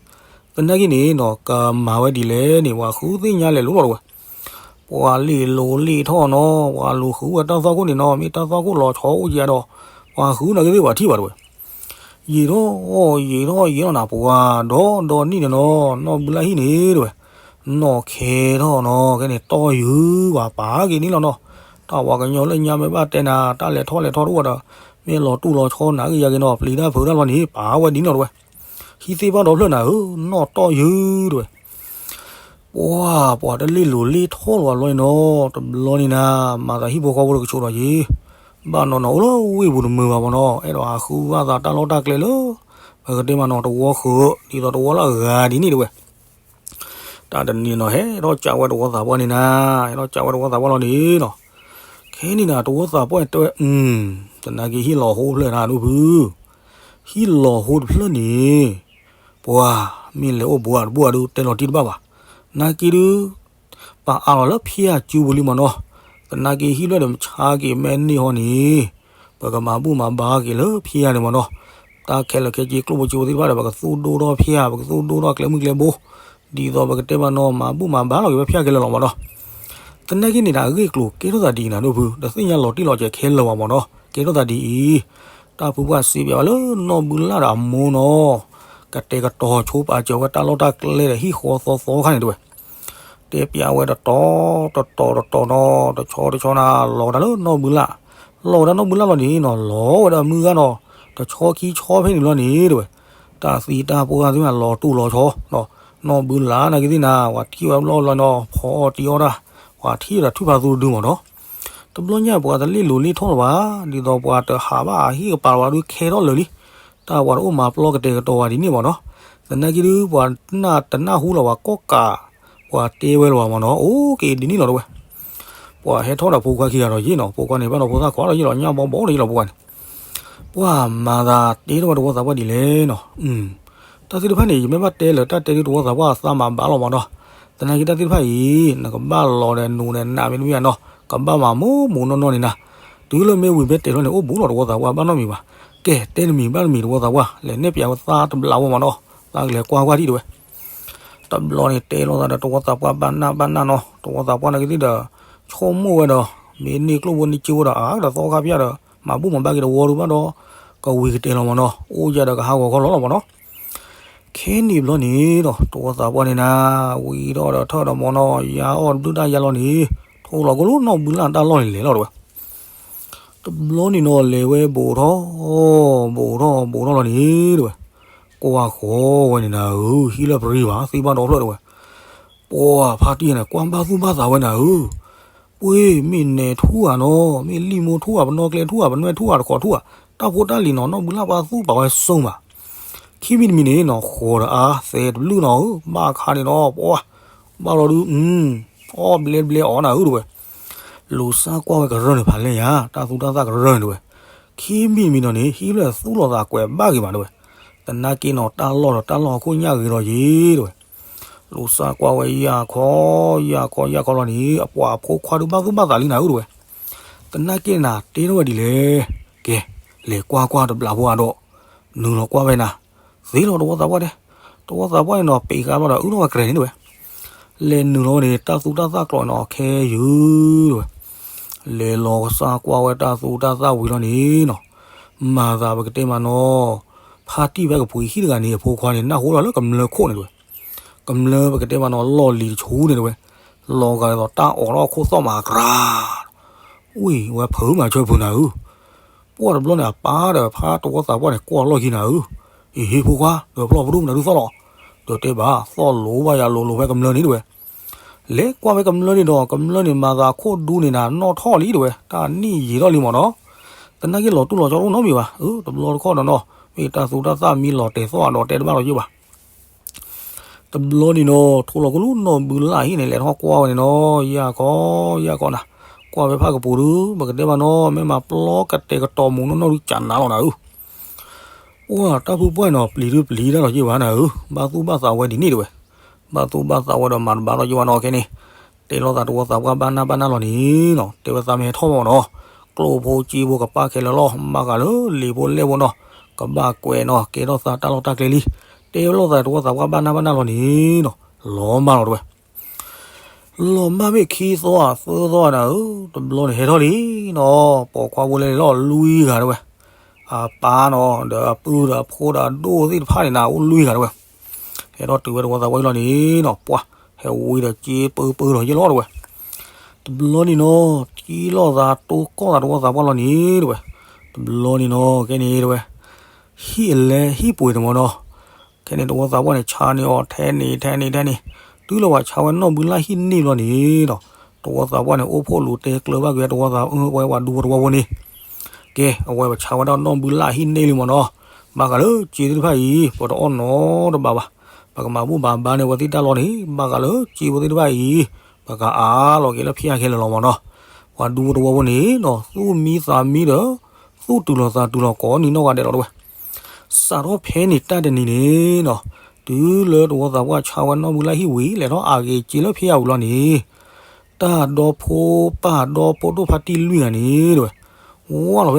သနာ်က့န့ၣ်နီၤ ကမၤဝဲဒ်လဲၣ်န့ၣ် ပှၤဃုသ့ၣ်ညါလဲၤလိၤလီၤတဲဝဲ. ပှၤလ့ၢ်လိၤလ့ၢ်ထီၣ်နီၤ ပှၤလူၤဃုဝဲတၢ်သွၣ်ခိၣ်န့ၣ်နီၤ မ့ၢ်တၢ်သွၣ်ခိၣ်လီၤဆီအိၣ်ကဒီး, ပှၤဃုနာ်က့သ့ၣ်ပှၤထံၣ်ဘၣ်တဲဝဲ. ယံာ်ထီၣ်ယံာ်ထီၣ်နၤပှၤဒီးဒီနံၣ်န့ၣ်နီၤ နီၢ်ဘုလၣ်ဟံၣ်န့ၣ်တဲဝဲ, နီၢ်ခဲထီၣ်နီၤ ခဲန့ၣ်တီၢ်ယုာ်ပှၤပာ်က့ၤန့ၣ်လီၤနီၤ. တၢ်ပှၤကညီလၢညါမ့ၢ်ဘၣ်တဲနၤ တၢ်လဲၤထီၣ်လဲၤထီတအိၣ်ဒီး မ့ၢ်လီၤတူၢ်လီၤဆီနာ်က့ယၤက့ၤနီၤ ပျံၤတၢ်ဖုးတၢ်လီၤန့ၣ် ပာ်ဝဲဒ်န့ၣ်လီၤတဲဝဲ. ဟံၣ်သ့ၣ်ဘၣ်ဒီဖျၢၣ်နၤဧၢ နီၢ်တီၢ်ယုာ်တဲဝဲ. ပှၤ ပှၤတလ့ၢ်လိၤလ့ၢ်ထီၣ်လီၤအလီၢ်န့ၣ်နီၤ တဘျီန့ၣ်နၤ မၤသးဟံၣ်ဖိဃီဖိတကဆိးဒီးယံၤ, ဘၣ်နီၢ်နီၢ်အိၣ်လၢဝ့ၢ်ပူၤတမုာ်ဘၣ်မးနီၤ အဲၣ်ဒိးဟးဃုဘၣ်သးတၢ်လီၢ်တၢ်ကျဲလၢ ပကတဲမးနီၤ တဝီဃုာ် ဒ်သိးတဝီလၢအဂၤဒ်န့ၣ်တဲဝဲ. တၢ်တနံၤနီၤ ဟဲထီၣ်ကးဝဲတဝီသးပှၢ်န့ၣ်နၤ, ဟဲထီၣ်ကးဝဲတဝီသးပှၢ်လီၤန့ၣ်နီၤ. ခဲန့ၣ်နၤ တဝီသးပှၢ်တဲဝဲ သနာ်က့ဟံၣ်လီၤဟိတဖျၢၣ်နၤဒိၣ်ဖု, ဟံၣ်လီၤဟိတဖျၢၣ်န့ၣ် ပှၤ မ့ၢ်လဲၤအိၣ်ဘူးအတဘူးအဒုးတဲလီၤတံၢ်တဘၣ်ဘၣ်. နာ်က့ဒုး ပာ်အါလီၤလၢဖၠၣ်စုပူၤလံမးနီၤ. သနာ်က့ဟံၣ်ဖျၢၣ်ဒီးမဆါက့ၤမဲာ်န့ၢ်ဟီန့ၣ် ပကမၤဘူၣ်မၤဘါက့ၤလၢဖၠၣ်န့ၣ်မးနီၤ. တၢ်ခဲလၢာ်ခဲဆ့ကျိၣ်ဖိစ့ဖိသ့ၣ်တဖၣ်ဒီး ပကသူၣ်ဒိၣ်ထီၣ်ဖၠၣ် ပကသူၣ်ဒိၣ်ထီၣ်ကျဲမုၢ်ကျဲဘိ ဒ်သိးပကတဲမးနီၤ မၤဘူၣ်မၤဘါလီၤက့ၤဝဲဖၠၣ်ခဲလၢာ်လီၤမးနီၤ. သနာ်က့န့ၣ်ဒီး အဂ့ၢ်အကျိၤကဲထီၣ်သးဒ်အံၤနၤဒိၣ်ဖု တသ့ၣ်ညါလီၤတံၢ်လီၤဆဲးခဲလၢာ်ဘၣ်မးနီၤ. ကဲထီၣ်သးဒ်အံၤ တၢ်ဖုပှၢ်စံးဘၣ်ဝဲလၢနီၢ်ဘုလၣ်ဒီးအမိၢ်နီၤ ကတဲာ်ကတီၤဆိပာ်စၢၤဝဲတၢ်လီၢ်တၢ်ကျဲဒီးဟံၣ်ဃီသီသီခါန့ၣ်တဲဝဲ. တဲပျးဝဲတတီၤတတီၤတတီၤနီၤ တဆီတဆီနၤ လီၤဝဲဒၣ်လၢနီၢ်ဘုလၣ်, လီၤဝဲဒၣ်နီၢ်ဘုလၣ်လီၤန့ၣ်နီၤ လီၤဝဲဒၣ်မုၢ်ဂၤနီၤ တဆီခံဆီဖဲန့ၣ်လီၤန့ၣ်တဲဝဲ. တၢ်သံတၢ်ပှၢ်သ့ၣ်မးလီၤတူၢ်လီၤဆီ နီၢ်ဘုလၣ်နာ်က့သ့ၣ်နၤ ပှၤထံၣ်ဝဲဘျီလီၤနီၤ ဖီအီၣ်တံၤအီၣ်တၢ် ပှၤထံၣ်ဒီးထုဖးသူတဒုမးနီၤ. တဘျီညါပှၤတလ့ၣ်လိၤလ့ၣ်ထီၣ်လၢၤဘၣ်, ဒ်သိးပှၤတဟးဘၣ်အဟံၣ်ကပၤလၢၤဘၣ်ဒုး ခဲထီၣ်လၢာ်လံ. တၢ်ပှၤတအိၣ်မၤပျီကတဲာ်ကတီၤဝဲဒ်န့ၣ်မ့ၢ်နီၤ. သနာ်က့ဒုး ပှၤတနၢ်ဟူလၢၤဘၣ်ကီၢ်ကး, ပှၤတဲဝဲလၢၤဘၣ်မ့ၢ်နီၤ. အိၣ်က့ၤဒ်န့ၣ်လီၤတဲဝဲ. ပှၤဟဲထီၣ်ဒီးဖိခွါခံဂၤဒီးယ့ၣ်နီၤ, ဖိခွါန့ၣ်ဘၣ်ဒီးဖိသၣ်ခွါလီၤယ့ၣ်လီၤ, ညၣ်ဘီဘီလီၤယ့ၣ်လီၤ ဖိခွါန့ၣ်. ပှၤမၤသးတဲထီၣ်ဝဲတဝီသးပှၢ်ဒ်လဲၣ်နီၤ. တၢ်သ့ၣ်တဖၣ်န့ၣ် ယမ့ၢ်ဘၣ်တဲလၢၤ တၢ်တဲဒုးတဝီသးပှၢ်အသးမၤဘၣ်လီၤမ့ၢ်နီၤ. သနာ်က့တၢ်သ့ၣ်တဖၣ်အံၤ နကဘၣ်လီၤဒီးနူၤဒီးနးမ့တမ့ၢ်ဧါနီၤ, ကဘၣ်မၤမိၢ်မိၢ်နီၢ်နီၢ်န့ၣ်နၤ. တုၤလၢမ့ၢ်ဝံၤမ့ၢ်တဲာ်ထီၣ်န့ၣ် အိၣ်ဘူးလီၤတဝီသးပှၢ် ဘၣ်နီတမံၤဘၣ်. ကဲ တဲတမံၤဘၣ်တမံၤတဝီသးပှၢ်, လဲၤနဲၣ်ပၠးဝဲသးတဘျးဝဲမ့ၢ်နီၤ. သးကလဲၤကွၢ်ကွၢ်ထံၣ်တဲဝဲ. တဘျီန့ၣ်တဲလိာ်သးဒီးတဝီသးပှၢ်ဘၣ်နၢ်ဘၣ်နၢ်နီၤ, တဝီသးပှၢ်နာ်က့သ့ၣ်ဒီး ဆိကမိၣ်ဝဲဒီး မ့ၢ်န့ၢ်ကျိၣ်ဖိန့ၢ်စ့ဖိဒီး အါဒီးသီခါဖၠၣ်ဒီး မၤဘူၣ်မၤဘါက့ၤတဝီဒုးဘၣ်ဒီး ကဝံၤကတဲာ်လီၤမ့ၢ်နီၤ, အိၣ်ယၤဒီးကဟးဂီၤခီလီၤလီၤမ့ၢ်နီၤ. ခဲန့ၣ်ဘျီန့ၣ်ဒီး တဝီသးပှၢ်န့ၣ်နၤ ဝံၤထီၣ်ဒီးထၢၣ်ဒီးမ့ၢ်နီၤ ယါအီၣ်တဘျုးတၢ်ယါလီၤန့ၣ် ထိၣ်လီၤကလိနီၢ်ဘုလၢ်တၢ်လီၢ်န့ၣ်လဲၤလီၤတဲဝဲ. တဘျီန့ၣ်နီၤ လဲၤဝဲဘူးထီၣ် ဘူးထီၣ်ဘူးထီၣ်လီၤန့ၣ်တဲဝဲ, ကွၢ်ဃီဝဲန့ၣ်နၤဧၢ, ဟံၣ်လၢပရံၤဘၣ် သ့ၣ်ဘၣ်ဒီဖျၢၣ်တဲဝဲ. ပှၤဖါတံၢ်န့ၣ် ကွၢ်ဘၣ်သူၣ်ဘၣ်သးဝဲနၤဧၢ, ပှ့ၤမ့ၢ်နဲၤထူၣ်ဧါနီၤ, မ့ၢ်လံၣ်မိၢ်ထူၣ်ဧါ, ပနီၣ်ကျဲထူၣ်ဧါ, ပနွဲၣ်ထူၣ်ဧါ, တခီထူၣ်ဧါ, တၢ်ဖိတၢ်လံၤနီၤ နီၢ်ဘုလၢ်ပှၤသူၣ်ပာ်ဝဲစိမး. ခံမံၤတမံၤန့ၣ်နီၤ ဃီၤဒီးအါသဲးတဘျုးနီၤဧၢ, ဘၣ်ခါန့ၣ်နီၤ ပှၤ ဘၣ်လီၤဒုး အီၣ်ဘျဲဘျဲအီၤနၤဧၢတဲဝဲ. လူၤစၢ်ကွၢ်ဝဲကရၢၢ်န့ၣ်ဖးလဲၢ်ယါ, တၢ်သူတၢ်သၣ်ကရၢၢ်န့ၣ်တဲဝဲ. ခံမံၤတမံၤနီၤန့ၣ် ဟံၣ်ဖျၢၣ်သူၣ်လီၤသးကွဲးဘၣ်က့ၤမးတဲဝဲ. သနာ်က့နီၤ တၢ်လီၢ်ဒီးတၢ်လီၢ်အခိၣ်ညၣ်ဂ့ၤဒီးယ့ၣ်တဲဝဲ. လူၤစၢ်ကွၢ်ဝဲယၢ်ခီ ယၢ်ခီ ယၢ်ခီလီၤန့ၣ် အပှၤအဖိခွါဒုးဘၣ်သူၣ်ဘၣ်သးလံနၤဧၢတဲဝဲ. သနာ်က့နၤတဲထီၣ်ဝဲဒ်လဲၣ်. ကဲ လဲၤကွၢ်ကွၢ်တဘျးဖိအါဒီး နုာ်လီၤကွၢ်ဝဲနၤ, သ့လီၤတဝီသးပှၢ်တဲ. တဝီသးပှၢ်န့ၣ်နီၤ ပ့ၤဃာ်ဘျီဒီးအုၣ်ထီၣ်ဝဲကရဲၤန့ၣ်တဲဝဲ. လဲၤနုာ်လီၤဝဲန့ၣ် တၢ်သူတၢ်သၣ်ကျိးန့ၣ်နီၤ ခဲယုၢ်တဲဝဲ. လဲၤလီၤကစၢ်ကွၢ်ဝဲတၢ်သူတၢ်သၣ်ဝံၤလီၤန့ၣ်နီၤ မၤသးပကတဲမးနီၤ, ဖါတံၢ်ဖဲကပှ့ၤဟံၣ်တဂၤန့ၣ် အဖိခွါန့ၣ် နၢ်ဟူလီၤလၢကမျၢၢ်ခိၣ်န့ၣ်တဲဝဲ. ကမျၢၢ်ပကတဲမးနီၤ လီၢ်လံၤတဆူန့ၣ်တဲဝဲ. လီၤဂာ်ဒ်သိးတၢ်အိးထီၣ်အခိၣ်သီၣ်မးအကြၤ ဝံၤဝဲဖုးမၤဆၢဖုးနၤဧၢ. ပှၢ်တဘျီန့ၣ် အပၢ်ဒီးဖါတဝီသးပှၢ်န့ၣ် ကွၢ်လီၢ်ခံနၤဧၢ. အ့ဟ့ ဖိခွါ ဒီးဖျီၣ်ပဒိၣ်မနုၤဒုးသီၣ်လီၤ. ဒီးတဲဘၣ် သီၣ်လိၤဘၣ်ယၤလိၤလိၤဖဲကမျၢၢ်န့ၣ်တဲဝဲ. လဲၤကွၢ်ဖဲကမျၢၢ်န့ၣ်ဒီး ကမျၢၢ်န့ၣ် မၤသးခိၣ်ဒူန့ၣ်နၤ နီၣ်ထီၣ်လံတဲဝဲ. တၢ်နံၣ်ယံာ်ထီၣ်လံမ့ၢ်နီၤ. သနာ်က့လီၤတူၢ်လီၤကီတအိၣ်နီတမံၤဘၣ်. အၢ တဘျီတခီၣ်ဒီးနီၤ မ့ၢ်တၢ်သူတၢ်သၣ်မံလီၤတဲာ်သီၣ်အဒီးတဲတဘၣ်လီၤယ့ၢ်ဘၣ်. တဘျီန့ၣ်နီၤ ထိၣ်လီၤကလူနီၢ်ဘုလၢ်ဟံၣ်န့ၣ် လဲၤထီၣ်ကွၢ်ဝဲန့ၣ်နီၤ ယၢ်ခီ ယၢ်ခီနၤ. ကွၢ်ဖဲဖၣ်ကပူၤဒုး ပကတဲဘၣ်နီၤ မ့ၢ်မၤပျီကတဲာ်ကတီၤမူးနီၢ်နီၢ်ဒုးကနၤလီၤနၤဧၢ. အိၣ်တၢ်ဖုပှၢ်နီၤ ပျံၤဒုးပျံၤတၢ်လီၤယ့ၢ်ဘၣ်နၤဧၢ. ဘၣ်သူၣ်ဘၣ်သးဝဲဒ်န့ၣ်တဲဝဲ. ဘၣ်သူၣ်ဘၣ်သးဝဲဒီးမၤတဘၣ်လီၤယ့ၢ်ဘၣ်နီၤ ခဲန့ၣ် တဲလိာ်သးတဝီသးပှၢ်ဘၣ်နၢ်ဘၣ်နၢ်လီၤန့ၣ်နီၤ တဲဝဲသးမ့ၢ်ဟဲထီၣ်မ့ၢ်နီၤ ကျိၣ်ဖိစ့ဖိကပၣ်ခဲလၢာ်လီၤ ဘၣ်ဃးလၢလံာ်ဖိလဲၢ်ဖိနီၤ ကဘၣ်ကွဲးနီၤ ကဲထီၣ်သးတၢ်လီၢ်တၢ်ကျဲလံ. တဲလိာ်သးတဝီသးပှၢ်ဘၣ်နၢ်ဘၣ်နၢ်လီၤန့ၣ်နီၤ လီၤမၢ်လီၤတဲဝဲ. လီၤမၢ်မ့ၢ်ခံသီဧါသၢသီဧါနၤဧၢ တဘျီန့ၣ်ဟဲထီၣ်လံနီၤ ပိာ်ခွါဖိလဲၤလီၤလွံၢ်ဂၤတဲဝဲ. အပၢ်နီၤ ဒီးအပုၢ်ဒီးအဖိဒီးအဒိၣ်သ့ၣ်တဖၣ်န့ၣ်နၤ အိၣ်လွံၢ်ဂၤတဲဝဲ. ဟဲထီၣ်တုၤဝဲတဝီသးပှၢ်အံၤလီၤန့ၣ်နီၤ ပှၤ ဟဲဝံဒီးစ့ပၢပၢလီၤယ့ၢ်လီၤတဲဝဲ. တဘျီန့ၣ်နီၤ ကံလိာ်သးတိကီၢ်သးတဝီသးပှၢ်လီၤန့ၣ်တဲဝဲ. တဘျီန့ၣ်နီၤ ခဲန့ၣ်တဲဝဲ ဟံၣ်အလဲဟံၣ်ပှ့ၤတမီၤနီၤ ခဲန့ၣ်တဝီသးပှၢ်န့ၣ် ဆါန့ၢ်အီၤထဲန့ၣ်ထဲန့ၣ်ထဲန့ၣ် တုၤလၢပှၤဆါဝဲနီၢ်ဘုလၢ်ဟံၣ်န့ၢ်ဘျီန့ၣ်ဒီး တဝီသးပှၢ်န့ၣ် အိၣ်ဖှိၣ်လူၤတဲကျၢၤဘၣ်က့ၤတဝီသး အဝဲပှၤဒူဖိတဝီဖိန့ၣ် ကဲ အဝဲပဆါဝဲဒၣ်နီၢ်ဘုလၢ်ဟံၣ်န့ၢ်လံမ့ၢ်နီၤ ဘၣ်ဃးလၢစ့သ့ၣ်တဖၣ်အံၤ ပတအီၣ်နီတဘးဘၣ် ပကမၤဘူၣ်ဘၣ်ဘါန့ၢ်ဝဲသ့ၣ်တၢ်လီၢ်န့ၣ် ဘၣ်ဃးလၢစ့ဖိသ့ၣ်တဖၣ်အံၤ ပကအါလီၤက့ၤလၢဖံးအါခဲလၢာ်လီၤမ့ၢ်နီၤ ပှၤဒူဖိတဝီဖိန့ၣ်နီၤ သူၣ်မံသးမံဒီး သူၣ်တုၤလီၤသးတုၤလီၤကိးနံၤနီၢ်ဂၤဒဲးလီၤတဲဝဲ. စးထီၣ်ဖဲန့ၣ်တၢ်တနံၤန့ၣ်နီၤ တုၤလၢတဝီသးပှၢ်ဆါဝဲနီၢ်ဘုလၢ်ဟံၣ်ဝံၤ လဲၤထီၣ်အါဂ့ၤစ့လၢဖံးအါဝံၤလီၤန့ၣ် တၢ်ဒီဖိပၢ်ဒီဖိဒိၣ်ဖါတံၢ်လွံၢ်ဂၤန့ၣ်တဲဝဲ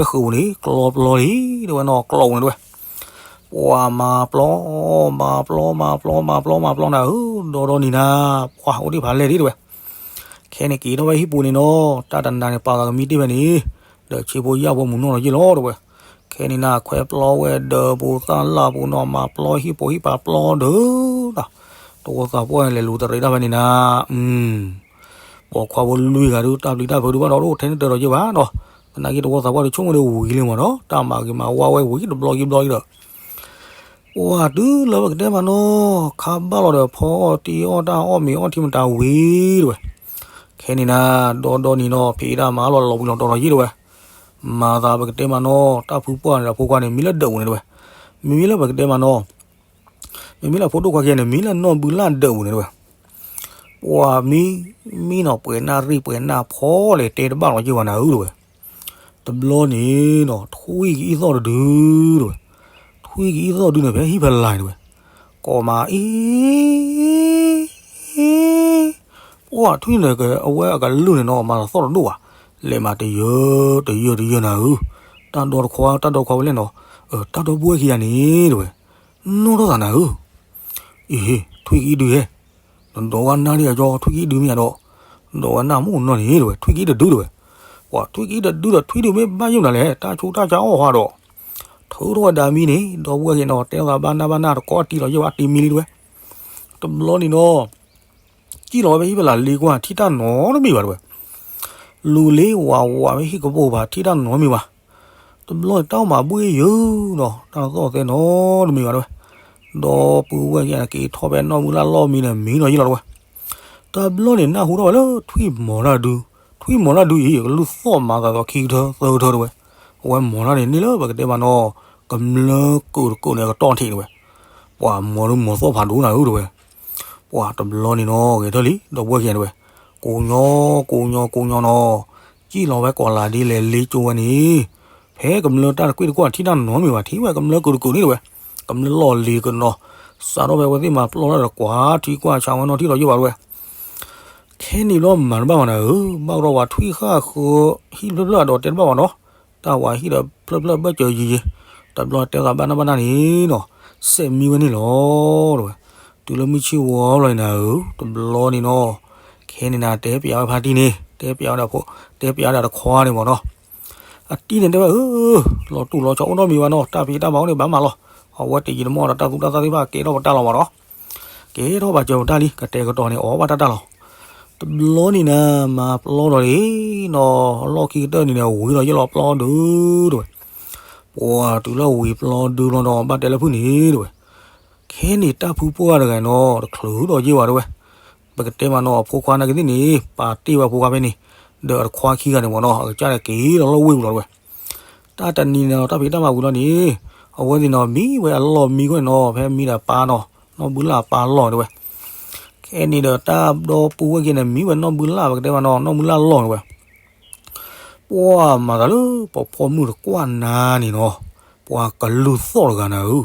ဝၢ်လီၤဖဲဃုာ်ပူၤန့ၣ် ကျီပျီလံတဲဝဲနီၤ ကျီပူၤန့ၣ်တဲဝဲ ပှၤမၤပျီ မၤပျီ မၤပျီ မၤပျီ မၤပျီနၤဧၢ ဒီဒီနံၤနၤ ပှၤအိၣ်ဒံးဖးလဲၢ်ဒံးတဲဝဲ. ခဲန့ၣ်က့ၤထီၣ်ဝဲဟံၣ်ပူၤန့ၣ်နီၤ တၢ်တနၤန့ၣ် ပာ်သးကမံတ့ၢ်ဖဲန့ၣ် ဒီးဆ့ဖိယာ်ဖိမုၢ်နီၢ်လီၤယ့ၢ်လီၤတဲဝဲ. ခဲန့ၣ်နၤ ခွဲပျီဝဲဒီးပူၤသၣ်လၢ်ပူၤနီၤ မၤပျီဟံၣ်ပူၤဟံၣ်ပာ်ပျီဒီး တဝီသးပှၢ်လဲၤလူၤတရံးတၢ်ဖဲန့ၣ်နၤ ပိာ်ခွါဖိလွံၢ်ဂၤဒုး တၢ်ပျံၤတၢ်ဖုးဒုးဘၣ်ဒီး တအိၣ်ထဲန့ၣ်တၢၤဒီးယ့ၢ်ဘၣ်နီၤ. သနာ်က့တဝီသးပှၢ်ဒုးဆိကမိၣ်ဒီးဝံၤလံမ့ၢ်နီၤ တၢ်မၤဂ့ၤမၤဝါဝဲဝံၤတဘျီယံၤဘျီယံၤဒီး ပှၤတုၤလၢပကတဲမးနီၤ ခါဘၣ်လီၤဒီးဖီအီၣ်တံၢ်အီၣ်တၢ်အီၣ်မ့ၤအီၣ်ထံမတၤဝံၤတဲဝဲ. ခဲန့ၣ်နၤ, ဒီဒီနံၤနီၤ ဖံးတၢ်မၤလီၤလီၤဝံၤလီၤတီၤလီၤယံၤတဝဲ, မၤသးပကတဲမးနီၤ တၢ်ဖုပှၢ်န့ၣ်ဒီးဖိခွါန့ၣ် မံလၢဒၢးပူၤန့ၣ်တဝဲ, မ့မ့ၢ်လၢပကတဲမးနီၤ မ့မ့ၢ်လၢဖိဒိၣ်ခွါခံဂၤန့ၣ် မံလၢနီၢ်ဘုလၢ်ဒၢးပူၤန့ၣ်တဝဲ, ပှၤမံ မံနီၤ ပှဲၤနၢ်ရံၣ်ပှဲၤနၢ်ဖီလဲၣ် တဲတဘၣ်လီၤယံၤဘၣ်နၤဧၢတဝဲ, တဘျီန့ၣ်နီၤ ထွံၣ်ကအံၣ်သီၣ်တဒုတဝဲ, ထွံၣ်ကအံၣ်သီၣ်ဒုန့ၣ် ဖဲဟံၣ်ဖဲလါန့ၣ်တဝဲ, ကိးမးအံၤ ပှၢ်ထွံၣ်န့ၣ် အဝဲအကလုၢ်န့ၣ်နီၤ မၤသီၣ်တဒိၣ်ဘၣ်, လဲၤမးတယၢတယၢတယၢနၤဧၢ, တၢ်ဒီတခွါ တၢ်ဒီတခွါဝဲလဲၣ်နီၤ, တၢ်ဒီပုၢ်ဝဲၢ်ခံဂၤန့ၣ်တဝဲ, နီၢ်ထီၣ်သးနၤဧၢ, အံၤ ထွံၣ်ကအံၣ်ဒုဟဲ, နဒီးဝဲနၢ်ဒံးအကၠီ ထွံၣ်ကအံၣ်ဒုမ့ၢ်ဧါဒီး, ဒီးဝဲနၢ်မ့ၢ်နီၢ်န့ၣ်တဝဲ ထွံၣ်ကအံၣ်တဒုတဝဲ, ပှၢ်ထွံၣ်ကအံၣ်တဒုဒီးထွံၣ်ဒုမ့ၢ်ဘၣ်ယိၣ်နၤလဲၣ် တၢ်ဆူးတၢ်ဆါအီၣ်ဟါဒီး, ထုးထီၣ်ဝဲဒၣ်မံန့ၣ် ဒီပုၢ်ဝဲၢ်ခံဂၤနီၤ တဲသးဘၣ်နၢ်ဘၣ်နၢ်တကိးတံၢ်လီၤယံၤဘၣ်တံၢ်မံလံတဝဲ, တဘျီန့ၣ်နီၤ ကံၣ်လီၤဝဲဖဲဟံၣ်ဖဲလါလ့ကွၢ် ထံၣ်တၢ်နီတမံၤဘၣ်တဝဲ, လူၤလ့ဝးဝးဖဲဟံၣ်ကပိာ်ဘၣ် ထံၣ်တၢ်နီတမံၤဘၣ်, တဘျီန့ၣ် တၢ်အိၣ်မးဘှ့ၣ်ယုာ်နီၤ တၢ်သီၣ်သဲနီတမံၤဘၣ်တဝဲ, ဒီပုၢ်ဝဲၢ်ခံဂၤန့ၣ် က့ၤထီၣ်ဖဲနီၢ်မုၢ်လၢ်လီၢ်မံန့ၣ် မံလီၤယံၤလီၤတဝဲ, တဘျီန့ၣ် နၢ်ဟူထီၣ်ဝဲလၢထွံၣ်မီၤတၢ်ဒု, ထွံၣ်မီၤတၢ်ဒုအံၤ ကလူၢ်သီၣ်မၤသးဒီးခံကထၢသၢကထၢတဝဲ, အဝဲမီၤတၢ်န့ၣ်န့ၢ်လၢပကတဲမးနီၤ ကမျၢၢ်ကုာ်တကုာ်န့ၣ် အကတီၢ်ထံးတဝဲ, ပှၢ်မီၤဒုမီၤသီၣ်ဖးဒိၣ်နၤဧၢတဝဲ ပှၢ်တဘျီန့ၣ်နီၤ ဂဲၤထၢၣ်လံ ဒီပုၢ်ဝဲၢ်ခံဂၤတဝဲ, ကိးညီ ကိးညီ ကိးညီနီၤ, ကံၣ်လီၤဝဲကိးလးဒ်လဲၣ်လ့ကၠိဝဲန့ၣ်, ဖဲကမျၢၢ်တၢ်တကွံၢ်တကွီၢ်ထံၣ်တၢ်နီတမံၤဘၣ် ထံၣ်ဝဲကမျၢၢ်ကုာ်တကုာ်န့ၣ်တဝဲ, ကမျၢၢ်လီၢ်လံၤကနီၤ, စးထီၣ်ဖဲအဝဲသ့ၣ်မၤပျီထီၣ်ဒီးကွၢ်ထံကွၢ်ဆးဝဲနီၤထံၣ်လီၤယံၤဘၣ်တဝဲ, ခဲန့ၣ်ဘျီမၤတဘၣ်ဘၣ်နၤဧၢ, ဘၣ်ကဒီးပှၤထွံၣ်ဃၣ်ဃၢ ဟံၣ်ဖျၢၣ်ဖျၢၣ်အဒီးတဲတဘၣ်ဘၣ်နီၤ, တၢ်ဝဲဟံၣ်ဒီးဖျၢၣ်ဖျၢၣ်ဘၢၣ်စၢၤယံၤယံၤ, တဘျီတဲသးဘၣ်နၢ်ဘၣ်နၢ်န့ၣ်နီၤ, စဲးမံဝဲန့ၣ်လီၤတဝဲ, တုၤလၢမုၢ်ဆ့ၣ်ဝီလီၤန့ၣ်နၤဧၢ, တဘျီန့ၣ်နီၤ, ခဲန့ၣ်နၤ တဲပၠးဝဲဖါတံၢ်န့ၣ် တဲပၠးဝဲဒၣ်ဖိ တဲပၠးဝဲဒၣ်တခွါန့ၣ်မ့ၢ်နီၤ, အတံၢ်န့ၣ်တဲဝဲဧၢ, လီၤတူၢ်လီၤဆီအိၣ်နီတမံၤဘၣ်နီၤ, တၢ်ဖံးတၢ်မၤအိၣ်န့ၣ်ဘၣ်မးလီၤ, အဝဲတယံာ်တမီၢ်ဒီးတၢ်သူတၢ်သၣ်သ့ၣ်တဖၣ်ကဲထီၣ်ပတၢ်လီၤမ့ၢ်နီၤ, ကဲထီၣ်ဘၣ်စၢၤပတၢ်လံ ကတဲာ်ကတီၤန့ၣ် အီၣ်ဘၣ်တၢ်တၢ်လီၤ, တဘျီန့ၣ်နၤ မၤပျီဒီးန့ၣ်နီၤ, လီၢ်ခံကတၢၢ်န့ၣ်န့ၣ် ဝံၤလီၤယဲၢ်လီၤပျီဒုတဝဲ, ပှၤတုၤလၢဝံၤပျီဒုလီၤဒီး ဘၣ်တဲလၢဖုၣ်န့ၣ်တဝဲ, ခဲန့ၣ်တၢ်ဖုပှၢ်တဂၤနီၤ တချုးဒီးယ့ၢ်ဝဲတဝဲ, ပကတဲမးနီၤ အဖိခွါနာ်က့သ့ၣ်န့ၣ် ပာ်တ့ၢ်ဝဲအဖိခွါဖဲန့ၣ်, ဒီးအတခွါခံဂၤန့ၣ်မ့ၢ်နီၤ အကစၢ်န့ၣ်က့ၤလီၤလၢဝ့ၢ်ပူၤလီၤတဝဲ, တၢ်တနံၤန့ၣ်နီၤ တၢ်ဖံးတၢ်မၤဝံၤလီၤန့ၣ်, အဝဲသ့ၣ်နီၤ မံဝဲအလီၢ်မံခိၣ်န့ၣ်နီၤ ဖဲမံဒီးပၢ်နီၤ နီၢ်ဘုလၢ်အပၢ်လီၢ်တဝဲ, ခဲန့ၣ်ဒီးတၢ်ဒီပုၢ်ဝဲၢ်ခံန့ၣ် မံဝဲနီၢ်ဘုလၢ် ပကတဲမးနီၤ နီၢ်ဘုလၢ်လီၢ်တဝဲ ပှၢ်မၤသးလၢပှၤပိာ်မုၣ်တကွၢ်နၤန့ၣ်နီၤ, ပှၤကလူၤသီၣ်တဂၤနၤဧၢ,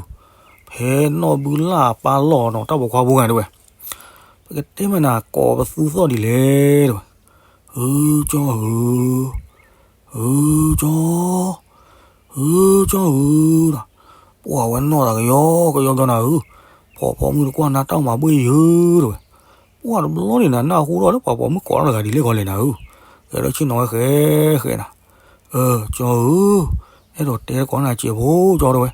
ဖဲနီၢ်ဘုလၢ်အပၢ်လီၢ်နီၤ တၢ်ပိာ်ခွါဖိဂၤတဝဲ, ပကတဲမးနၤ ကိးပသူသီၣ်ဒ်လဲၣ်တဝဲ, ဧၢကၠီဧၢ, ဧၢကၠီ, ဧၢကၠီဧၢ, ပှၢ်ဝဲနီၢ်သးကယီကယီကၠီနၤဧၢ, ဖီၣ်ဖိမုၣ်တကွၢ်နၤ တၢ်မၤဘှ့ၣ်ယၢတဝဲ ပှၢ်တဘျီန့ၣ်နၤ နၢ်ဟူထီၣ်လၢပှၤပိာ်မုၣ်ကိးထီၣ်တဂၤဒ်လဲၣ်ဂီၤလဲၣ်နၤဧၢ, ဂဲၤထီၣ်ဆ့ၣ်နီၤဝဲဃဲဃဲနၤ, အၢ ကၠီဧၢ, အဲၣ်ဒိးတဲတကိးနၤစဲးဖိကၠီတဝဲ,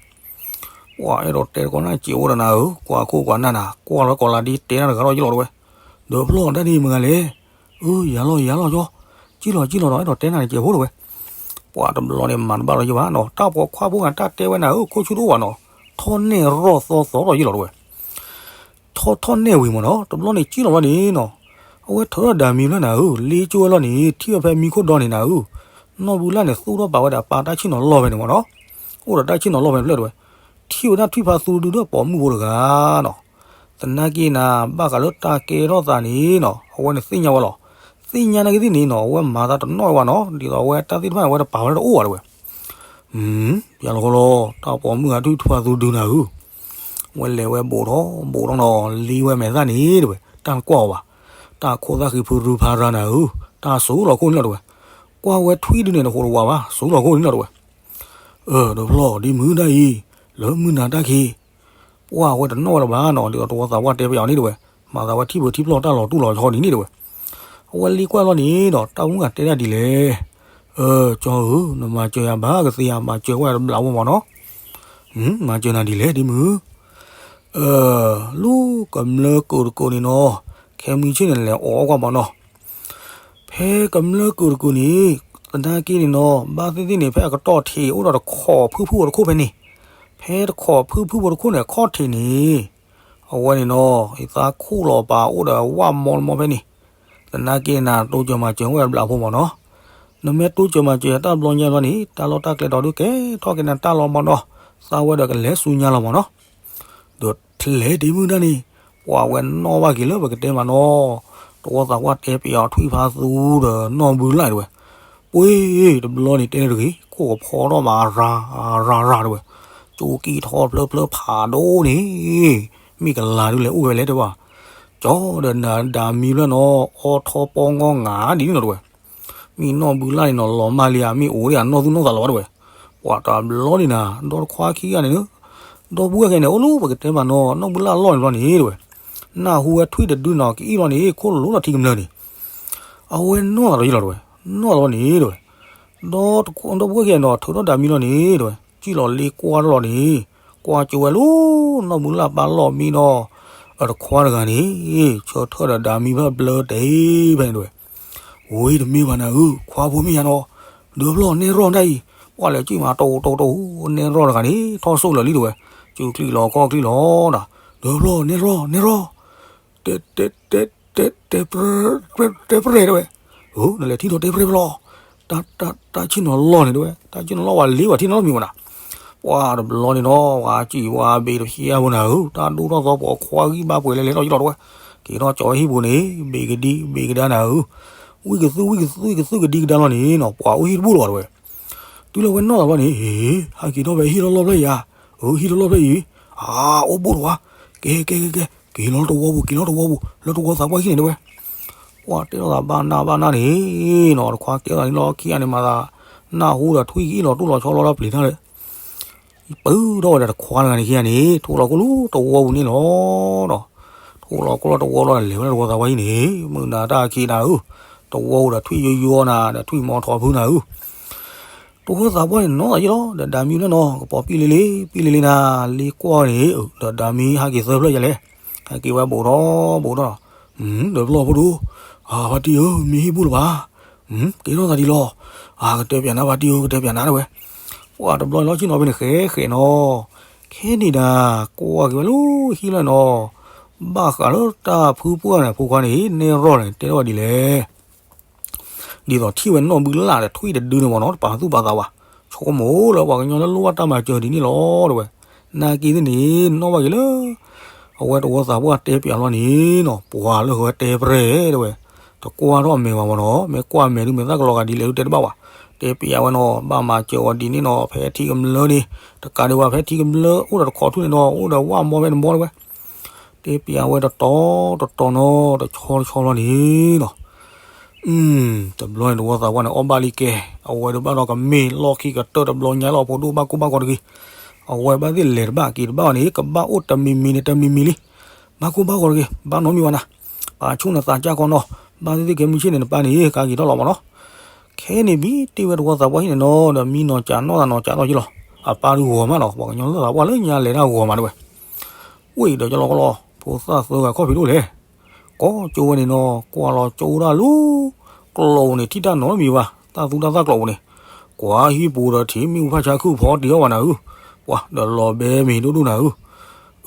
ပှၢ်အဲၣ်ဒိးတဲတကိးနၤစဲးဖိဒီးနၤဧၢ, ကွၢ်ခိၣ်ကွၢ်နၢ်နၤ, ကွၢ်လီၤကိးလးဒ်တဲနၤတဂၤထီၣ်ယလီၤတဝဲ, ဒီးဖျီၣ်တၢ်ဒ်မဂၤလဲၣ်, အၢ ယၤလီၤယၤလီၤကၠီ, ကံၣ်လီၤကံၣ်လီၤဒီး အဲၣ်ဒိးတဲနၤစဲးဖိတဝဲ, ပှၢ်တဘျီန့ၣ် မၤတဘၣ်လီၤယဘၣ်နီၤ, တၢ်ပိာ်ခွါဖိဂၤတၢ်တဲဝဲနၤဧၢ ခိၣ်ဆူတအိၣ်ဘၣ်နီၤ, ထီၣ်နဲၣ်ရီၣ်သီသီထီၣ်ယလီၤတဝဲ ထီၣ်ထီၣ်နဲၣ်ဝံၤမ့ၢ်နီၤ တဘျီန့ၣ် ကံၣ်လီၤဘၣ်န့ၣ်နီၤ, အဝဲထုးထီၣ်ဒၣ်မံၤဖျၢၣ်နၤဧၢ, လ့ကၠိဝဲလီၤန့ၣ် ထံၣ်ဝဲဖဲမံခိၣ်ဒီန့ၣ်နၤဧၢ, နီၢ်ဘုလၢ်န့ၣ် သူၣ်ထီၣ်ပာ်ဝဲဒၣ်ပၢ်တၢ်ဆ့ၣ်နီၤလီၢ်ဖဲန့ၣ်မ့ၢ်နီၤ, အိၣ်ဒီးတၢ်ဆ့ၣ်နီၤလီၢ်ဖဲန့ၣ်ဖျၢၣ်တဝဲ, ထံၣ်ဝဲဒၣ်ထွံၣ်ဖးသူတဒုဒီးပိာ်မုၣ်ဖိတဂၤနီၤ, သနာ်က့နၤ ဘၣ်ဃးလၢတၢ်ကဲထီၣ်သးန့ၣ်နီၤ အဝဲန့ၣ်သ့ၣ်ညါဝဲလီၤ, သ့ၣ်ညါနာ်က့သ့ၣ်န့ၣ်နီၤ အဝဲမၤသးတနီၣ်ဝဲဘၣ်နီၤ, ဒ်သိးအဝဲတၢ်သ့ၣ်တဖၣ်န့ၣ် အဝဲတပာ်ဝဲတအိၣ်ဘၣ်တဝဲ ပျၢ်လီၤဃီလီၤ, တၢ်ပိာ်မုၣ်ဂၤထွံၣ်ဖးသူဒုနၤဧၢ, ဝဲလဲၤဝဲဘိးထီၣ်ဘိးထီၣ်နီၤ လံဝဲမဲာ်သၣ်န့ၣ်တဝဲ, တၢ်နကွၢ်အီၤဘၣ်, တၢ်ခိၣ်သၣ်ဃံဖုရူဖးရၤနၤဧၢ, တၢ်စိၤလီၤခိၣ်န့ၣ်လီၤတဝဲ, ကွၢ်ဝဲထွံၣ်ဒုန့ၣ် နဃိတဝးဘၣ် စိၤလီၤခိၣ်န့ၣ်လီၤတဝဲ, အၢ ဒီးဖျီၣ်ဒ်မုၢ်တၢ်အံၤ, လၢမုၢ်နၤတၢ်ခံ ပှၢ်ဝဲတနီၣ်ဝဲလၢၤဘၣ်နီၤ, ဒ်သိးတဝီသးပှၢ်တဲပယီၤန့ၣ်တဝဲ, မၤသးဝဲထံၣ်ပၢထံၣ်ဖျီၣ်တၢ်လီၤတူၢ်လီၤဆီဒ်န့ၣ်တဝဲ, အဝဲလံကွၢ်လီၤန့ၣ်ဒီး တၢ်မုၣ်ဂၤတဲဒၣ်ဒ်လဲၣ်, အၢ ကၠီဧၢ, နမၤစၢၤယၤဘၣ်ကသ့ဧါ, မၤစၢၤဝဲတဘျးဝဲမ့ၢ်နီၤ, မၤစၢၤနၤဒ်လဲၣ်ဒ်မုၢ်, အၢ လူၤကမျၢၢ်ကုာ်တကုာ်န့ၣ်နီၤ, ခဲမုၢ်ဆ့ၣ်န့ၣ် လဲၤအီၣ်ကွၢ်မ့ၢ်နီၤ ဖဲကမျၢၢ်ကုာ်တကုာ်န့ၣ်, သနာ်က့န့ၣ်နီၤ ဘၣ်သ့ၣ်သ့ၣ်န့ၣ် ဖဲအကတီၢ်ထံးအိၣ်ဒီးတခိးဖုၣ်ဖုၣ်ဖိတခိၣ်ဖဲန့ၣ်, ဖဲတခိးဖုၣ်ဖုၣ်ဖိတခိၣ်န့ၣ် အခီၣ်ထံးန့ၣ်, အဝဲန့ၣ်နီၤ ယသးခူၣ်လီၤပာ်အိၣ်ဒီးဝၣ်မီတမီဖဲန့ၣ်, သနာ်က့နၤ တိစၢၤမၤစၢၤဝဲတဘျီဖိမ့ၢ်နီၤ. နမ့ၢ်တိစၢၤမၤစၢၤတၢ်ဘျီညါဘျီန့ၣ် တၢ်လီၢ်တၢ်ကျဲဒီးဒုးကဲထီၣ်က့ၤနၤတၢ်လီၤမ့ၢ်နီၤ. သးဝဲဒီးကလဲၤဆူညါလီၤမ့ၢ်နီၤ. ဒီးထဲလဲၤတ့ၢ်မုၢ်တၢ်န့ၣ် ပှၤဝဲနီၣ်ဘၣ်က့ၤလၢပကတဲမ့ၢ်နီၤ. တဝီသးပှၢ်တဲပယီၤထွံၣ်ဖးသူဒီးနီၢ်ဘုလၢ်တဝဲ. ပှ့ၤတဘျီန့ၣ် တဲတဂ့ၤ ခိၣ်ကဖီထီၣ်မး ရၤရၤရၤတဝဲ. ကၠိကံၢ်ထီၣ်ဖျၢဖျၢဖးဒိၣ်န့ၣ် မ့ၢ်ကလၤဒုးလဲၤအိၣ်ဝဲလဲၣ်တဲဘၣ်. ကၠီဒီးနၤဒၤမံဖျၢၣ်နီၤ အီထီၣ်ပီၣ်ငီၢ်ငါဒ်န့ၣ်နီၤတဝဲ. မ့ၢ်နီၢ်ဘုလၢ်န့ၣ်နီၤ လီၤမၢ်လံဧါ မ့ၢ်အိၣ်ဒံးဧါ နီၢ်သူၣ်နီၢ်သးလီၤဘၣ်တဝဲ. ပှၤတဘျီန့ၣ်နၤ ဒီတခွါခံဂၤန့ၣ် ဒီပုၢ်ဝဲၢ်ခံဂၤန့ၣ် အိၣ်လၢပကတဲမ့ၢ်နီၤ နီၢ်ဘုလၢ်အလီၢ်န့ၣ်ဘျီန့ၣ်တဝဲ. နၢ်ဟူဝဲထွံၣ်တဒုနီၤ ကအံၣ်ဘျီန့ၣ် ခိၣ်လိၤဒီးထံကမျၢၢ်န့ၣ် အဝဲနီၣ်သးလီၤယလီၤတဝဲ. နီၣ်သးလီၤန့ၣ်တဝဲ. ဒီပုၢ်ဝဲၢ်ခံဂၤန့ၣ်ဒီး ထုးထီၣ်ဒၤမံလီၤန့ၣ်တဝဲ စံၣ်လီၤလ့ကွၢ်ထီၣ်လီၤန့ၣ် ကွၢ်ကၠိဝဲလၢ နီၢ်ဘုလၢ်ပၢ်လီၢ်မံဒီး အတခွါတဂၤန့ၣ် ဆၢထၢၣ်ဒီးဒၤမံဖျၢၣ်ဘျၢတဲဖဲန့ၣ်တဝဲ. ဝံၤတမ့ၢ်ဘၣ်နၤဧၢ ခွါဖိမ့ၢ်ယါနီၤ ဒၢဖျီၣ်နဲၣ်ရီၣ်ဒၣ်အံၤ ပှၤလဲၤကံၣ်မးတိတိတိ နဲၣ်ရီၣ်တဂၤန့ၣ် ထီၣ်စိၣ်လၢာ်လံတဝဲ. ကၠိချံလီၤခီၣ်ချံလီၤဒီး ဒၢဖျီၣ်နဲၣ်ရီၣ်နဲၣ်ရီၣ် တဲ တဲ တဲ တဲ တဲ တဲပြဲၢ်တဲဝဲ. နလဲၤထံၣ်ဒီးတဲပြဲၢ်ဖဲလီၤ. တၢ် တၢ် တၢ်ဆ့ၣ်နီၤလီၢ်န့ၣ်တဲဝဲ တၢ်ဆ့ၣ်နီၤလီၢ်ဝဲလ့ဝဲထံၣ်နီတမံၤဝဲနၤ. ပှၤတဘျီန့ၣ်ဒီး ဝဲစံၣ်ဝဲဘ့ၣ်တဖျဲၣ်ဖိနၤဧၢ တၢ်ဒိၣ်ထီၣ်သီပိာ်ခွါဂံၢ်ဘါပှဲၤလဲၤလဲၤထီၣ်ယလီၤတဝဲ. က့ၤထီၣ်ကၠီၤဝဲဟံၣ်ပူၤန့ၣ် ဘ့ၣ်ကဒံဘ့ၣ်ကဒါနၤဧၢ. ဝံၣ်ကသူဝံၣ်ကသူဝံၣ်ကသူကဒံကဒါလီၤန့ၣ်နီၤ ပှၤအိၣ်ဟံၣ်တဘူၣ်လၢၤဘၣ်တဝဲ. တုၤလၢဝဲနီၣ်သးဘၣ်န့ၣ် ဟ့ၣ် ဟဲက့ၤထီၣ်ဖဲဟံၣ်လီၢ်လီၢ်ဖျၢၣ်အံၤဧါ. အၢ ဟံၣ်လီၢ်လီၢ်ဖျၢၣ်အံၤ အါ အိၣ်ဘူးတဝဲ. ကဲ ကဲ ကဲ ကဲ က့ၤလီၤလၢတဝီပူၤ က့ၤလီၤလၢတဝီပူၤ လၢတဝီသးပှၢ်ဟံၣ်န့ၣ်တဝဲ. ပှၤတဲလိာ်သးဘၣ်နၢ်ဘၣ်နၢ်န့ၣ်နီၤ တခွါကဲထီၣ်န့ၣ်လီၤခံဂၤန့ၣ်မၤသး နၢ်ဟူဒီးထွံၣ်ကံၣ်လီၤတိၢ်လီၤဆီလီၤတၢ်ပျံၤတၢ်လၢ ပၢၢ်ထီၣ်ဝဲဒၣ်တခွါတဂၤန့ၣ်ခံဂၤန့ၣ် ထိၣ်လီၤကိၣ်လၢတဝီပူၤန့ၣ်လီၤဒီး ထိၣ်လီၤကိၣ်လၢတဝီလီၤဒီး လဲၤဝဲလၢတဝီသးပှၢ်ဟံၣ်န့ၣ် မုၢ်နၤတၢ်ခံနၤဧၢ, တဝီအိၣ်ဒီးထွံၣ်ယိယိနၤ ဒီးထွံၣ်မီၤထီၣ်ဖုနၤဧၢ, တဝီသးပှၢ်န့ၣ်နီၤယလီၤ ဒီးဒၤမံလၢနီၤ ကပီၤပံၣ်လံလံ ပံၣ်လံလံနၤ လ့ကွၢ်န့ၣ် ဒီးဒၤမံဟဲက့ၤသၢဖျၢၣ်ယလဲၣ်, ဟဲက့ၤဝဲဘူးထီၣ်ဘူးထီၣ်, ဒီးပလီၢ်ဖိဒိၣ်, အဖါတံၢ်ဧၢ မ့ၢ်ဟံၣ်ဘူၣ်လၢၤဘၣ်, ကဲထီၣ်သးဒ်လီၤ, ကတဲပၠးနၤဖါတံၢ်ဧၢ ကတဲပၠးနၤတဲဝဲ, ပှၤတဘျီလီၤဆ့ၣ်နီၤဖဲန့ၣ်ဃဲဃဲနီၤ, ခဲန့ၣ်ဒၣ် ကွၢ်က့ၤဝဲလၢဟံၣ်လၢနီၤ, ဘၣ်ဃးလၢတၢ်ဖုပှၢ်န့ၣ် ဖိခွါန့ၣ် နဲၣ်ရီၣ်န့ၣ် တဲထီၣ်ဝဲဒ်လဲၣ် ဒ်သိးထံၣ်ဝဲနီၢ်ဘုလၢ်ဒီးထွံၣ်တဒုန့ၣ်မ့ၢ်နီၤ တပာ်သူၣ်ပာ်သးဘၣ်, ဆိကမိၣ်လၢပှၤကညီလၢလိၣ်ဘၣ်တၢ်မၤစၢၤဒ်န့ၣ်လီၤတဲဝဲ, နာ်က့သ့ၣ်န့ၣ် နီၣ်ဘၣ်က့ၤလၢ အဝဲတဝီသးပှၢ်တဲပၠးလီၤန့ၣ်နီၤ ပှၤလၢအဝဲတဲပြဲၢ်တဲဝဲ, တကွၢ်ထီၣ်အမဲာ်ဘၣ်မ့ၢ်နီၤ မ့ၢ်ကွၢ်မဲာ်ဒုးမဲာ်သၣ်ကလီၤဂာ်ဒ်လဲၣ်ဒုးတဲတဘၣ်ဘၣ်, တဲပၠးဝဲနီၤ ဘၣ်မၤစၢၤအီၤဒ်န့ၣ်နီၤ ဖဲထံကမျၢၢ်န့ၣ် တကးဒံးဘၣ် ဖဲထံကမျၢၢ်အိၣ်ဒီးတခိးထူၣ်န့ၣ်ဒီး အိၣ်ဒီးဝၣ်မီဖဲန့ၣ်မီတဲဝဲ တဲပၠးဝဲတတီၤတတီၤနီၤ တဆီတဆီလီၤန့ၣ်နီၤ, တဘျီန့ၣ်တဝီသးပှၢ်န့ၣ် အီၣ်ဘၣ်လံကဲ, အဝဲဒၣ်ဘၣ်ဒီးကမ့ၢ်လီၢ်ခံကတၢၢ်တဘျီညါလီၤ ဖိဒိၣ်ဘၣ်ကိၢ်ဘၣ်ဂီၤတဂ့ၤ, အဝဲဘၣ်သ့ၣ်လဲၤတဘၣ်က့ၤတဘၣ်အီၤန့ၣ် ကဘၣ်အိၣ်တမံၤမံၤန့ၣ် တမံၤမံၤလံ, ဘၣ်ကိၢ်ဘၣ်ဂီၤတဂ့ၤ ဘၣ်နီတမံၤဘၣ်နၤ, ပာ်ဆူၣ်နသးကၢ်ကီနီၤ, ဘၣ်သ့ၣ်သ့ၣ်ကဲမုၢ်ဆ့ၣ်န့ၣ်နပၢ်န့ၣ် ကက့ၤထီၣ်လီၤမ့ၢ်နီၤ, ခဲန့ၣ်ဘံၣ်တ့ၢ်ဝဲတဝီသးပှၢ်ဟံၣ်န့ၣ်နီၤ ဒီးမံနီၤကးနီၣ်သးနီၤကးနီၣ်ယ့ၣ်လီၤ, အပၢ်ဒုးဂီၤမးနီၤ ပှၤကညီလၢသးပှၢ်လၢညါလဲၤတၢ်ဂီၤမးတဲဝဲ ဝ့ၢ်ဒီးကလီကလီ, ဖိသၣ်သၢဂၤခီၣ်ဖံးဒိၣ်လဲၣ်, ကိးကၠိဝဲန့ၣ်နီၤ ကွၢ်လီၤကၠိဒၣ်လူၤ, ကျိာ်န့ၣ် ထံၣ်တၢ်နီတမံၤဘၣ်, တၢ်သူတၢ်သၣ်ကျိာ်ပူၤန့ၣ်, ကွၢ်ဟံၣ်ပူၤဒီးထံၣ်မ့ၣ်အူဖးဆါခုၣ်ဖီတ့ၢ်အီၣ်ဘၣ်နၤဧၢ, ပှၤဒီးလီၤဘဲမ့ၤဒိၣ်ဒိၣ်နၤဧၢ,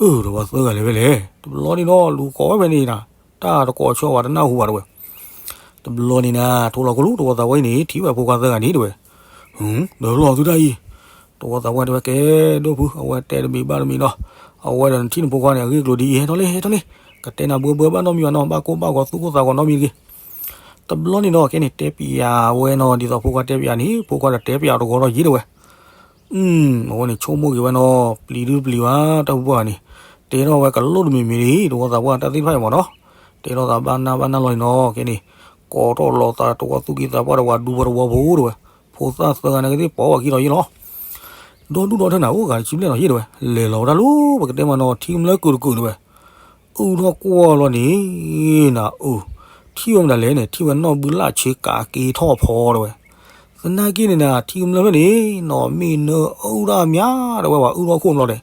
အၢ ဒီးပှၤသၢဂၤလဲၤဖဲလဲၣ်, တဘျီန့ၣ်နီၤ လူၤကိးဝဲဖဲန့ၣ်နၤ, တၢ်တကိးဆၢဝဲတနၢ်ဟူဘၣ်တဲဝဲ တဘျီန့ၣ်နၤ ထိၣ်လီၤကလူတဝီသးဝဲအံၤန့ၣ် ထံၣ်ဝဲဖိခွါသၢဂၤန့ၣ်တဲဝဲ, ဒီးလီၤသုတၢ်အံၤ, တဝီသးပှၢ်တဲဝဲကဲဒိၣ်ဖု အဝဲတဲတမံၤဘၣ်တမံၤဒီး, အဝဲဒီးနထံၣ်နဖိခွါန့ၣ် အဂ့ၢ်ကျိၤဒ်အံၤ ဟဲထီၣ်လံ ဟဲထီၣ်လံ, ကတဲနၤဘှဲဘှဲဘၣ်နီတမံၤဘၣ်နီၤ ဘၣ်ကိၢ်ဘၣ်ဂီၤသူၣ်ကိၢ်သးဂီၤနီတမံၤတဂ့ၤ, တဘျီန့ၣ်နီၤ ခဲန့ၣ်တဲပၠးဝဲနီၤ ဒ်သိးဖိခွါတဲပၠးန့ၣ် ဖိခွါဒီးတဲပၠးအီၤတဂီၤထီၣ်ယ့ၣ်တဲဝဲ အဝဲန့ၣ်ဆိကမိၣ်က့ၤဝဲနီၤ ပျံၤဒုပျံၤဘၣ် တၢ်ဖုပှၢ်ဂၤန့ၣ်, တဲထီၣ်ဝဲကလိၣ်တမံၤမံၤလံ တဝီသးပှၢ်တၢ်သ့ၣ်တဖၣ်အံၤမ့ၢ်နီၤ, တဲထီၣ်သးဘၣ်နၢ်ဘၣ်နၢ်လီၤန့ၣ်နီၤ ခဲန့ၣ်, ကိးထီၣ်လီၤသးတဝီသူၣ်က့သးပှၢ်ဒီးပှၤဒူပှၤတဝီဖိတဲဝဲ, ဖိသၣ်သၢဂၤန့ၣ်ကသ့ၣ်ပိာ်ဝဲခံဒီးယ့ၣ်လီၤ, ဒီဒူၣ်ဒီထၢနၤအိၣ်ဂၤတဆံဘျဲၣ်လီၤယ့ၣ်တဲဝဲ, လဲၤလီၤဝဲဒၣ်လၢပကတဲမ့ၢ်နီၤ ထံကမျၢၢ်ကုာ်တကုာ်တဲဝဲ အုၣ်ထီၣ်ကွၢ်လီၤန့ၣ်, နၤအုၣ်, ထံၣ်ဝဲမတၤလဲၣ်န့ၣ် ထံၣ်ဝဲနီၢ်ဘုလၢ်ဆ့ကၤက့ၤထီၣ်ဖီတဲဝဲ, သနာ်က့န့ၣ်နၤ ထံကမျၢၢ်ဖျၢၣ်န့ၣ်နီၤ မ့ၢ်နၢအုၣ်ဒၣ်မးတဲဝဲ ပှၤအုၣ်ထီၣ်ခိၣ်ဘျီဒဲး,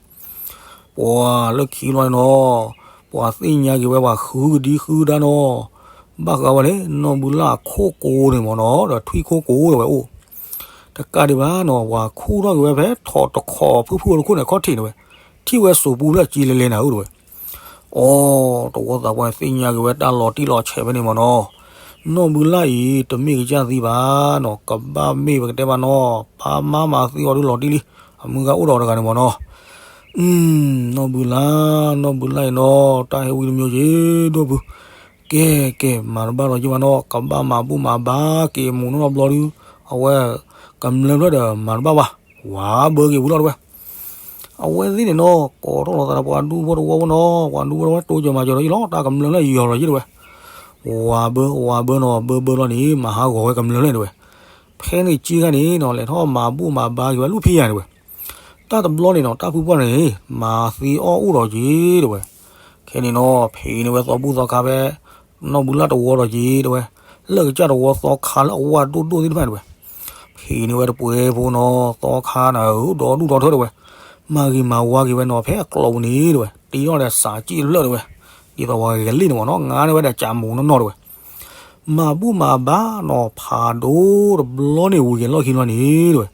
ပှၤလၢခံလီၤန့ၣ်နီၤ, ပှၤသ့ၣ်ညါက့ၤဝဲပှၤဃုကဒံဃုဒါနီၤ, ဘၣ်ဃးဝဲလဲၣ် နီၢ်ဘုလၢ်ခိၣ်ကိၤန့ၣ်မ့ၢ်နီၤ ဒီးထွံၣ်ခိၣ်ကိၤတဲဝဲအိၣ် တကးဒံးဘၣ်နီၤ ပှၤခူၣ်ထီၣ်က့ၤဝဲဖဲထီၣ်တခိးဖုၣ်ဖုၣ်တခိၣ်န့ၣ် ခီၣ်ထံးန့ၣ်ဝဲ, ထံၣ်ဝဲစိာ်ပူၤဖျၢၣ်ကံလဲၤလဲၤနၤအုၣ်တဲဝဲ, အိ တဝီသးပှၢ်န့ၣ်သ့ၣ်ညါက့ၤဝဲတၢ်လီၤတံၢ်လီၤဆဲးဖဲန့ၣ်မ့ၢ်နီၤ, နီၢ်ဘုလၢ်အံၤ တမ့ၢ်ကစၢ်သံဘၣ်နီၤ, ကဘၣ်မ့ၢ်ပကတဲဘၣ်နီၤ, ပၢ်မါမၤသံအီၤဒုးလီၤတံၢ်လံ, အမုၢ်ဂၤအိၣ်ဒီးတဂၤန့ၣ်မ့ၢ်နီၤ. နီၢ်ဘုလၢ်, နီၢ်ဘုလၢ်အံၤနီၤ, တၢ်ဟဲဝံတမံၤက့ၤဒိၣ်ဘု, ကဲကဲ မၤတဘၣ်လီၤက့ၤဘၣ်နီၤ, ကဘၣ်မၤဘူၣ်မၤဘါက့ၤမူးနီၢ်နီၢ်ဘျီဒုး, အဝဲ ကမျၢၢ်ဖျၢၣ်ဒီးမၤတဘၣ်ဘၣ်, ဝၤဘၢက့ၤဝံၤလီၤတဝဲ အဝဲသ့ၣ်န့ၣ်နီၤ ကိးထီၣ်လီၤသးဒီးပှၤဒူဖိတဝီဖိနီၤ, ပှၤဒူဖိတဝီတိစၢၤမၤစၢၤဒီးယံလီၤ, တၢ်ကမျၢၢ်လၢယီၤလီၤယံတဝဲ, ဝၤဘၢ ဝၤဘၢနီၤ ဘၢဘၢလီၤန့ၣ် မၤဟးဂီၤဝဲကမျၢၢ်လၢန့ၣ်တဝဲ, ဖဲန့ၣ်က့ဂၤန့ၣ်နီၤ လဲၤထီၣ်မၤဘူၣ်မၤဘါက့ၤဝဲလူၢ်ဖံးယၤတဝဲ, တၢ်တဘျီန့ၣ်နီၤ တၢ်ဖုပှၢ်န့ၣ် မၤသံအီၣ်အိၣ်ဒီးက့တဝဲ, ခဲန့ၣ်နီၤ ဖံးန့ၢ်ဝဲသီဘူၣ်သီခါဖဲ နီၢ်ဘုလၢ်တဝီဒီးက့တဝဲ, လၢကစၢ်တဝီသီခါလၢအဝၢ်ဒိၣ်ဒိၣ်သ့ၣ်တဖၣ်တဝဲ ဖံးန့ၢ်ဝဲတပှဲၤဖိနီၤ သီခါနၤဧၢ ဒီဒူၣ်ဒီထၢတဝဲ, မၤဂ့ၤမၤဝါက့ၤဝဲနီၤ ဖဲအကျိာ်ပူၤန့ၣ်တဝဲ, တ့ထီၣ်ဒီးစးကံၣ်တဖျၢၣ်တဝဲ, ဒ်သိးပှၤဂဲၤလံန့ၣ်မ့ၢ်နီၤ ငါန့ၢ်ဝဲဒီးကးမူးနီၢ်နီၢ်တဝဲ, မၤဘူၣ်မၤဘါနီၤ ဖးဒိၣ်တဘျီန့ၣ် ဝံၤက့ၤလီၢ်ခံလီၤန့ၣ်တဝဲ,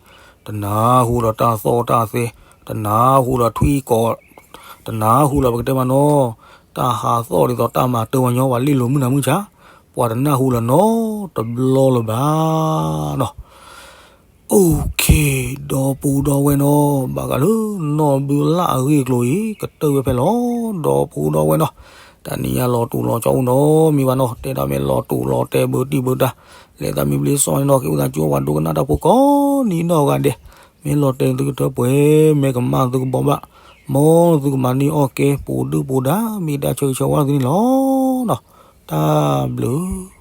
တနၢ်ဟူဒီးတၢ်သီၣ်တၢ်သဲ, တနၢ်ဟူဒီးထွံၣ်ကီၤ, တနၢ်ဟူဒီးပကတဲမ့ၢ်နီၤ တၢ်ဟးသီၣ်ဒ်သိးတၢ်မၤတၢ်ဝဲညီ ပှၤလ့လိာ်မုၢ်နၤမုၢ်ဆါ, ပှၤတနၢ်ဟူလၢၤနီတဘျီလၢၤဘၣ်နီၤ. အိၣ်ခ့, ဒီပုၢ်ဒီဝဲၢ်နီၤ, ဘၣ်ဃးလၢနီၢ်ဘုလၢ်အဂ့ၢ်အကျိၤအံၤ ကတၢၢ်ဝဲဖဲလီၤ ဒီပုၢ်ဒီဝဲၢ်နီၤ, တနံၤညါလီၤတူာ်လီၤကၠီအိၣ်နီၤ မ့ၢ်ဘၣ်နီၤတဲဒၣ်မ့ၢ်လီၤတူာ်လီၤတဲာ်ဘၢတံၢ်ဘၢတၢ်, လဲၤသးမံဘျ့စီန့ၣ်နီၤ က့ၤအိၣ်သးကၠိပှၤဒိကနၣ်တၢ်ဖိကိးနံၤနီၢ်ဂၤဒဲး, မ့ၢ်လီၤတဲာ်သုကထၢပှဲၤ မ့ၢ်ကမၣ်သုကဘီဘၣ်, မ်သုကမၤန့ၢ်အီၣ်ကဲ ပူၤဒုၣ်ပူၤဒါ မ့ၢ်ဒၣ်ဆၢဂ့ၤဆၢဝါသုန့ၣ်လီၤနီၤ, တၢ်ဘျုး